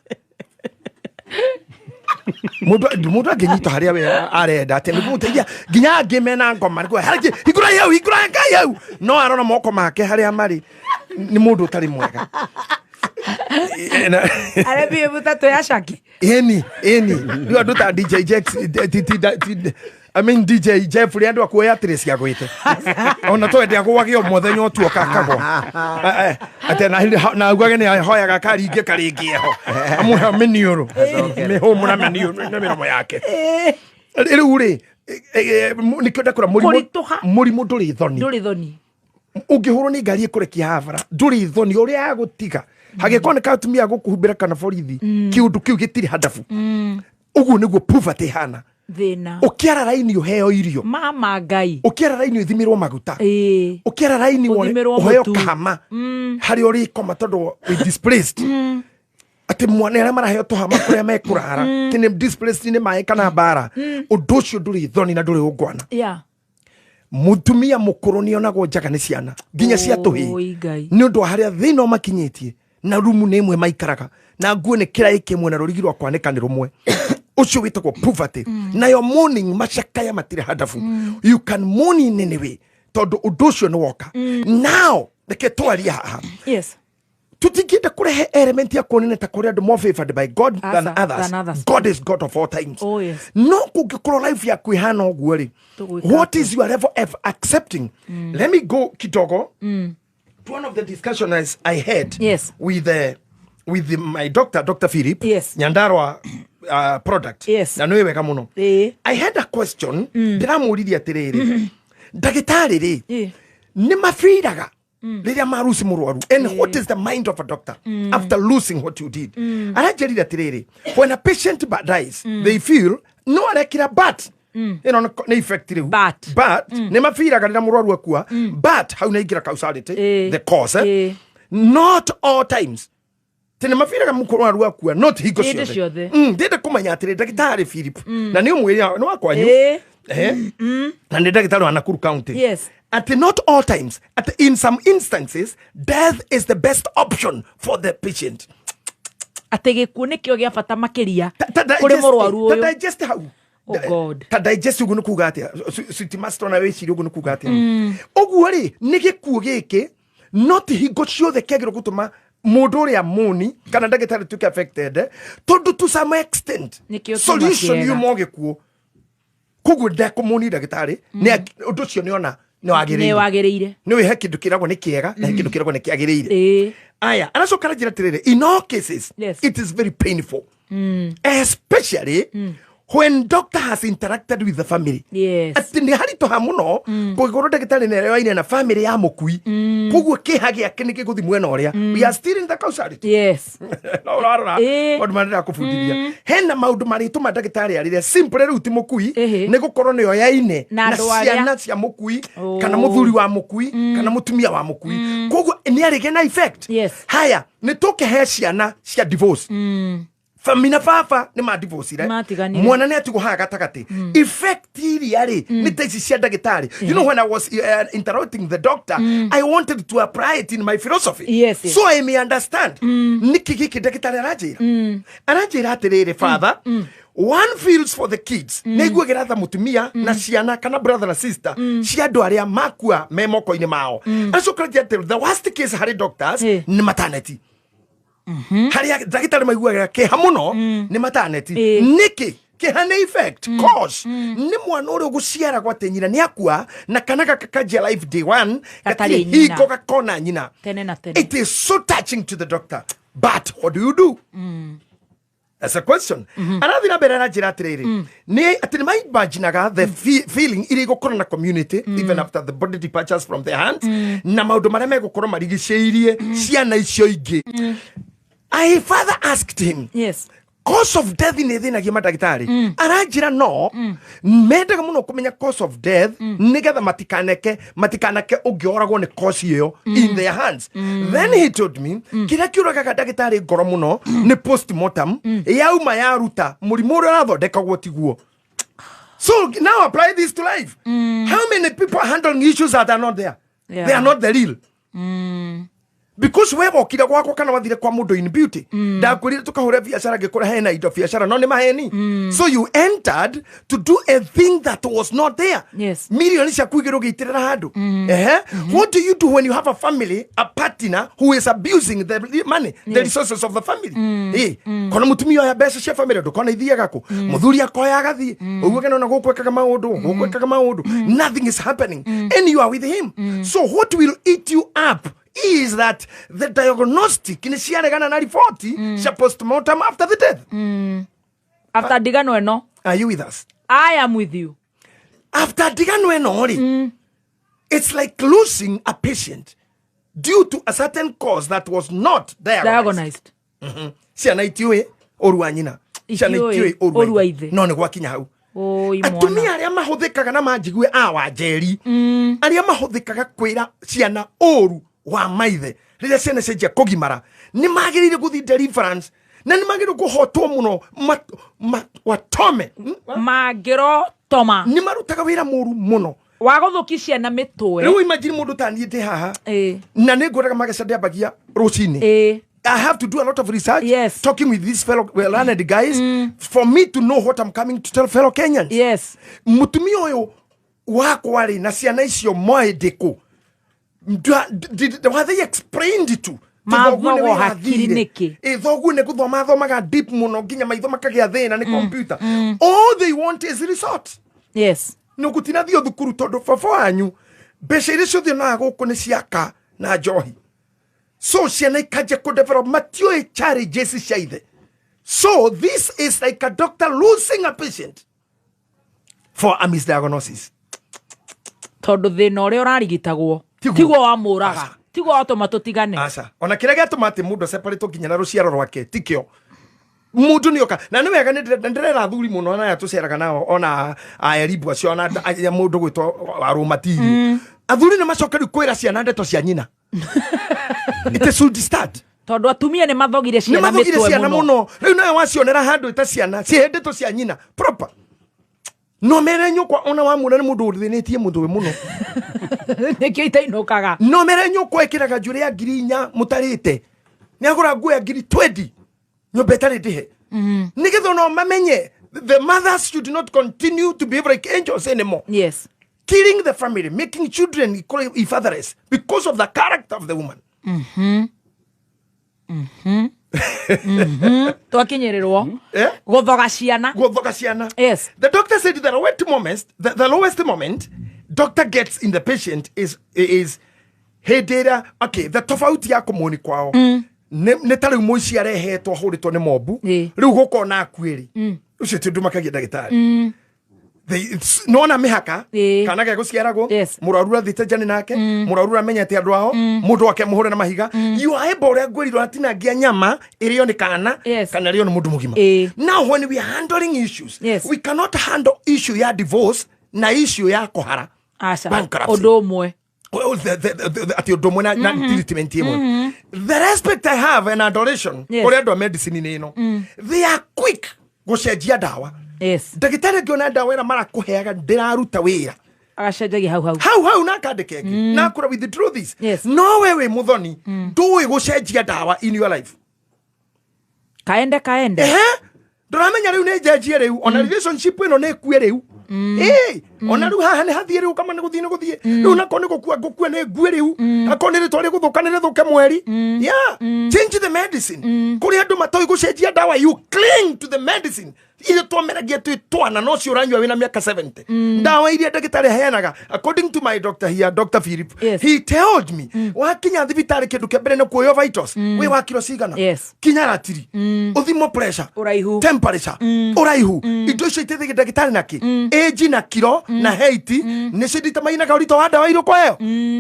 Speaker 4: Mũndũ angĩnyitwo harĩa we arenda atĩ nĩkũmũteithia nginya angĩ mena ngoma nĩkuo harĩa hingũrai hau, hingũrai Ngai hau. No arora moko make harĩa marĩ nĩ mũndũ ũtarĩ mwega.
Speaker 1: Arĩa mũtatũ ya Shaki.
Speaker 4: Ĩni, ĩni. Rĩu andũ ta DJ Jex, I mean DJ Jeffrey andũ akuoya atĩrĩ ciagwĩte. Ona twende agwage o mũthenya ũtuoka akagwa. Atĩ na augage nĩ ahoyaga karinge karĩngĩ eho. Amũhe mĩniũrũ. Mĩhũmũ na mĩniũrũ na mĩromo yake. Rĩu rĩ, nĩkĩo ndakũra
Speaker 1: Kũritũha.
Speaker 4: mũrimũ ndũrĩ thoni.
Speaker 1: Ndũrĩ thoni.
Speaker 4: Ũngĩhũrwo nĩ ngari ĩkũrekia haha bara, ndũrĩ thoni ũrĩa agũtiga. Hagĩkorwo nĩ katumia gũkũhumbĩra kana borithi, kĩũndũ kĩu gĩtirĩ handabu. Ũguo nĩguo poverty ĩhana.
Speaker 1: Thĩna.
Speaker 4: Ũkĩara raini ũheo irio.
Speaker 1: Mama Ngai.
Speaker 4: Ũkĩara raini ũthimĩrwo maguta. Ũkĩara raini
Speaker 1: Ũthimĩrwo
Speaker 4: ũheo
Speaker 1: mũtu.
Speaker 4: kahama. Harĩa ũrĩkoma tondũ wĩ displaced. Atĩ mwana arĩa maraheo tũhama kũrĩa mekũrara. Atĩ nĩ displaced nĩ maĩ kana mbara. Ũndũ ũcio ndũrĩ thoni na ndũrĩ ũngwana. Mũtumia mũkũrũ nĩonagwo njaga nĩ ciana nginya cia tũhĩĩ.
Speaker 1: Oi, Ngai.
Speaker 4: Nĩ ũndũ wa harĩa thĩna ũmakinyĩtie Na rumu nĩ ĩmwe maikaraga na nguo nĩ kĩraĩ kĩmwe na rũrigi rwa kwanĩka nĩ rũmwe. Ũcio wĩtagwo poverty. Nayo mourning, macakaya matirĩ handabu. You can mourn in any way tondũ ũndũ ũcio nĩ woka. Now reke twarie haha. Tutingĩenda kũrehe element ya kuonania ta kũrĩ andũ more favored by God than
Speaker 1: Asa,
Speaker 4: others.
Speaker 1: than others.
Speaker 4: God is God of all times.
Speaker 1: Oh, yes.
Speaker 4: No kũngĩkorwo life yaku ĩhana ũguo rĩ,
Speaker 1: Tũgwĩka
Speaker 4: what
Speaker 1: atĩa?
Speaker 4: is your level of accepting? Let me go kidogo to one of the discussions I had with my doctor, Dr. Philip Nyandarua product. Na nĩ wega mũno. I had a question. Ndĩramũririe atĩrĩrĩ, ndagĩtarĩ rĩ, nĩ mabiraga rĩrĩa maruci mũrwaru, and what is the mind of a doctor after losing what you did? Aranjĩrire atĩrĩrĩ, when a patient dies, they feel no arekira, but ĩno nĩ effect rĩu.
Speaker 1: But.
Speaker 4: But nĩ mabiraga rĩrĩa mũrwaru akua, but hau nĩ aingĩra causality, the cause, eh? Not all times. Tĩ nĩ mabiraga mũrwaru akua, not hingo
Speaker 1: Hĩndĩ
Speaker 4: ciothe.
Speaker 1: ciothe.
Speaker 4: Ndĩrenda kũmenya atĩrĩ, ndagĩtarĩ Philip, na nĩ ũmwĩre nĩ wa kwanyu. Na nĩ ndagĩtarĩ wa Nakuru County. At not all times, at in some instances, death is the best option for the patient.
Speaker 1: Atĩ gĩkuũ nĩkĩo gĩa bata makĩria
Speaker 4: Ta
Speaker 1: kũrĩ mũrwaru
Speaker 4: ta
Speaker 1: ũyũ.
Speaker 4: digest hau.
Speaker 1: Oh God.
Speaker 4: Ta digest ũguo nĩ kuga atĩa? Sweet master, na wĩcirie ũguo nĩ kuga atĩa? Ũguo rĩ, nĩ gĩkuũ gĩkĩ not hingo ciothe kĩagĩrĩirwo gũtũma mũndũ ũrĩa muni kana ndagĩtarĩ tuĩke affected, tondũ to some extent
Speaker 1: Nĩkĩo kiuma
Speaker 4: solution
Speaker 1: kĩega.
Speaker 4: yuma o gĩkuũ. Koguo ndekũmũni ndagĩtarĩ ũndũ ũcio nĩona nĩ wagĩrĩire.
Speaker 1: Nĩ wagĩrĩire.
Speaker 4: Nĩ he kĩndũ kĩragwo nĩ kĩega na he kĩndũ kĩragwo nĩ kĩagĩrĩire. Aya, aracoka aranjĩra atĩrĩrĩ, in all cases, it is very painful, especially when doctor has interacted with the family. Atĩ nĩ haritũha mũno kũngĩkorwo ndagĩtarĩ nĩ arewaine na family ya mũkui, koguo kĩha gĩake nĩ gĩgũthiĩ mwena ũrĩa. We are still in the causality. No ũrarora maũndũ marĩa ndĩrakũbundithia, hena maũndũ marĩtũma ndagĩtarĩ arĩre simple rĩu ti mũkui, nĩ gũkorwo nĩyo yaine
Speaker 1: Na
Speaker 4: na
Speaker 1: andũ arĩa-
Speaker 4: ciana cia mũkui kana mũthuri wa mũkui kana mũtumia wa mũkui, koguo nĩ arĩgĩa na effect. Haya, nĩ tũkĩhe ciana cia divorce, fami na baba nĩ madivocire,
Speaker 1: Matiganire.
Speaker 4: mwana nĩ atigwo haha gatagatĩ. Effect iria rĩ nĩ ta ici cia ndagĩtarĩ. You know, when I was interrupting the doctor, I wanted to apply it in my philosophy so I may understand nĩkĩ gĩkĩ ndagĩtarĩ aranjĩra. Aranjĩra atĩrĩrĩ, father, one feels for the kids, nĩ aiguagĩra tha mũtumia na ciana kana brother na sister cia andũ arĩa makua me moko-inĩ mao. Aracoka aranjĩra atĩ the worst case harĩ doctors nĩ maternity, harĩa ndagĩtarĩ maiguaga kĩeha mũno nĩ maternity. Nĩkĩ kĩeha? Nĩ effect cause nĩ mwana ũrĩa ũgũciaragwo atĩ nyina nĩ akua na kana gaka kanjia life day one
Speaker 1: Gatarĩ
Speaker 4: gatirĩ
Speaker 1: nyina.
Speaker 4: hingo gakona nyina.
Speaker 1: Tene na tene.
Speaker 4: It is so touching to the doctor, but what do you do? That's a question. Arathiĩ na mbere aranjĩra atĩrĩrĩ, nĩ atĩ nĩ maimaginaga the feeling iria igũkorwo na community even after the body departures from their hands, na maũndũ marĩa megũkorwo marigicĩirie ciana icio ingĩ. I further asked him, cause of death nĩ ĩthĩnagia mandagĩtarĩ? Aranjĩra no mendaga mũno kũmenya cause of death nĩgetha matikaneke ũngĩoragwo nĩ cause ĩyo in their hands. Then he told me kĩrĩa kĩũragaga ndagĩtarĩ ngoro mũno nĩ postmortem yauma yaruta mũrimũ ũrĩa ũrathondekagwo tiguo. So now apply this to life. How many people are handling issues that are not there? They are not the real, because we wokire gwakwa kana wathire kwa mundu in beauty, ndakwirire tukahure biacara, ngikura hena indo biacara, no ni maheni. So you entered to do a thing that was not there. Milioni ciaku igĩrĩ ũgĩitĩrĩra handũ. Ehe, what do you do when you have a family, a partner who is abusing the money, the resources of the family? Eh, kona mutumia oya mbeca cia family, ndũkona ithiaga kũ, mũthuri akoya agathiĩ ũguo kenona gũkũ ekaga maũndũ, gũkũ ekaga maũndũ, nothing is happening and you are with him. So what will eat you up is that the diagnostic nĩ ciaregana na riboti cia postmortem after the death.
Speaker 1: After ndigano ĩno.
Speaker 4: Are you with us?
Speaker 1: I am with you.
Speaker 4: After ndigano ĩno rĩ, it's like losing a patient due to a certain cause that was not diagnosed.
Speaker 1: Diagnosed.
Speaker 4: Ciana itiũĩ ũru wa nyina, ciana
Speaker 1: Itiũĩ
Speaker 4: itiũĩ ũru
Speaker 1: ũru wa
Speaker 4: wa
Speaker 1: ithe.
Speaker 4: ithe, no nĩ gwakinya hau.
Speaker 1: Oi, mwana.
Speaker 4: Atumia arĩa mahũthĩkaga na manjigue a wanjeri, arĩa mahũthĩkaga kwĩra ciana ũru wa maithe rĩrĩa ciana cianjia kũgimara, nĩ magĩrĩire gũthiĩ deliverance na nĩ magĩrĩire kũhotwo mũno watome.
Speaker 1: Mangĩrotoma.
Speaker 4: Nĩ marutaga wĩra mũru mũno
Speaker 1: wa gũthũkia ciana mĩtwe.
Speaker 4: Rĩu imagine mũndũ ta niĩ ndĩ haha na nĩ ngwĩraga mageca ndĩambagia rũcinĩ. I have to do a lot of research,
Speaker 1: Yes.
Speaker 4: talking with these fellow learned guys for me to know what I'm coming to tell fellow Kenyans.
Speaker 1: Yes.
Speaker 4: Mutumia ũyũ wakwa rĩ na ciana icio moĩ ndĩkũ? Were they explained to?
Speaker 1: Mathogwo hakiri nĩkĩ?
Speaker 4: Ĩ thoguo nĩ gũthoma athomaga deep mũno nginya maitho makagĩa thĩna nĩ computer. All they want is resort.
Speaker 1: Yes.
Speaker 4: Nĩ gũtinathio thukuru tondũ baba wanyu mbeca iria ciothe onaga gũkũ nĩ ciaka na njohi. So ciana ikanjia kũdevelop matiũĩ challenges cia ithe. So this is like a doctor losing a patient for a misdiagnosis.
Speaker 1: Tondũ thĩna ũrĩa ũrarigitagwo
Speaker 4: Tiguo.
Speaker 1: tiguo wamũraga,
Speaker 4: Aca.
Speaker 1: tiguo watũma tũtigane.
Speaker 4: Aca, ona kĩrĩa gĩatũma atĩ mũndũ aceparatwo nginya na rũciaro rwake tikĩo mũndũ nĩoka na nĩ wega nĩ ndĩrera athuri mũno ona aya tũceraga nao ona aeribu acio ona mũndũ gwĩtwo arũmatiri. Athuri nĩ macoka rĩu kwĩra ciana ndeto cia nyina. It should start.
Speaker 1: Tondũ atumia nĩ mathogire
Speaker 4: nĩ
Speaker 1: ciana
Speaker 4: mathogire
Speaker 1: mĩtwe
Speaker 4: ciana
Speaker 1: mũno.
Speaker 4: Mũno rĩu nawe wacionera handũ ĩta ciana ciĩhĩndĩtwo cia nyina proper no mere nyũkwa ona wamuona nĩ mũndũ ũthĩnĩtie mũthwe mũno.
Speaker 1: Nĩkĩo itainũkaga.
Speaker 4: No mere nyũkwa ĩkĩraga njuĩrĩ ya 4,000 mũtarĩte nĩ agũra nguo ya 20,000 nyũmba ĩtarĩ ndĩhe nĩgetha no mamenye the mothers should not continue to behave like angels anymore.
Speaker 1: Yes.
Speaker 4: Killing the family, making children equally fatherless because of the character of the woman.
Speaker 1: Twakinyĩrĩrwo
Speaker 4: Eh?
Speaker 1: gũthoga ciana.
Speaker 4: Gũthoga ciana.
Speaker 1: Yes.
Speaker 4: The doctor said the lowest moment, the lowest moment doctor gets in the patient is hĩndĩ ĩrĩa, okay, the tofauti ya kũmũni kwao nĩ ta rĩu mũici arehetwo ahũrĩtwo nĩ mobu rĩu gũkona akuĩrĩ ũcio ti ũndũ makagia ndagĩtarĩ. Nona mĩhaka kana gegũciaragwo mũrwaru athiĩte njani nake mũrwaru amenyete andũ ao mũndũ wake mũhũre na mahiga. You are able ũrĩa ngwĩrirwo atinangia nyama ĩrĩo nĩ kana kana ĩrĩo nĩ mũndũ mũgima. Now when we are handling issues, we cannot handle issue ya divorce na issue ya kũhara.
Speaker 1: Aca.
Speaker 4: Bankruptcy.
Speaker 1: Ũndũ ũmwe.
Speaker 4: Well, ati ũndũ ũmwe na treatment ĩmwe. The respect I have and adoration kũrĩ andũ a medicine nĩ ĩno, they are quick gũcenjia ndawa.
Speaker 1: Yes.
Speaker 4: Ndagĩtarĩ angĩona ndawa ĩrĩa marakũheaga ndĩraruta wĩra
Speaker 1: agacenjagia hau hau.
Speaker 4: Hau hau na akandĩka ĩngĩ na akũra withdraw this.
Speaker 1: Yes.
Speaker 4: No we wĩ mũthoni ndũĩ gũcenjia ndawa in your life.
Speaker 1: Kaende kaende.
Speaker 4: Ehe, ndũramenya rĩu nĩ njenjie rĩu ona relationship ĩno nĩ ĩkue rĩu. Ĩ ona rĩu haha nĩ hathiĩ rĩu kama nĩ gũthiĩ nĩ gũthiĩ rĩu nako nĩ gũkua ngũkua nĩ ngue rĩu akorwo nĩ rĩtwa rĩgũthũka nĩ rĩthũke mweri. Yeah, change the medicine. Kũrĩ andũ matoĩ gũcenjia ndawa, you cling to the medicine iria twameragia twĩ twana no cio ũranyua wĩna mĩaka 70. Ndawa iria ndagĩtarĩ aheanaga according to my doctor here, Dr. Philip,
Speaker 1: Yes.
Speaker 4: he told me wakinya thibitarĩ kĩndũ kĩa mbere nĩ kuoywo vitals wĩ wa kiro cigana,
Speaker 1: Yes.
Speaker 4: kinya ratiri ũthimwo pressure,
Speaker 1: Ũraihu.
Speaker 4: temperature, ũraihu, indo icio iteithagia ndagĩtarĩ naki age na kiro na height nĩcio nditamainaga ũritũ wa ndawa iria ũkũheo.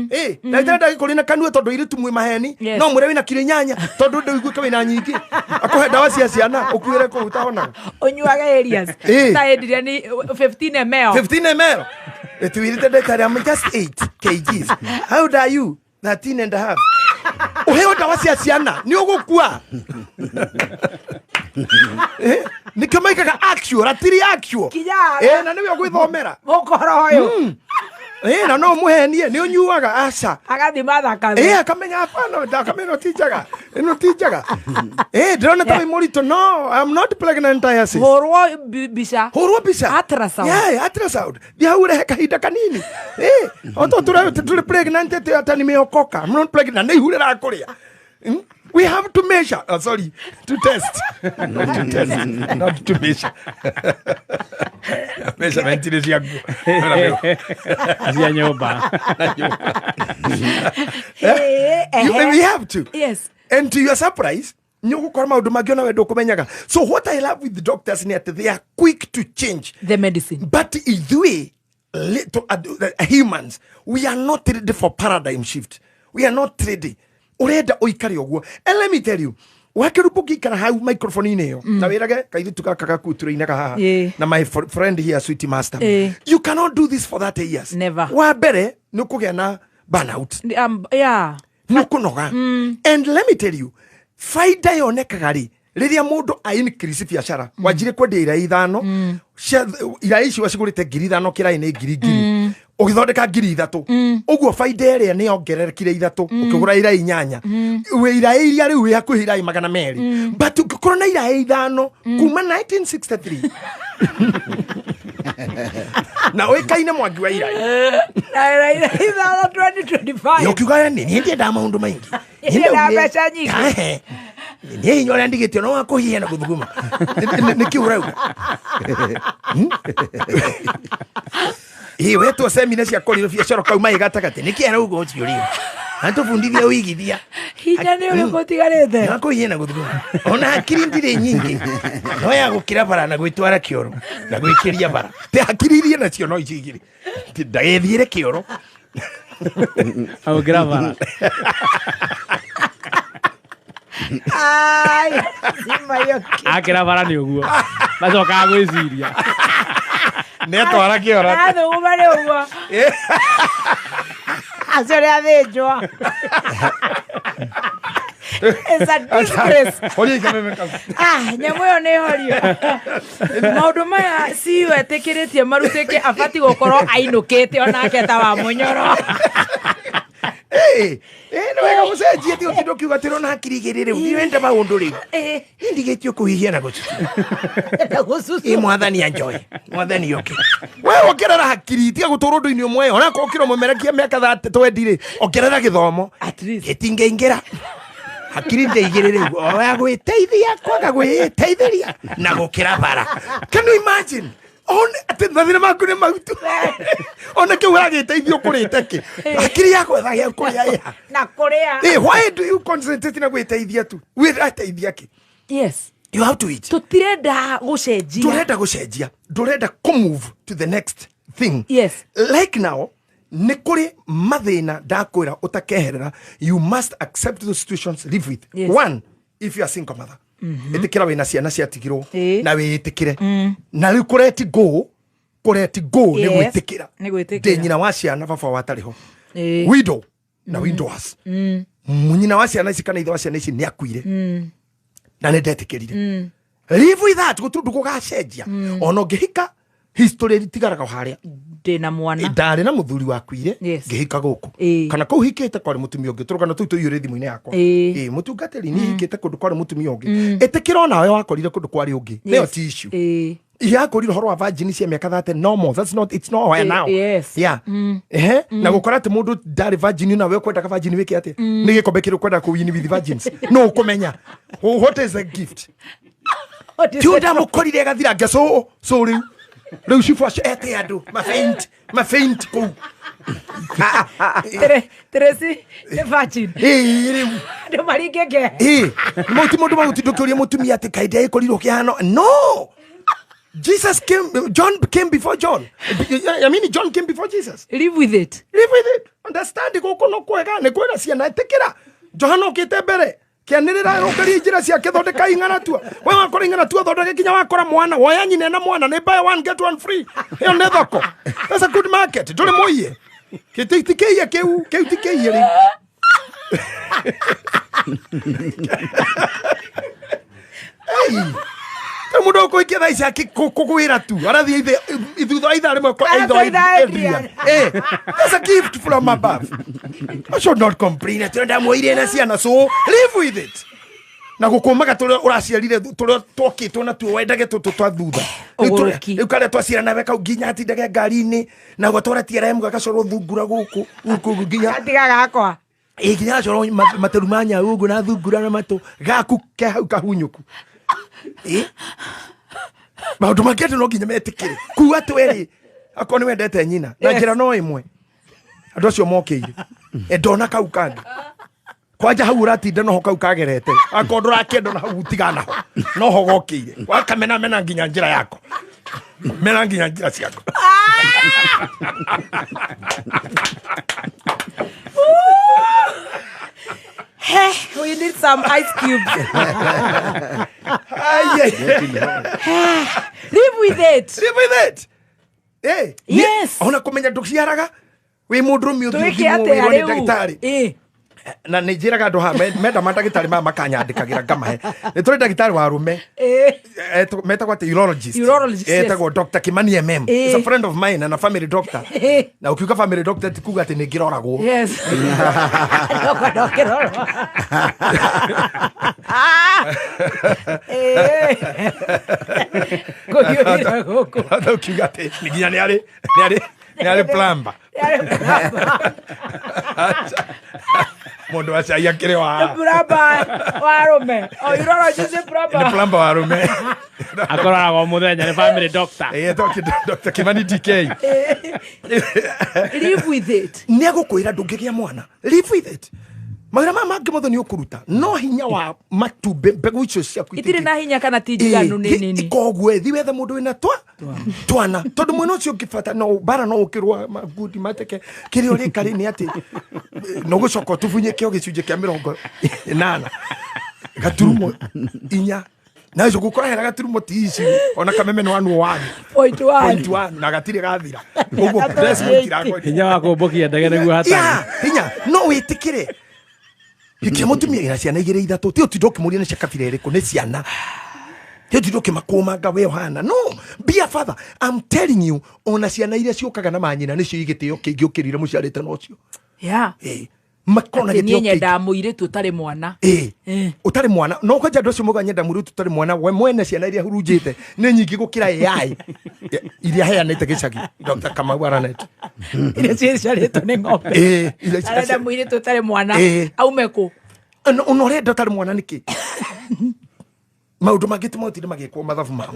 Speaker 4: Ĩ ndagĩtarĩ ndagĩkũrĩ na kanua tondũ irĩtu mwĩ maheni
Speaker 1: Yes.
Speaker 4: no mwĩre wĩna kiro 8 tondũ ndũiguĩke wĩna nyingĩ akũhe ndawa cia ciana ũkuĩre kũu ũtahonaga.
Speaker 1: Ũnyuage areas. Ta endirie ni 15 ml.
Speaker 4: 15 ml. Ĩtuĩrĩte ndagĩtarĩ, I'm just 8 kgs. How old are you? 13 and a half. Ũheo ndawa cia ciana nĩ ũgũkua. Nĩkĩo maikaga actual ratiri actual.
Speaker 1: Kinyara.
Speaker 4: Na nĩwe ũgwĩthomera.
Speaker 1: Mũkoro ũyũ.
Speaker 4: Na no mũhenie nĩ ũnyuaga aca.
Speaker 1: Agathima thakame.
Speaker 4: Akamenya hapana, thakame ĩno ti njega. Ĩno ti njega. Ndĩrona ta wĩ mũritũ. No, I'm not pregnant, I assist.
Speaker 1: Hũrwo mbica.
Speaker 4: Hũrwo mbica.
Speaker 1: Ultrasound.
Speaker 4: Yeah, ultrasound. Thiĩ hau ũrehe kahinda kanini. Oto tũrĩ pregnant atĩ ata nimeokoka. I'm not pregnant. Nĩ ihu rĩrakũrĩa. We have to measure. Oh, sorry, to test. To test, not to measure. Measurement nĩ cia nguo.
Speaker 3: Cia nyũmba.
Speaker 4: We have to.
Speaker 1: Yes.
Speaker 4: And to your surprise, nĩ ũgũkora maũndũ mangĩ ona we ndũkũmenyaga. So what I love with the doctors nĩ atĩ they are quick to change
Speaker 1: the medicine.
Speaker 4: But ithuĩ humans, we are not ready for paradigm shift. We are not ready. Urenda ũikare ũguo. And let me tell you, wakerubu ngĩikara hau microphone-inĩ ĩyo na wĩrage kairĩtu gaka gaku tũrĩinaga haha na my friend here, sweet master, you cannot do this for 30 years.
Speaker 1: Never.
Speaker 4: Wa mbere nĩ ũkũgĩa na burnout.
Speaker 1: Yeah.
Speaker 4: Nĩ ũkũnoga. And let me tell you, faida yonekaga rĩ rĩrĩa mũndũ a increase biacara wanjire kwendia irai 5 cia irai icio wacigũrĩte 5,000 kĩrai nĩ 1,000. Ũgĩthondeka 3,000. Ũguo baida ĩrĩa nĩ yongererekire 3, ũkĩgũra iraĩ 8. Wĩ iraĩ iria rĩu wĩ hakuhĩ iraĩ 200. But ũngĩkorwo na iraĩ 5 kuma 1963 na ũĩkaine Mwangi wa iraĩ.
Speaker 1: Na 5 2025.
Speaker 4: Ũkiuga nĩ niĩ ndiendaga maũndũ maingĩ.
Speaker 1: Niĩ ndiendaga mbeca nyingĩ.
Speaker 4: Ehe. Niĩ hinya ũrĩa ndigĩtio no wa kũhihinya na gũthuguma. Nĩkĩ ũrauga? Ĩ wetwo semina cia kũrĩrwo biacara kauma ĩ gatagatĩ nĩkĩ arauga ũcio rĩu? Atũbundithia ũigithia.
Speaker 1: Hinya nĩ ũrĩkũ ũtigarĩte?
Speaker 4: Na kũhihinya na gũthuguma. Ona hakiri ndirĩ nyingĩ. No ya gũkĩra bara na gwĩtwara kĩoro na gwĩkĩria bara. Te hakiri iria nacio no icio igĩrĩ. Ndagĩthiĩre kĩoro.
Speaker 3: Agũkĩra bara.
Speaker 1: Ai, Mayoki.
Speaker 3: Akĩra bara nĩ ũguo. Macokaga gwĩciria.
Speaker 4: Nĩetwara kĩoro.
Speaker 1: Athuguma nĩ ũguo. Acio nĩ athĩnjwo. It's a disgrace.
Speaker 4: Horia ikameme kau.
Speaker 1: Ah, nyamũ ĩyo nĩ horio. Maũndũ maya CEO etĩkĩrĩtie marutĩke abati gũkorwo ainũkĩte onake ta wa mũnyoro.
Speaker 4: Ĩ, nĩ wega gũcenjia ti ũtinda ũkiuga atĩ ũrona hakiri igĩrĩ rĩu ndirenda maũndũ rĩu. Niĩ ndigĩtio kũhihia na gũcucua. Ĩ mwathani anjoe, mwathani oke. We ongerera hakiri, tiga gũtũra ũndũ-inĩ ũmwe. Ona korwo ũkĩrwo mũmerekia mĩaka 30 rĩ, ongerera gĩthomo.
Speaker 1: At least.
Speaker 4: Gĩtingĩingĩra. Hakiri ndĩ igĩrĩ rĩu, o ya gwĩteithia, kwaga gwĩteithĩria na gũkĩra bara. Can you imagine? One atĩ mathĩna maku nĩ mau tu. Ona kĩu ũragĩteithio ũkũrĩte kĩ? Hakiri ya gwetha gĩa kũrĩa ĩha.
Speaker 1: Na kũrĩa.
Speaker 4: Ĩ, why do you concentrate na gwĩteithia tu? Wĩrateithia kĩ?
Speaker 1: Yes.
Speaker 4: You have to eat.
Speaker 1: Tũtirenda gũcenjia.
Speaker 4: Ndũrenda gũcenjia. Ndũrenda kũ move to the next thing.
Speaker 1: Yes.
Speaker 4: Like now, nĩ kũrĩ mathĩna ndakwĩra ũtakeherera. You must accept those situations, live with.
Speaker 1: Yes.
Speaker 4: One, if you are single mother. Ĩtĩkĩra wĩna ciana ciatigirwo na wĩĩtĩkĩre. Na rĩu kũreti go, kũreti go nĩ
Speaker 1: Yes.
Speaker 4: gwĩtĩkĩra.
Speaker 1: Nĩ gwĩtĩkĩra.
Speaker 4: Ndĩ nyina wa ciana baba wao atarĩ ho. Widow na widowers. Nyina wa ciana ici kana ithe wa ciana ici nĩ akuire. Na nĩ ndetĩkĩrire. Live with that, gũtirĩ ũndũ gũgacenjia. Ona ũngĩhika, history ĩtigaraga o harĩa.
Speaker 1: Ndĩna mwana.
Speaker 4: Ndarĩ na mũthuri wakuire,
Speaker 1: Yes.
Speaker 4: ngĩhika gũkũ. Kana kũu hikĩte kwarĩ mũtumia ũngĩ, tũrũgano tũu tũiyũrĩ thimũ-inĩ yakwa. Ĩ, mũtungatĩri, niĩ hikĩte kũndũ kwarĩ mũtumia ũngĩ. Ĩtĩkĩra onawe wakorire kũndũ kwarĩ ũngĩ. Nĩyo ti issue. Yakorire ũhoro wa virgin cia mĩaka 30, no more. That's not, it's not where now.
Speaker 1: Yes.
Speaker 4: Yeah. Ehe. Na gũkora atĩ mũndũ ndarĩ virgin na we ũkwendaga virgin wĩke atĩa? Nĩ gĩkombe kĩrĩ ũkwenda kũ win with virgins. No ũkũmenya. What is the gift?
Speaker 1: What is
Speaker 4: Ti
Speaker 1: it?
Speaker 4: ũndamũkorire agathira so so rĩu. Rĩu cibũ acio ete andũ mafaint, mafaint kũu.
Speaker 1: Teresi nĩ virgin.
Speaker 4: Ĩ, rĩu.
Speaker 1: Andũ maringĩke.
Speaker 4: Ĩ, mau ti mũndũ magũtinda ũkĩũria mũtumia atĩ kaĩ ndĩagĩkorirwo kĩhano. No! Jesus came, John came before John. I mean, John came before Jesus.
Speaker 1: Live with it.
Speaker 4: Live with it. Understand gũkũ no kwega, nĩ kwĩna ciana ĩtĩkĩra. Johana okĩte mbere. Kĩanĩrĩra rũkaria njĩra ciake, thondeka ing'aratua. We wakora ing'aratua, thondeke kinya wakora mwana. Woya nyina na mwana, nĩ buy one get one free. Ĩyo nĩ thoko. That's a good market. Ndũrĩ mũiye. Kĩtĩ ti kĩiye kĩu, kĩu ti kĩiye rĩu. Hey. Ta mũndũ ũkũhikia thaa ici akĩkũgwĩra tu. Arathiĩ thutha wa ithaa rĩmwe kwa
Speaker 1: Arathiĩ
Speaker 4: ithaa
Speaker 1: ithaa
Speaker 4: Adrian. That's a gift from above. I should not complain. Atĩ ndamuoire na ciana, so live with it. Na gũkũmaga tũrĩa ũraciarire, tũrĩa twokĩtwo natuo wendage tũtũ twa thutha. Rĩu
Speaker 1: Ũgũrũki.
Speaker 4: rĩu karĩa twaciarana we kau nginya atindage ngari-inĩ, na gwatwara TRM gagacorwo thungura gũkũ, gũkũ nginya.
Speaker 1: Gatiga gakwa.
Speaker 4: Ĩ, nginya gacorwo materu ma nyau ũguo na thungura na matũ. Gaku ke hau kahunyũku. Ĩ? Maũndũ mangĩ andũ no nginya metĩkĩre. Kuga atĩ akorwo nĩ wendete nyina, na
Speaker 1: Yes.
Speaker 4: njĩra no ĩmwe. Andũ acio mokĩire. Ndona kau kangĩ. Kwanja hau ũratinda noho kau kagerete. Akorwo ndũrakĩenda na hau tigana ho. Noho gokĩire. Wakamena mena nginya njĩra yako. Mena nginya njĩra ciako.
Speaker 1: Hey, we need some ice cubes.
Speaker 4: Ai, ai.
Speaker 1: Live with it.
Speaker 4: Live with it.
Speaker 1: Yes.
Speaker 4: Ona kũmenya ndũciaraga. Wĩ mũndũrũme ũthiĩ
Speaker 1: Twĩke
Speaker 4: ũthimwo
Speaker 1: atĩa
Speaker 4: wĩrwo nĩ
Speaker 1: rĩu?
Speaker 4: ndagĩtarĩ. Na nä njä raga andå haha menda mandagĩtarĩ maya makanyandĩkagĩra ngamahe. Nĩ tũrĩ ndagĩtarĩ wa arũme metagwo atĩ urologist.
Speaker 1: Urologist, yes.
Speaker 4: Etagwo Dr. Kimani MM. Is a friend of mine and a family doctor. Na ũkiuga family doctor ti kuga atĩ nĩ ngĩroragwo.
Speaker 1: Yes. Ndũkwenda ũkĩrorwo. Kũhiũhĩra gũkũ.
Speaker 4: Hata ũkiuga atĩ nĩ nginya nĩ arĩ nĩ arĩ plumber. Mũndũ wa cai akĩrĩ wa
Speaker 1: Plumber wa arũme. O urologist nĩ
Speaker 4: nĩ
Speaker 1: plumber.
Speaker 4: plumber wa arũme.
Speaker 3: Akoragwo mũthenya nĩ family doctor.
Speaker 4: Dr. Kimani DK.
Speaker 1: Live with it.
Speaker 4: Nĩ agũkwĩra ndũngĩgĩa mwana. Live with it. Mawĩra maya mangĩ mothe nĩ ũkũruta no hinya wa matumbĩ mbegũ icio ciaku
Speaker 1: Itirĩ na hinya kana ti njiganu nĩ nini.
Speaker 4: Koguo thi wethe mũndũ wĩna twana tondũ mwena ũcio ũngĩbata no mbara no ũkĩrũa magundi mateke kĩrĩa ũrĩka rĩ nĩ atĩ no gũcoka ũtubunyĩke o gĩcunjĩ kĩa 80 gaturumo 4 na icio gũkorahera gaturumo ti ici ona kameme nĩ wanu wani
Speaker 1: Point one.
Speaker 4: point one na gatirĩ gathira ũguo decimal itirakwo
Speaker 3: Hinya wa kũmbũkia ndege nĩguo hatarĩ.
Speaker 4: ya hinya no wĩtĩkĩre hikia mũtumia ina ciana igĩrĩ ithatũ ti ũtinda ũkĩmũria nĩ cia kabira ĩrĩkũ nĩ ciana ti ũtinda ũkĩmakũmanga we ũhana no be a father. I'm telling you ona ciana iria ciũkaga na manyina nĩcio igĩtĩo kĩingĩ ũkĩrire mũciarĩte na ũcio.
Speaker 1: Yeah.
Speaker 4: Makona
Speaker 1: Atĩ niĩ
Speaker 4: gĩtĩo kĩingĩ.
Speaker 1: nyendaga mũirĩtu ũtarĩ mwana.
Speaker 4: Ũtarĩ mwana no kwanja andũ acio mauga nyenda mũirĩtu ũtarĩ mwana we mwene ciana iria hurunjĩte nĩ nyingĩ gũkĩra AI iria heanĩte gĩcagi. Dr. Kamau Aranet.
Speaker 1: Iria ciaciarĩtwo nĩ ng'ombe.
Speaker 4: Iria
Speaker 1: Arenda mũirĩtu ũtarĩ mwana aume kũ?
Speaker 4: Ona ũrenda ũtarĩ mwana nĩkĩ? Maũndũ mangĩ ti motire magĩkwo mathabu mao.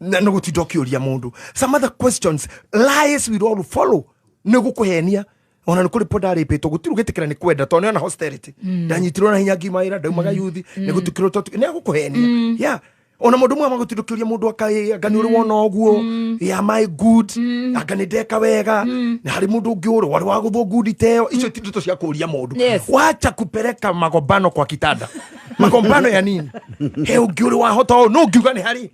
Speaker 4: Na nĩ gũtinda ũkĩũria mũndũ. Some other questions lies will all follow. Nĩ gũkũhenia. Ona nĩ kũrĩ po ndarĩpĩtwo gũtirĩ ũgĩtĩkĩra nĩ kwenda tondũ nĩona austerity. Ndanyitirwo na hinya ngiuma wĩra ndaumaga yuthi nĩ gũtukĩrwo tondũ nĩ agũkũhenia. Yeah. Ona mũndũ ũmwe amagũtinda ũkĩũria mũndũ akaĩ anga nĩ ũrĩ wona ũguo yeah, my good anga nĩ ndeka wega na harĩ mũndũ ũngĩ ũrĩ warĩ wa gũthwo ngundi ta ĩyo. Icio ti ndeto cia kũũria mũndũ.
Speaker 1: Yes.
Speaker 4: Wacha kupeleka magombano kwa kitanda. Magombano ya nini? He ũngĩ ũrĩ wahota ũũ no ũngiuga nĩ harĩ.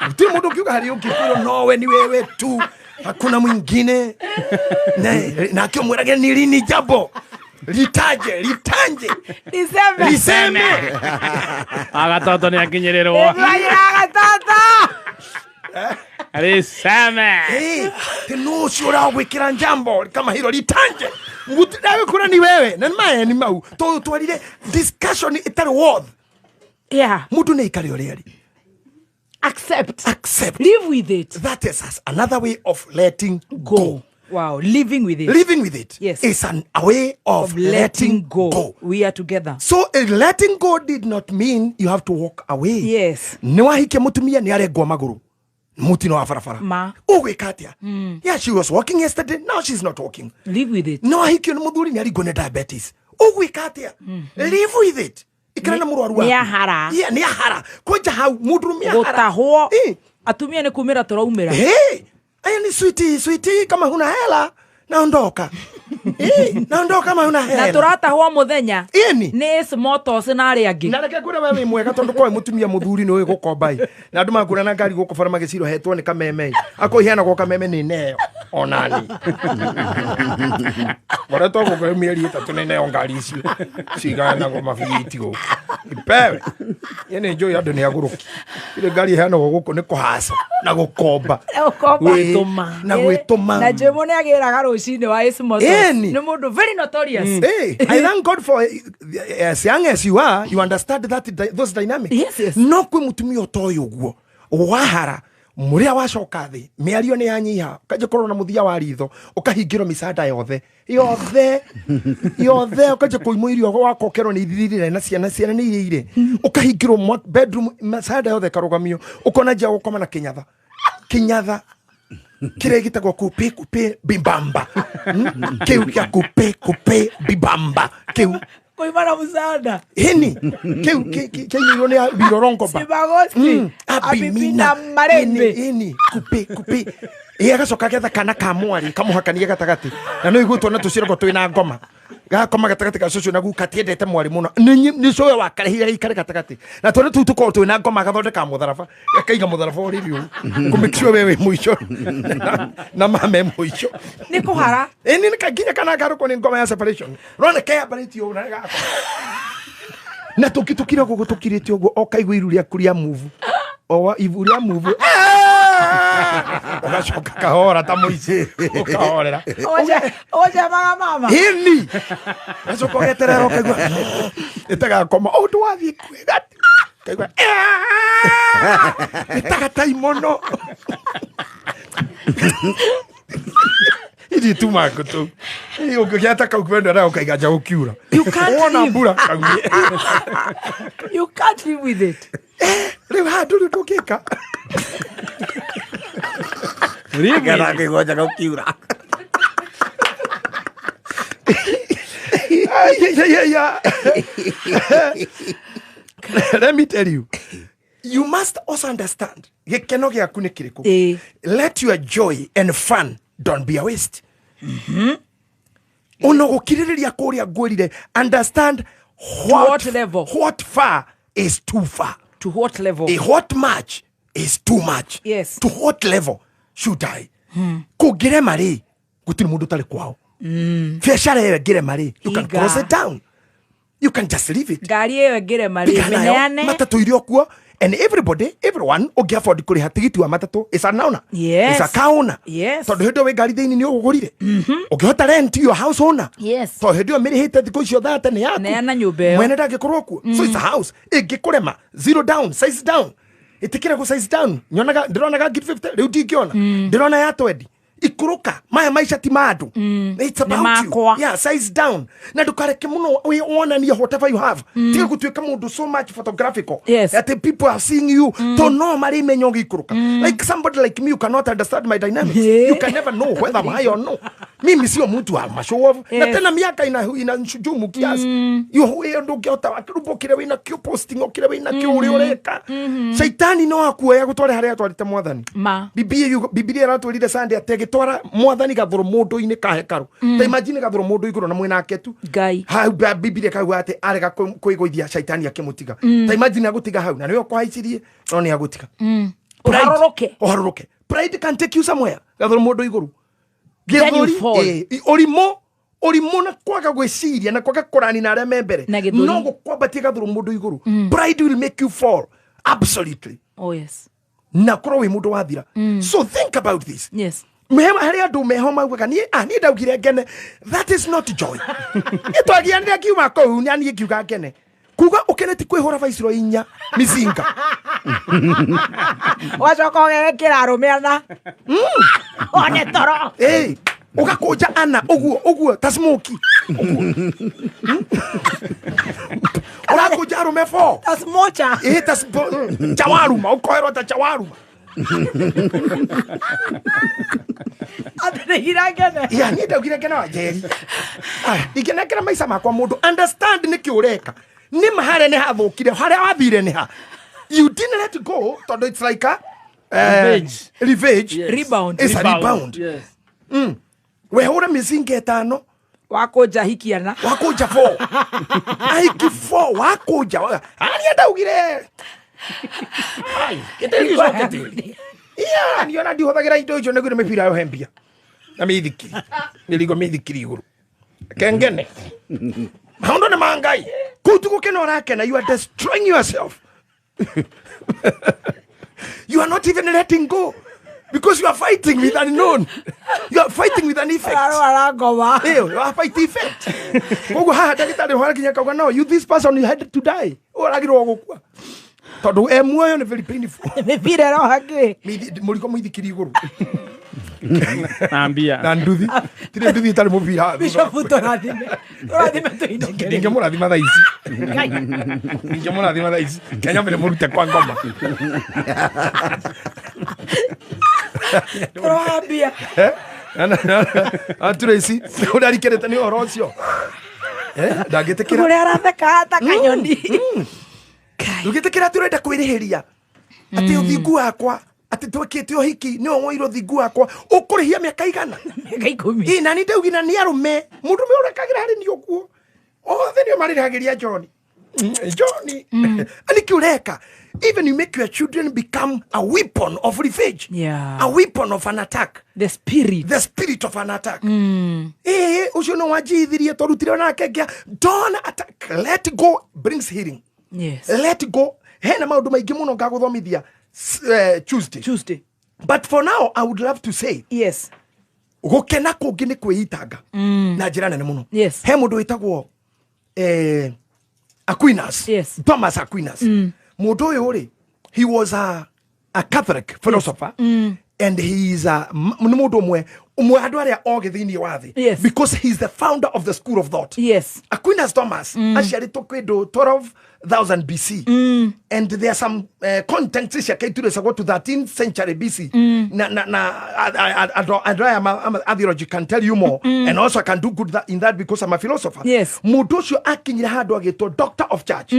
Speaker 4: Gũtirĩ mũndũ ũngiuga harĩ ũngĩ kwĩrwo nowe ni wewe tu hakuna mwingine. Na akĩmwĩrage ni lini jambo litaje litanje
Speaker 1: Liseme.
Speaker 4: liseme.
Speaker 3: Agatoto nĩ akinyĩrĩrwo.
Speaker 1: Agatoto.
Speaker 3: Liseme.
Speaker 4: Ti no ũcio ũragwĩkĩra njambo kama hilo litanje ndagĩkwĩra ni wewe na nĩ maeni mau tondũ twarire discussion ĩtarĩ worth.
Speaker 1: Yeah.
Speaker 4: Mũndũ nĩ aikare ũrĩa arĩ.
Speaker 1: Accept.
Speaker 4: Accept.
Speaker 1: Live with it.
Speaker 4: That is another way of letting go.
Speaker 1: Wow. Living with it.
Speaker 4: Living with it.
Speaker 1: Yes.
Speaker 4: Is a way of letting go.
Speaker 1: We are together.
Speaker 4: So letting go did not mean you have to walk away.
Speaker 1: Yes.
Speaker 4: Nĩ wahikia mũtumia nĩ arengwo magũrũ. Mũtino wa barabara.
Speaker 1: Ma.
Speaker 4: Ũgwĩka atĩa? Yeah, she was walking yesterday. Now she's not walking.
Speaker 1: Live with it.
Speaker 4: Nĩ wahikio nĩ mũthuri nĩ aringwo nĩ diabetes. Ũgwĩka atĩa? Live with it. Ikara na mũrwaru waku.
Speaker 1: Nĩ ahara.
Speaker 4: Yeah, nĩ ahara. Kwanja hau mũndũrũme ahara.
Speaker 1: Gũtahwo. Atumia nĩ kumĩra tũraumĩra.
Speaker 4: Aya ni sweetie, sweetie kama huna hela naondoka. Naondoka kama huna hela.
Speaker 1: Na tũratahwo mũthenya.
Speaker 4: Ĩni.
Speaker 1: Nĩ Ace Motors na arĩa angĩ.
Speaker 4: Na reke ngwĩre we wĩ mwega tondũ koĩ mũtumia mũthuri nĩ ũĩ gũkomba ĩ. Na andũ mangũra na ngari gũkũ bara magĩcirwo hetwo nĩ kameme ĩ. Akorwo iheanagwo kameme nĩ neo onani. Ngoretwo gũkũ mĩeri 3 nĩ neo ngari icio. Cigayanagwo mabiriti gũkũ. Ipewe. Ye nĩ njũĩ andũ nĩ agũrũki. Ile ngari iheanagwo gũkũ nĩ kũhaca na gũkomba.
Speaker 1: Na gũkomba.
Speaker 3: Gwĩtũma.
Speaker 4: Na gwĩtũma.
Speaker 1: Na Jemo nĩ agĩraga rũcinĩ wa Ace Motors.
Speaker 4: Ĩni.
Speaker 1: Nĩ mũndũ very notorious.
Speaker 4: Hey, I thank God for as young as you are, you understand that those dynamics.
Speaker 1: Yes, yes.
Speaker 4: No kwĩ mũtumia ũtoĩ ũguo wahara mũrĩa wacoka thĩ mĩario nĩ yanyiha ũkanjia kũrora na mũthia wa ritho ũkahingĩrwo mĩcanda yothe yothe yothe ũkanjia kũimwo irio wakokerwo nĩ ithirire na ciana ciana nĩ irĩire ũkahingĩrwo bedroom mĩcanda yothe ĩkarũgamio ũkona njia gũkoma na kĩnyatha kĩnyatha kĩrĩa gĩtagwo kupe kupe bibamba kĩu kĩa kupe kupe bibamba kĩu
Speaker 1: Kuima na msaada.
Speaker 4: Hini kĩu kĩainĩirwo nĩ Birorongoba.
Speaker 1: Sibagosi. Abimina Marembe.
Speaker 4: Hini kupe kupe. Ĩ agacoka agetha kana ka mwarĩ kamũhakanie gatagatĩ na no igue twana tũciaragwo twĩna ngoma. Gakoma gatagatĩ ga cũcũ na guka tiendete mwarĩ mũno. Nĩ cũwe wakarehire gaikare gatagatĩ. Na tondũ tũu tũkoragwo twĩna ngoma gathondeka mũtharaba, gakaiga mũtharaba ũrĩrĩ ũũ. Kũmĩkĩo we wĩ mũico. Na mame mũico.
Speaker 1: Nĩ kũhara.
Speaker 4: Ĩni nĩ nginya kana karũkwo nĩ ngoma ya separation. Rona keyambarĩtie ũũ na gakoma. Na tũkĩtũkira gũkũ tũkirĩte ũguo o kaigua iru rĩaku rĩa move. O ivu rĩa move. Ũgacoka kahora ta mũici. Ũkahorera.
Speaker 1: Ũcemaga mama.
Speaker 4: Ĩni. Gacoka ũgeterera ũkaigua ĩtagakoma. O ndwathiĩ kwĩga. Kaigua ĩtaga tai mũno. Ithi tuma ngũtũ. Ũngĩgĩa kau kwenda na ũkaiga nja gũkiura.
Speaker 1: You can't
Speaker 4: Wona
Speaker 1: live.
Speaker 4: mbura kaurie.
Speaker 1: You can't live with it.
Speaker 4: Rĩu haha ndũrĩ ũndũ ũngĩka.
Speaker 2: Kana kĩigua njaga ũkiura.
Speaker 4: Ai, ai, ai, ai. Let me tell you. You must also understand. Gĩkeno gĩaku nĩ kĩrĩkũ? Let your joy and fun don't be a waste. Ona gũkirĩrĩria kũrĩa ngwĩrire, understand
Speaker 1: what level?
Speaker 4: What far is too far.
Speaker 1: To what level?
Speaker 4: A what much is too much.
Speaker 1: Yes.
Speaker 4: To what level should I? Kũngĩrema rĩ, gũtirĩ mũndũ ũtarĩ kwao. Biacara ĩyo ĩngĩrema rĩ, you can
Speaker 1: Iga.
Speaker 4: close it down. You can just leave it.
Speaker 1: Ngari ĩyo ĩngĩrema rĩ,
Speaker 4: Tiga nayo,
Speaker 1: mĩneane.
Speaker 4: matatũ irio kuo. And everybody, everyone ũngĩ afford kũrĩha tigiti wa matatũ is an owner.
Speaker 1: Yes.
Speaker 4: Is a car owner.
Speaker 1: Yes.
Speaker 4: Tondũ hĩndĩ ĩyo wĩ ngari thĩinĩ nĩ ũgũrire. Ũngĩhota rent your house owner.
Speaker 1: Yes.
Speaker 4: Tondũ hĩndĩ ĩyo mĩrĩhĩte thikũ icio thate nĩ yaku.
Speaker 1: Neana nyũmba ĩyo.
Speaker 4: Mwene ndangĩkorwo kuo. So it's a house. Ĩngĩkũrema, zero down, size down. Ĩtĩkĩra gũ size down. Nyonaga, ndĩronaga ngiri 50, rĩu ndingĩona. Ndĩrona ya 20. Ikũrũka, maya maica ti ma andũ. It's about you.
Speaker 1: makwa.
Speaker 4: Yeah, size down. Na ndũkareke mũno wonanie whatever you have. Tiga gũtuĩka mũndũ so much photographical.
Speaker 1: Yes.
Speaker 4: Atĩ people are seeing you. To no marĩmenya ũgĩikũrũka. Like somebody like me, you cannot understand my dynamics. You can never know whether I'm high or no. Mimi sio mtu wa show off. Na tena miaka inashujumu kiasi. Yo ndũngĩhota wakĩrumbo kĩrĩa wĩna kĩo posting o kĩrĩa wĩna kĩo ũrĩa ũreka. Shaitani no akuoya gũtware harĩa atwarĩte mwathani.
Speaker 1: Ma.
Speaker 4: Bibilia ĩratwĩrire Sunday atĩ agĩtwara mwathani gathũrũ mũndũ-inĩ ka hekarũ. Ta imagine gathũrũ mũndũ igũrũ na mwĩnake tu.
Speaker 1: Ngai.
Speaker 4: Hau Bibilia kauga atĩ arega kwĩgũithia shaitani akĩmũtiga. Ta imagine agũtiga hau na nĩwe ũkũhaicirie no nĩ agũtiga.
Speaker 1: Ũharũrũke.
Speaker 4: Ũharũrũke. Pride can take you somewhere. Gathũrũ mũndũ igũrũ.
Speaker 1: Then you
Speaker 4: Gĩthũri,
Speaker 1: fall.
Speaker 4: ũrimũ na kwaga gwĩciria na kwaga kũrani na arĩa me mbere.
Speaker 1: Na gĩthũri.
Speaker 4: No gũkwambatia gathũrũ mũndũ igũrũ. Pride will make you fall. Absolutely.
Speaker 1: Oh yes.
Speaker 4: Na korwo wĩ mũndũ wathira. So think about this.
Speaker 1: Yes.
Speaker 4: Harĩ andũ meho maugaga niĩ ndaugire ngene. That is not joy. Niĩ twagianire ngiuma kũu na niĩ ngiuga ngene. Kuga ũkene ti kwĩhũra baiciro inya micinga.
Speaker 1: Ũgacoka ũgekĩra arũme ana. One toro.
Speaker 4: Ũgakũnja ana ũguo ũguo ta smoky. Ũrakũnja arũme 4.
Speaker 1: Ta smocha.
Speaker 4: Ta chawaruma, ũkoherwo ta chawaruma.
Speaker 1: Atĩ ngene.
Speaker 4: Yeah, niĩ ndaugire ngene wa Njeri. Ndingĩnengera maica makwa mũndũ. Understand nĩkĩ ũreka. Nĩ ma harĩa nĩ hathũkire, harĩa wathire nĩ ha. You didn't let go, tondũ it's like a
Speaker 3: Revenge.
Speaker 4: Revenge.
Speaker 3: Yes.
Speaker 1: Rebound.
Speaker 4: It's a rebound.
Speaker 3: Yes.
Speaker 4: Wehũre mĩcinga ĩtano.
Speaker 1: Wakũnja hikiana.
Speaker 4: Wakũnja 4. Ahiki 4 wakũnja. Harĩa ndaugire. Ai, gĩtĩri gĩcoke tĩri. Yeah, niĩ ona ndihũthagĩra indo icio nĩguo mĩbira yohe mbia. Na mĩithikiri. Mĩrigo mĩithikiri igũrũ. Kengene. Maũndũ nĩ ma Ngai. Kũu ti gũkena ũrakena, you are destroying yourself. You are not even letting go. Because you are fighting with unknown. You are fighting with an effect.
Speaker 1: Ararwara ngoma.
Speaker 4: You are fighting effect. Koguo haha ndagĩtarĩ ũhoro kinya kauga no, you this person you had to die. Ũragirwo gũkua. Tondũ e muoyo nĩ very painful.
Speaker 1: Mĩbira ĩroha kĩ?
Speaker 4: Mũrigo mũithikiri igũrũ.
Speaker 3: Na mbia.
Speaker 4: Na nduthi. Tirĩ nduthi ĩtarĩ mũbira.
Speaker 1: Bishop tũrathime. Tũrathime tũinũke.
Speaker 4: Ndingĩmũrathima thaa ici. Ndingĩmũrathima thaa ici. Kenya mbere mũrute kwa ngoma.
Speaker 1: Tũroha mbia.
Speaker 4: Tracy, ũrarikerete nĩ ũhoro ũcio. Ndangĩtĩkĩra.
Speaker 1: Ũrĩa aratheka ta kanyoni.
Speaker 4: Ndũngĩtĩkĩra atĩ ũrenda kwĩrĩhĩria. Atĩ ũthingu wakwa Atĩ twĩkĩte ũhiki nĩwe woire ũthingu wakwa ũkũrĩhia mĩaka igana.
Speaker 1: Mĩaka 10.
Speaker 4: Ĩ na nĩ ndaugire nĩ arũme mũndũrũme ũrekagĩra harĩ niĩ ũguo othe nĩo marĩrĩhagĩria John. Johnny, nĩkĩ ũreka? Even you make your children become a weapon of revenge.
Speaker 1: Yeah.
Speaker 4: A weapon of an attack.
Speaker 1: The spirit.
Speaker 4: The spirit of an attack. Ũcio no wanjithirie twarutire nake ngĩa. Don't attack. Let go brings healing.
Speaker 1: Yes.
Speaker 4: Let go. Hena maũndũ maingĩ mũno ngagũthomithia Tuesday. But for now, I would love to say.
Speaker 1: Yes.
Speaker 4: Gũkena kũngĩ nĩ kwĩitanga. Na njĩra nene mũno.
Speaker 1: Yes.
Speaker 4: He mũndũ wĩtagwo Aquinas.
Speaker 1: Yes.
Speaker 4: Thomas Aquinas. Mũndũ ũyũ rĩ, he was a Catholic philosopher.
Speaker 1: Yes.
Speaker 4: And he is a nĩ mũndũ ũmwe andũ arĩa ogĩ thĩinĩ wa thĩ.
Speaker 1: Yes.
Speaker 4: Because he is the founder of the school of thought.
Speaker 1: Yes.
Speaker 4: Aquinas Thomas aciarĩtwo kĩndũ 12,000 BC. And there are some contents ciake iturecagwo to 13th century BC. Na andũ aya a theology can tell you more. And also I can do good in that because I'm a philosopher.
Speaker 1: Yes.
Speaker 4: Mũndũ ũcio akinyire handũ agĩtwo Doctor of Church.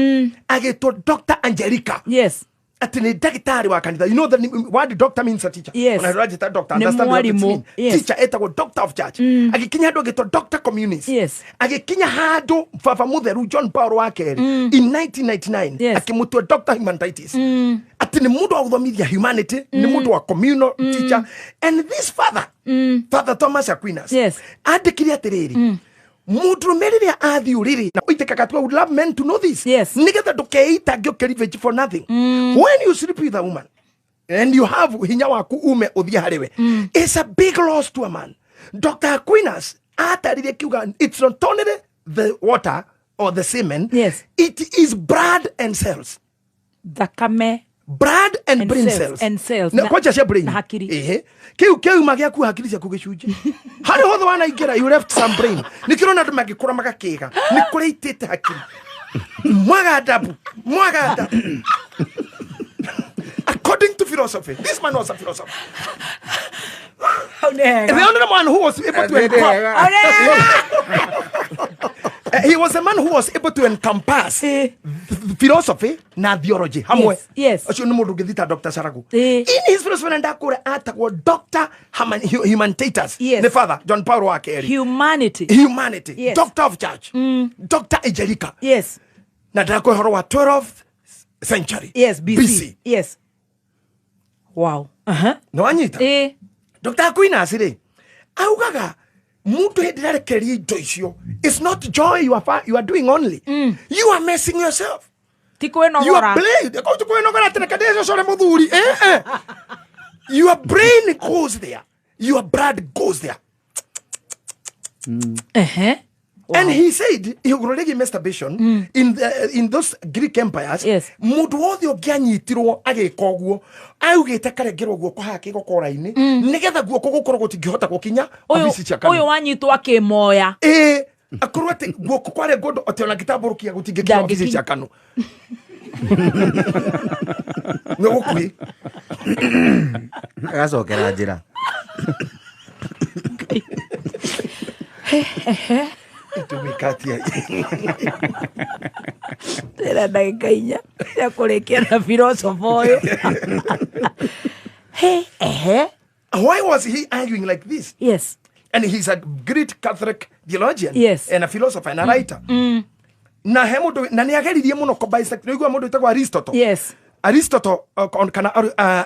Speaker 4: Agĩtwo Doctor Angelica.
Speaker 1: Yes.
Speaker 4: Ati ni daktari wa kanitha. You know the word doctor means a teacher.
Speaker 1: Yes.
Speaker 4: Ona ndũranjĩta doctor, understand what it means.
Speaker 1: Yes.
Speaker 4: Teacher etagwo doctor of church. Agĩkinya handũ agĩtwo Doctor Communist.
Speaker 1: Yes.
Speaker 4: Agĩkinya handũ baba mũtheru John Paul wa kerĩ in 1999
Speaker 1: Yes.
Speaker 4: akĩmũtua Doctor Humanities. Ati ni mũndũ wa gũthomithia humanity, ni mũndũ wa communal teacher. And this father, Father Thomas Aquinas,
Speaker 1: Yes.
Speaker 4: andĩkire atĩrĩrĩ, mũndũrũme rĩrĩa athiĩ ũrĩrĩ na ũitĩkaga tu, I would love men to know this.
Speaker 1: Yes.
Speaker 4: Nĩgetha ndũkeitange ũkĩrevenge for nothing. When you sleep with a woman and you have hinya waku ume ũthiĩ harĩ we, it's a big loss to a man. Dr. Aquinas atarire kiuga it's not only the water or the semen.
Speaker 1: Yes.
Speaker 4: It is blood and cells.
Speaker 1: Thakame.
Speaker 4: Blood and brain cells.
Speaker 1: And cells.
Speaker 4: Na kwanja cia brain.
Speaker 1: Na hakiri.
Speaker 4: Ehe. Kiu kiuma gĩaku hakiri ciaku gĩcunjĩ. Harĩ hothe wanaingĩra, you left some brain. Nĩkĩo ũrona andũ mangĩkũra magakĩga. Nĩ kũrĩa itĩte hakiri. Mwaga adabu. Mwaga adabu. According to philosophy, this man was a philosopher. The only man who was able to encompass. He was a man who was able to encompass philosophy na theology. Hamwe.
Speaker 1: Yes.
Speaker 4: Acio nĩ mũndũ ũngĩthita Dr. Saragu. In his philosophy ndakũra atagwo Dr. Humanitatus.
Speaker 1: Yes.
Speaker 4: Nĩ Father John Paul wa kerĩ.
Speaker 1: Humanity.
Speaker 4: Humanity.
Speaker 1: Yes.
Speaker 4: Doctor of Church. Dr. Angelica.
Speaker 1: Yes.
Speaker 4: Na ndakũhe ũhoro wa 12th century.
Speaker 1: Yes, BC. Yes. Wow. Uh-huh.
Speaker 4: Nĩ wanyita? Dr. Aquinas rĩ, augaga mũndũ hĩndĩ ĩrĩa arekereria indo icio, it's not joy you are doing only. You are messing yourself.
Speaker 1: Ti kwĩnogora.
Speaker 4: You are playing. Ti kwĩnogora atĩ reke ndĩcocore mũthuri. Your brain goes there. Your blood goes there.
Speaker 1: Uh-huh. Wow.
Speaker 4: And he said, igũrũ rĩgiĩ masturbation, in those Greek empires,
Speaker 1: yes.
Speaker 4: mũndũ wothe ũngĩanyitirwo agĩka ũguo, augĩte karengerwo guoko haha kĩgokora-inĩ, nĩgetha guoko gũkorwo gũtingĩhota gũkinya obici cia kanitha.
Speaker 1: Ũyũ wanyitwo akĩmoya.
Speaker 4: Ĩĩ, akorwo atĩ guoko kwarengwo ũndũ atĩ ona ngĩtambũrũkia gũtingĩkinya obici cia kanitha. Nĩ gũkuhĩ.
Speaker 2: Agacokera njĩra.
Speaker 4: Tumikatia.
Speaker 1: Tena ndagĩka inya cia kũrĩkia na philosopher ũyũ.
Speaker 4: Why was he arguing like this?
Speaker 1: Yes.
Speaker 4: And he's a great Catholic theologian.
Speaker 1: Yes.
Speaker 4: And a philosopher and a writer. Na he mũndũ na nĩ ageririe mũno kũ bisect. Nĩ ũiguaga mũndũ wĩtagwo Aristotle.
Speaker 1: Yes.
Speaker 4: Aristotle kana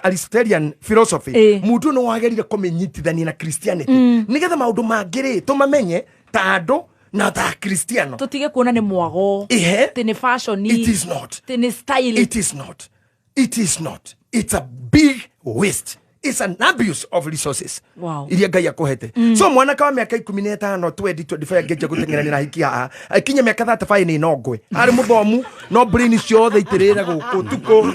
Speaker 4: Aristotelian philosophy. Mũndũ no agerire kũmĩnyitithania na Christianity. Nĩgetha maũndũ mangĩ rĩ tũmamenye ta andũ na ta Kristiano.
Speaker 1: Tũtige kuona nĩ mwago. Atĩ nĩ fashion.
Speaker 4: It is not.
Speaker 1: Atĩ nĩ style.
Speaker 4: It is not. It is not. It's a big waste. It's an abuse of resources.
Speaker 1: Wow.
Speaker 4: Iria Ngai akũhete. So mwanake wa mĩaka 15 20 25 angĩanjia gũteng'erania na hiki haha, akinya mĩaka 35 nĩ nongwe. Arĩ mũthomu, no brain ciothe itĩrĩre gũkũ tukũ.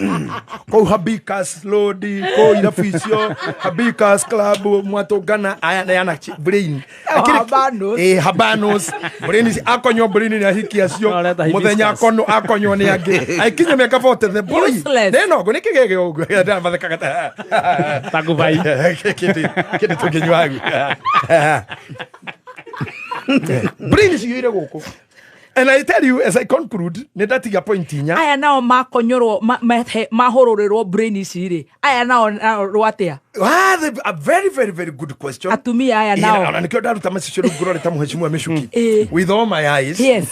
Speaker 4: Kũu Habikas Road, kũu irabu icio, Habikas Club, mwatũngana, aya neana brain.
Speaker 1: Habanos.
Speaker 4: Habanos. Brain akonywo brain nĩ ahiki acio. Mũthenya akonywo nĩ angĩ. Akinya mĩaka 40 the boy. Nĩ nongwe, nĩ kĩgege ũguo. Ndamathekaga.
Speaker 3: Takubai.
Speaker 4: Kĩndũ tũngĩnyua hau. Brain ciyũire gũkũ. And I tell you, as I conclude, nĩ ndatiga point inya.
Speaker 1: Aya nao makonyorwo mahũrũrĩrwo brain ici rĩ, aya nao rwatia?
Speaker 4: Ah, a very, very, very good question.
Speaker 1: Atumia aya nao.
Speaker 4: Ona nikio ndaruta macicio rĩu ngũrorete mũhecimu wa mĩcuki. With all my eyes.
Speaker 1: Yes.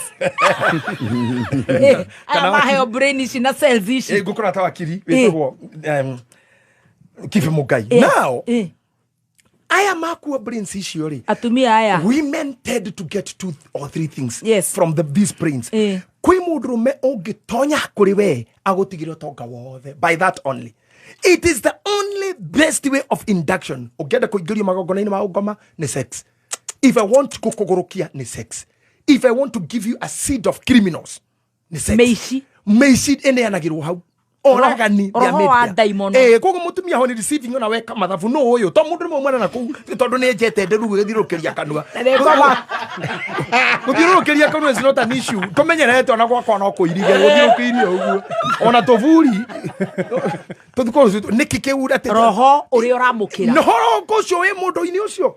Speaker 1: Aya maheo brain ici na cells ici.
Speaker 4: Ngũkora ta wakiri wĩtagwo Kibe Mũngai. Now, aya makuo brains icio rĩ.
Speaker 1: Atumia aya.
Speaker 4: Women tend to get 2 or 3 things
Speaker 1: yes.
Speaker 4: from these brains. Kwĩ mũndũrũme ũngĩtonya kũrĩ we agũtigĩre ũtonga wothe by that only. It is the only best way of induction. Ũngĩenda kũingĩrio magongona-inĩ ma ũngoma nĩ sex. If I want gũkũgũrũkia nĩ sex. If I want to give you a seed of criminals nĩ sex.
Speaker 1: Meici.
Speaker 4: Meici ĩneanagĩrwo hau. Oragani
Speaker 1: roho wa ndaimono.
Speaker 4: Koguo mutumia ho ni receiving ona weka mathabu no uyu to mundu rimwe mwana na kuu tondu ni njete nderu githirukiria kanua. Guthirukiria kanua is not an issue. Tumenyerete ona gwakwa no kuirige guthirukirie uguo ona tuburi tuthuko niki kiu ati
Speaker 1: roho uri uramukira.
Speaker 4: No roho ucio wi mundu-ini ucio.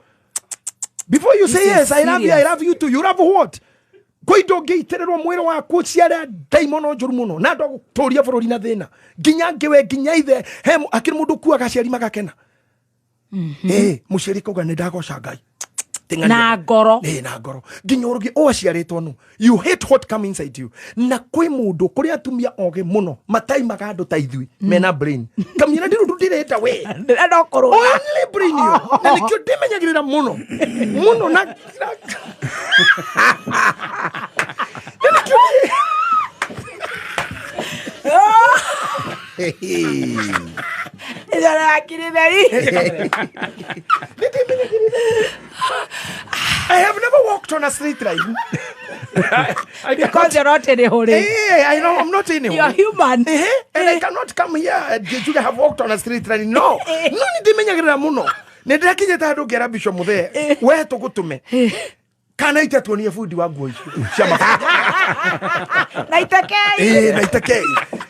Speaker 4: Before you say yes, I love you, I love you too. You love what? Kwĩ indo ũngĩitĩrĩrwo mwĩrĩ waku ciarĩa ndaimono njũru mũno na andũ agũtũria bũrũri na thĩna nginya ngĩwe nginya ithe he akĩrĩ mũndũ ũkuaga aciari magakena. Mũciari kauga nĩ ndagoca Ngai
Speaker 1: na ngoro.
Speaker 4: Na ngoro nginya ũrũgi ũaciarĩtwo nũ. You hate what come inside you. Na kwĩ mũndũ kũrĩ atumia ogĩ mũno mataimaga andũ ta ithuĩ mena brain kamĩra ndĩrũ ndĩrenda we
Speaker 1: ndĩrenda kũrũa
Speaker 4: only brain yo na nĩkĩo ndĩmenyagĩrĩra mũno mũno na I have never walked on a straight line.
Speaker 1: Because you're not in a hurry.
Speaker 4: I know I'm not in a hurry.
Speaker 1: You're human.
Speaker 4: And I cannot come here and you have walked on a straight line. No. No nĩ mũno. Nĩ ndĩrakinyĩte handũ ngera Bishop Muthee. We tũgũtũme. Kana ite tuonie bundi wa nguo icio cia mabati.
Speaker 1: Na itekei.
Speaker 4: Na itekei.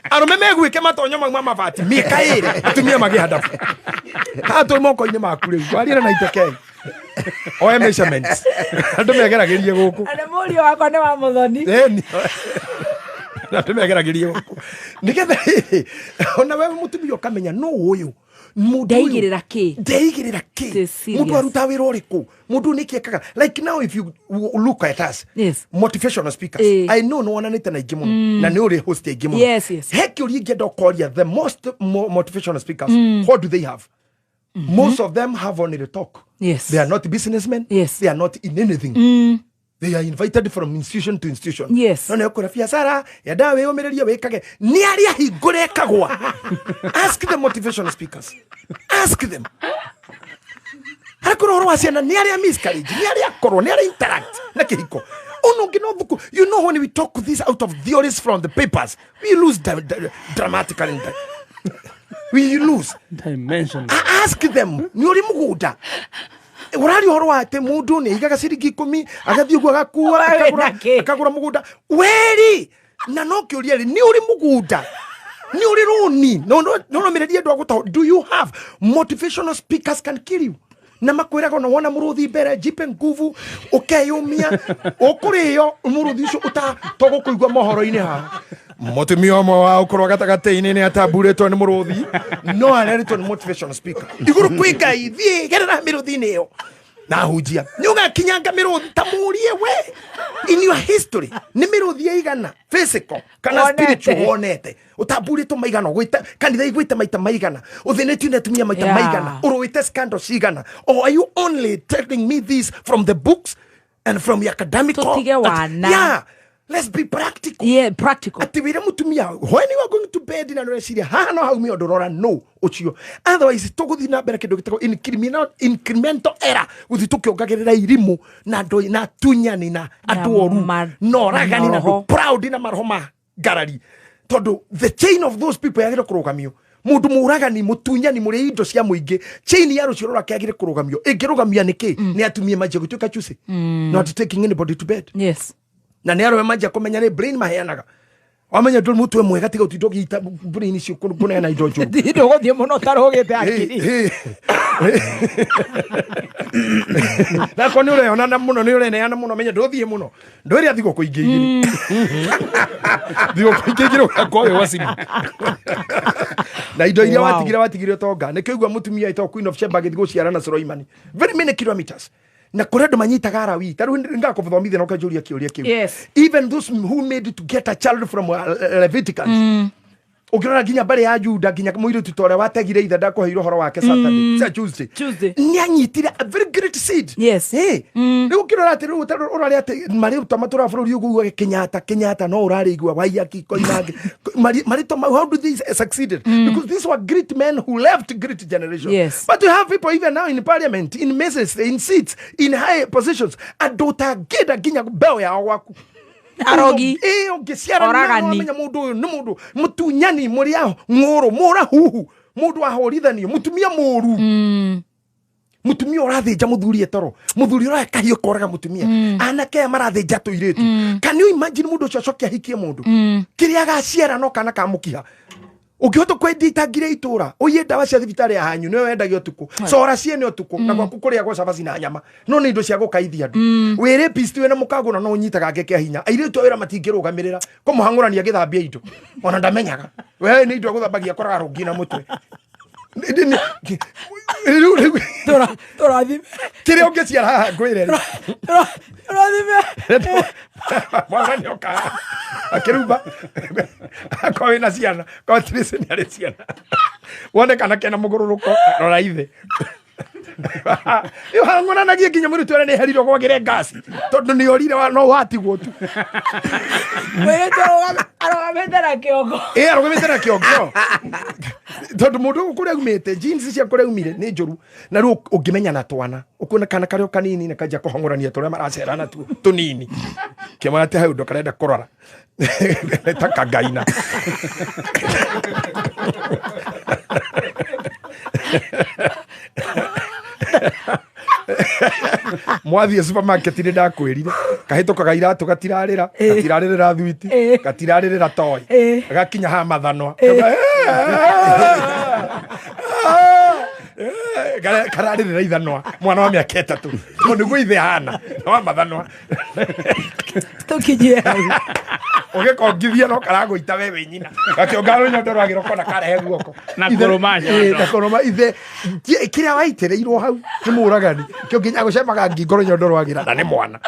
Speaker 4: Arũme megwĩke matonyo mau ma mabati mĩaka ĩrĩ atumia magĩe handabu. Haha twĩ moko-inĩ maku rĩu warĩra na itekei. Oe measurements. Andũ megeragĩrie gũkũ.
Speaker 1: Na mũriũ wakwa nĩ wa Mũthoni.
Speaker 4: Andũ megeragĩrie gũkũ. Nĩgetha ona we mũtumia ũkamenya nũ ũyũ.
Speaker 1: Ndeigĩrĩra kĩ?
Speaker 4: Ndeigĩrĩra kĩ? Mũndũ aruta wĩra ũrĩkũ? Mũndũ nĩkĩ ekaga? Like now if you look at us,
Speaker 1: yes.
Speaker 4: Motivational speakers. I know no wonanĩte na aingĩ mũno na nĩ ũrĩ host aingĩ mũno.
Speaker 1: Yes, yes.
Speaker 4: He kĩũria ingĩenda ũkoria the most motivational speakers, what do they have? Most of them have only the talk.
Speaker 1: Yes.
Speaker 4: They are not businessmen.
Speaker 1: Yes.
Speaker 4: They are not in anything. They are invited from institution to institution.
Speaker 1: Yes.
Speaker 4: No nĩ ũkũra biacara ya ndawa wĩyũmĩrĩrie wĩkage nĩ arĩa hingũre ĩkagwa. Ask the motivational speakers. Ask them. Harakũra ũhoro wa ciana nĩ arĩa miscarriage, nĩ arĩa akorwo, nĩ arĩa interact na kĩhiko. Ono ngino thuku. You know when we talk this out of theories from the papers, we lose dramatically. We lose.
Speaker 3: Dimension.
Speaker 4: Ask them. Nĩ ũrĩ mũgũnda. Ũraria ũhoro wa atĩ mũndũ nĩ aigaga ciringi 10 agathiĩ ũguo agakua akagũra mũgũnda weri na no kĩũria rĩ nĩ ũrĩ mũgũnda nĩ ũrĩ rũni no nũrũmĩrĩrie andũ a gũtaho. Do you have motivational speakers can kill you na makwĩraga ona wona mũrũthi mbere jipe nguvu ũkeyũmia ũkũrĩo mũrũthi ũcio ũtatogũkũigua mohoro-inĩ haha. Mũtumia ũmwe wa ũkũrũ gatagatĩ-inĩ nĩ atamburĩtwo nĩ mũrũthi no arerĩtwo nĩ motivational speaker igũrũ kwĩ Ngai thiĩ gerera mĩrũthi-inĩ ĩyo na hunjia nĩ ũgakinyanga mĩrũthi ta mũrie we in your history nĩ mĩrũthi ĩigana physical kana spiritual wonete ũtamburĩtwo maigana ũgwĩte kanitha igwĩte maita maigana ũthĩnĩtio nĩ atumia maita maigana ũrũĩte scandal cigana. Or are you only telling me this from the books and from your academic? Yeah. Let's be practical.
Speaker 1: Yeah, practical.
Speaker 4: Ati wira mutumia when you are going to bed na nureciria haha no haumia undu rora no ucio. Otherwise tuguthi na mbere kindu gitagwo incremental error guthi tukiongagirira irimu na andu na tunyani na andu oru no ragani na proud na maroho ma ngarari tondu the chain of those people yagire kurugamio. Mundu muragani mutunyani muri indo cia muingi chain ya rucio rwake yagire kurugamio ingirugamia niki ni atumie manjia gutuika chusi not taking anybody to bed.
Speaker 1: Yes.
Speaker 4: Na nĩ arũme manjia kũmenya nĩ brain maheanaga. Wamenya ndå må twe mwega tiga å tinda å gä ita brain icio kũneana indo njũru.
Speaker 1: Ndũgũthiĩ mũno ũtarũgĩte akiri.
Speaker 4: Nakorwo nä å reonana må no nä å reneana må no menya ndå thiä må no ndå ä rä a thigåkå ingä igä thigåkå ingä igä rä ũgakorwo wĩ wacimu na indo iria watigire ũtonga nĩkĩo igua mũtumia ĩtagwo Queen of Sheba agĩthiĩ gũciara na Suleimani very many kilometers na kũrĩ andũ manyitaga Alawi ta rĩu ngakũthomithia na ũkanjũria kĩũria kĩu.
Speaker 1: Yes.
Speaker 4: Even those who made it to get a child from Leviticus ũngĩrora nginya mbarĩ ya Juda nginya mũirĩtu ta ũrĩa wategire ithe ndakũheire ũhoro wake Saturday Tuesday
Speaker 1: Tuesday
Speaker 4: nĩanyitire a very great seed.
Speaker 1: Yes.
Speaker 4: Rĩu ũkĩrora atĩ rĩu ũrarĩa atĩ marĩtwa matũraga bũrũri ũguo Kenyatta Kenyatta no ũrarĩigua Waiyaki Koinange marĩtwa mau, how do they succeeded? Because these were great men who left great generation.
Speaker 1: Yes.
Speaker 4: But you have people even now in parliament, in messes, in seats, in high positions, andũ ũtangĩenda nginya mbeũ yao gwaku.
Speaker 1: Arogi.
Speaker 4: Ũngĩciara
Speaker 1: Oragani.
Speaker 4: wamenya mũndũ ũyũ nĩ mũndũ mũtunyani mũrĩa ng'ũrũ mũrahuhu mũndũ wahũrithanio mũtumia mũru mũtumia ũrathĩnja mũthuri etoro mũthuri ũroya kahiũ koraga mũtumia anake aya marathĩnja tũirĩtu. Can you imagine mũndũ ũcio acoke ahikie mũndũ kĩrĩa agaciara no kana ka mũkiha ũngĩhota kwendia itangire itũra ũiye ndawa cia thibitarĩ ya hanyu nĩwe wendagia ũtukũ cora ciene ũtukũ na gwaku kũrĩagwo cabaci na nyama no nĩ indo cia gũkaithia andũ wĩ rapist wĩna mũkagũra no ũnyitaga ngeke hinya airĩtu a wĩra matingĩrũgamĩrĩra kũmũhang'ũrania agĩthambia indo ona ndamenyaga we nĩ indo agũthambagia akoraga rũngi na mũtwe.
Speaker 1: Tũrathime
Speaker 4: Kĩrĩa ũngĩciara haha ngwĩre rĩ
Speaker 1: tũrathime
Speaker 4: mwana nĩoka akĩrumba akorwo wĩna ciana korwo Tracy nĩ arĩ ciana wone kana kena mũgũrũrũko rora ithe ĩhang'ũranagie nginya mũrutwo ũrĩa nĩeherirwo gwagĩre ngasi tondũ nĩ orire no watigwo tu
Speaker 1: mũirĩtu arũgamĩte na kĩongo.
Speaker 4: Ĩ arũgamĩte na kĩongo tondũ mũndũ ũyũ kũrĩa aumĩte jeans cia kũrĩa aumire nĩ njũru na rĩu ũngĩmenya na twana ũkuona kana karĩ o kanini na kanjia kũhong'orania tũrĩa maracera natuo tũnini kĩmwe atĩ he ũndũ karenda kũrora ta kangaina. Mwathiĩ supermarket nĩ ndakwĩrire kahĩtũkaga iratũ gatirarĩra gatirarĩrĩra thwiti gatirarĩrĩra toy gakinya haha mathanwa kararĩrĩra ithanwa mwana wa mĩaka 3 tondũ nĩguo ithe ahana na wa mathanwa
Speaker 1: tũkinyie hau
Speaker 4: ũgĩkongithia no karagũita we wĩ nyina gakĩonga rũnyondo rwagĩra ũkona karehe guoko
Speaker 3: Na kũrũma nyondo.
Speaker 4: Na kũrũma ithe kĩrĩa waitĩrĩirwo hau nĩ mũragani kĩo nginya gũcemaga ngingo rũnyondo rwagĩra na nĩ mwana.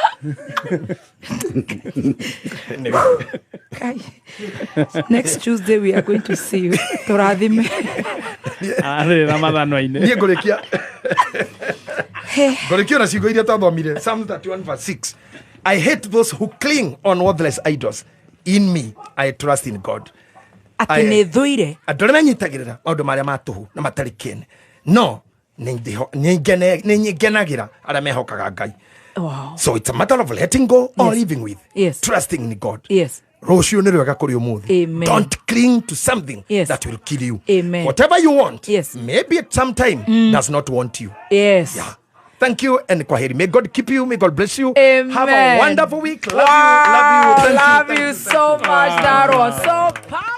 Speaker 1: Next Tuesday we are going to see you. Tũrathime.
Speaker 3: Arĩrĩra mathanwa-inĩ.
Speaker 4: Niĩ ngũrĩkia ngũrĩkia na ciugo iria twathomire Psalm 31 verse 6. I hate those who cling on worthless idols. In me I trust in God.
Speaker 1: Atĩ nĩ thũire
Speaker 4: andũ arĩa manyitagĩrĩra maũndũ marĩa ma tũhũ na matarĩ kĩene no nĩ ngenagĩra arĩa mehokaga Ngai.
Speaker 1: Wow.
Speaker 4: So it's a matter of letting go or
Speaker 1: Yes.
Speaker 4: living with.
Speaker 1: Yes.
Speaker 4: Trusting in God.
Speaker 1: Yes.
Speaker 4: Rũciũ nĩ rwega kũrĩ ũmũthĩ.
Speaker 1: Amen.
Speaker 4: Don't cling to something
Speaker 1: Yes.
Speaker 4: that will kill you.
Speaker 1: Amen.
Speaker 4: Whatever you want,
Speaker 1: Yes.
Speaker 4: maybe at some time does not want you.
Speaker 1: Yes.
Speaker 4: Yeah. Thank you and kwaheri. May God keep you. May God bless you.
Speaker 1: Amen.
Speaker 4: Have a wonderful week. Love
Speaker 1: Wow.
Speaker 4: you. Love you. Thank
Speaker 1: Love
Speaker 4: you.
Speaker 1: you so much. That was so powerful.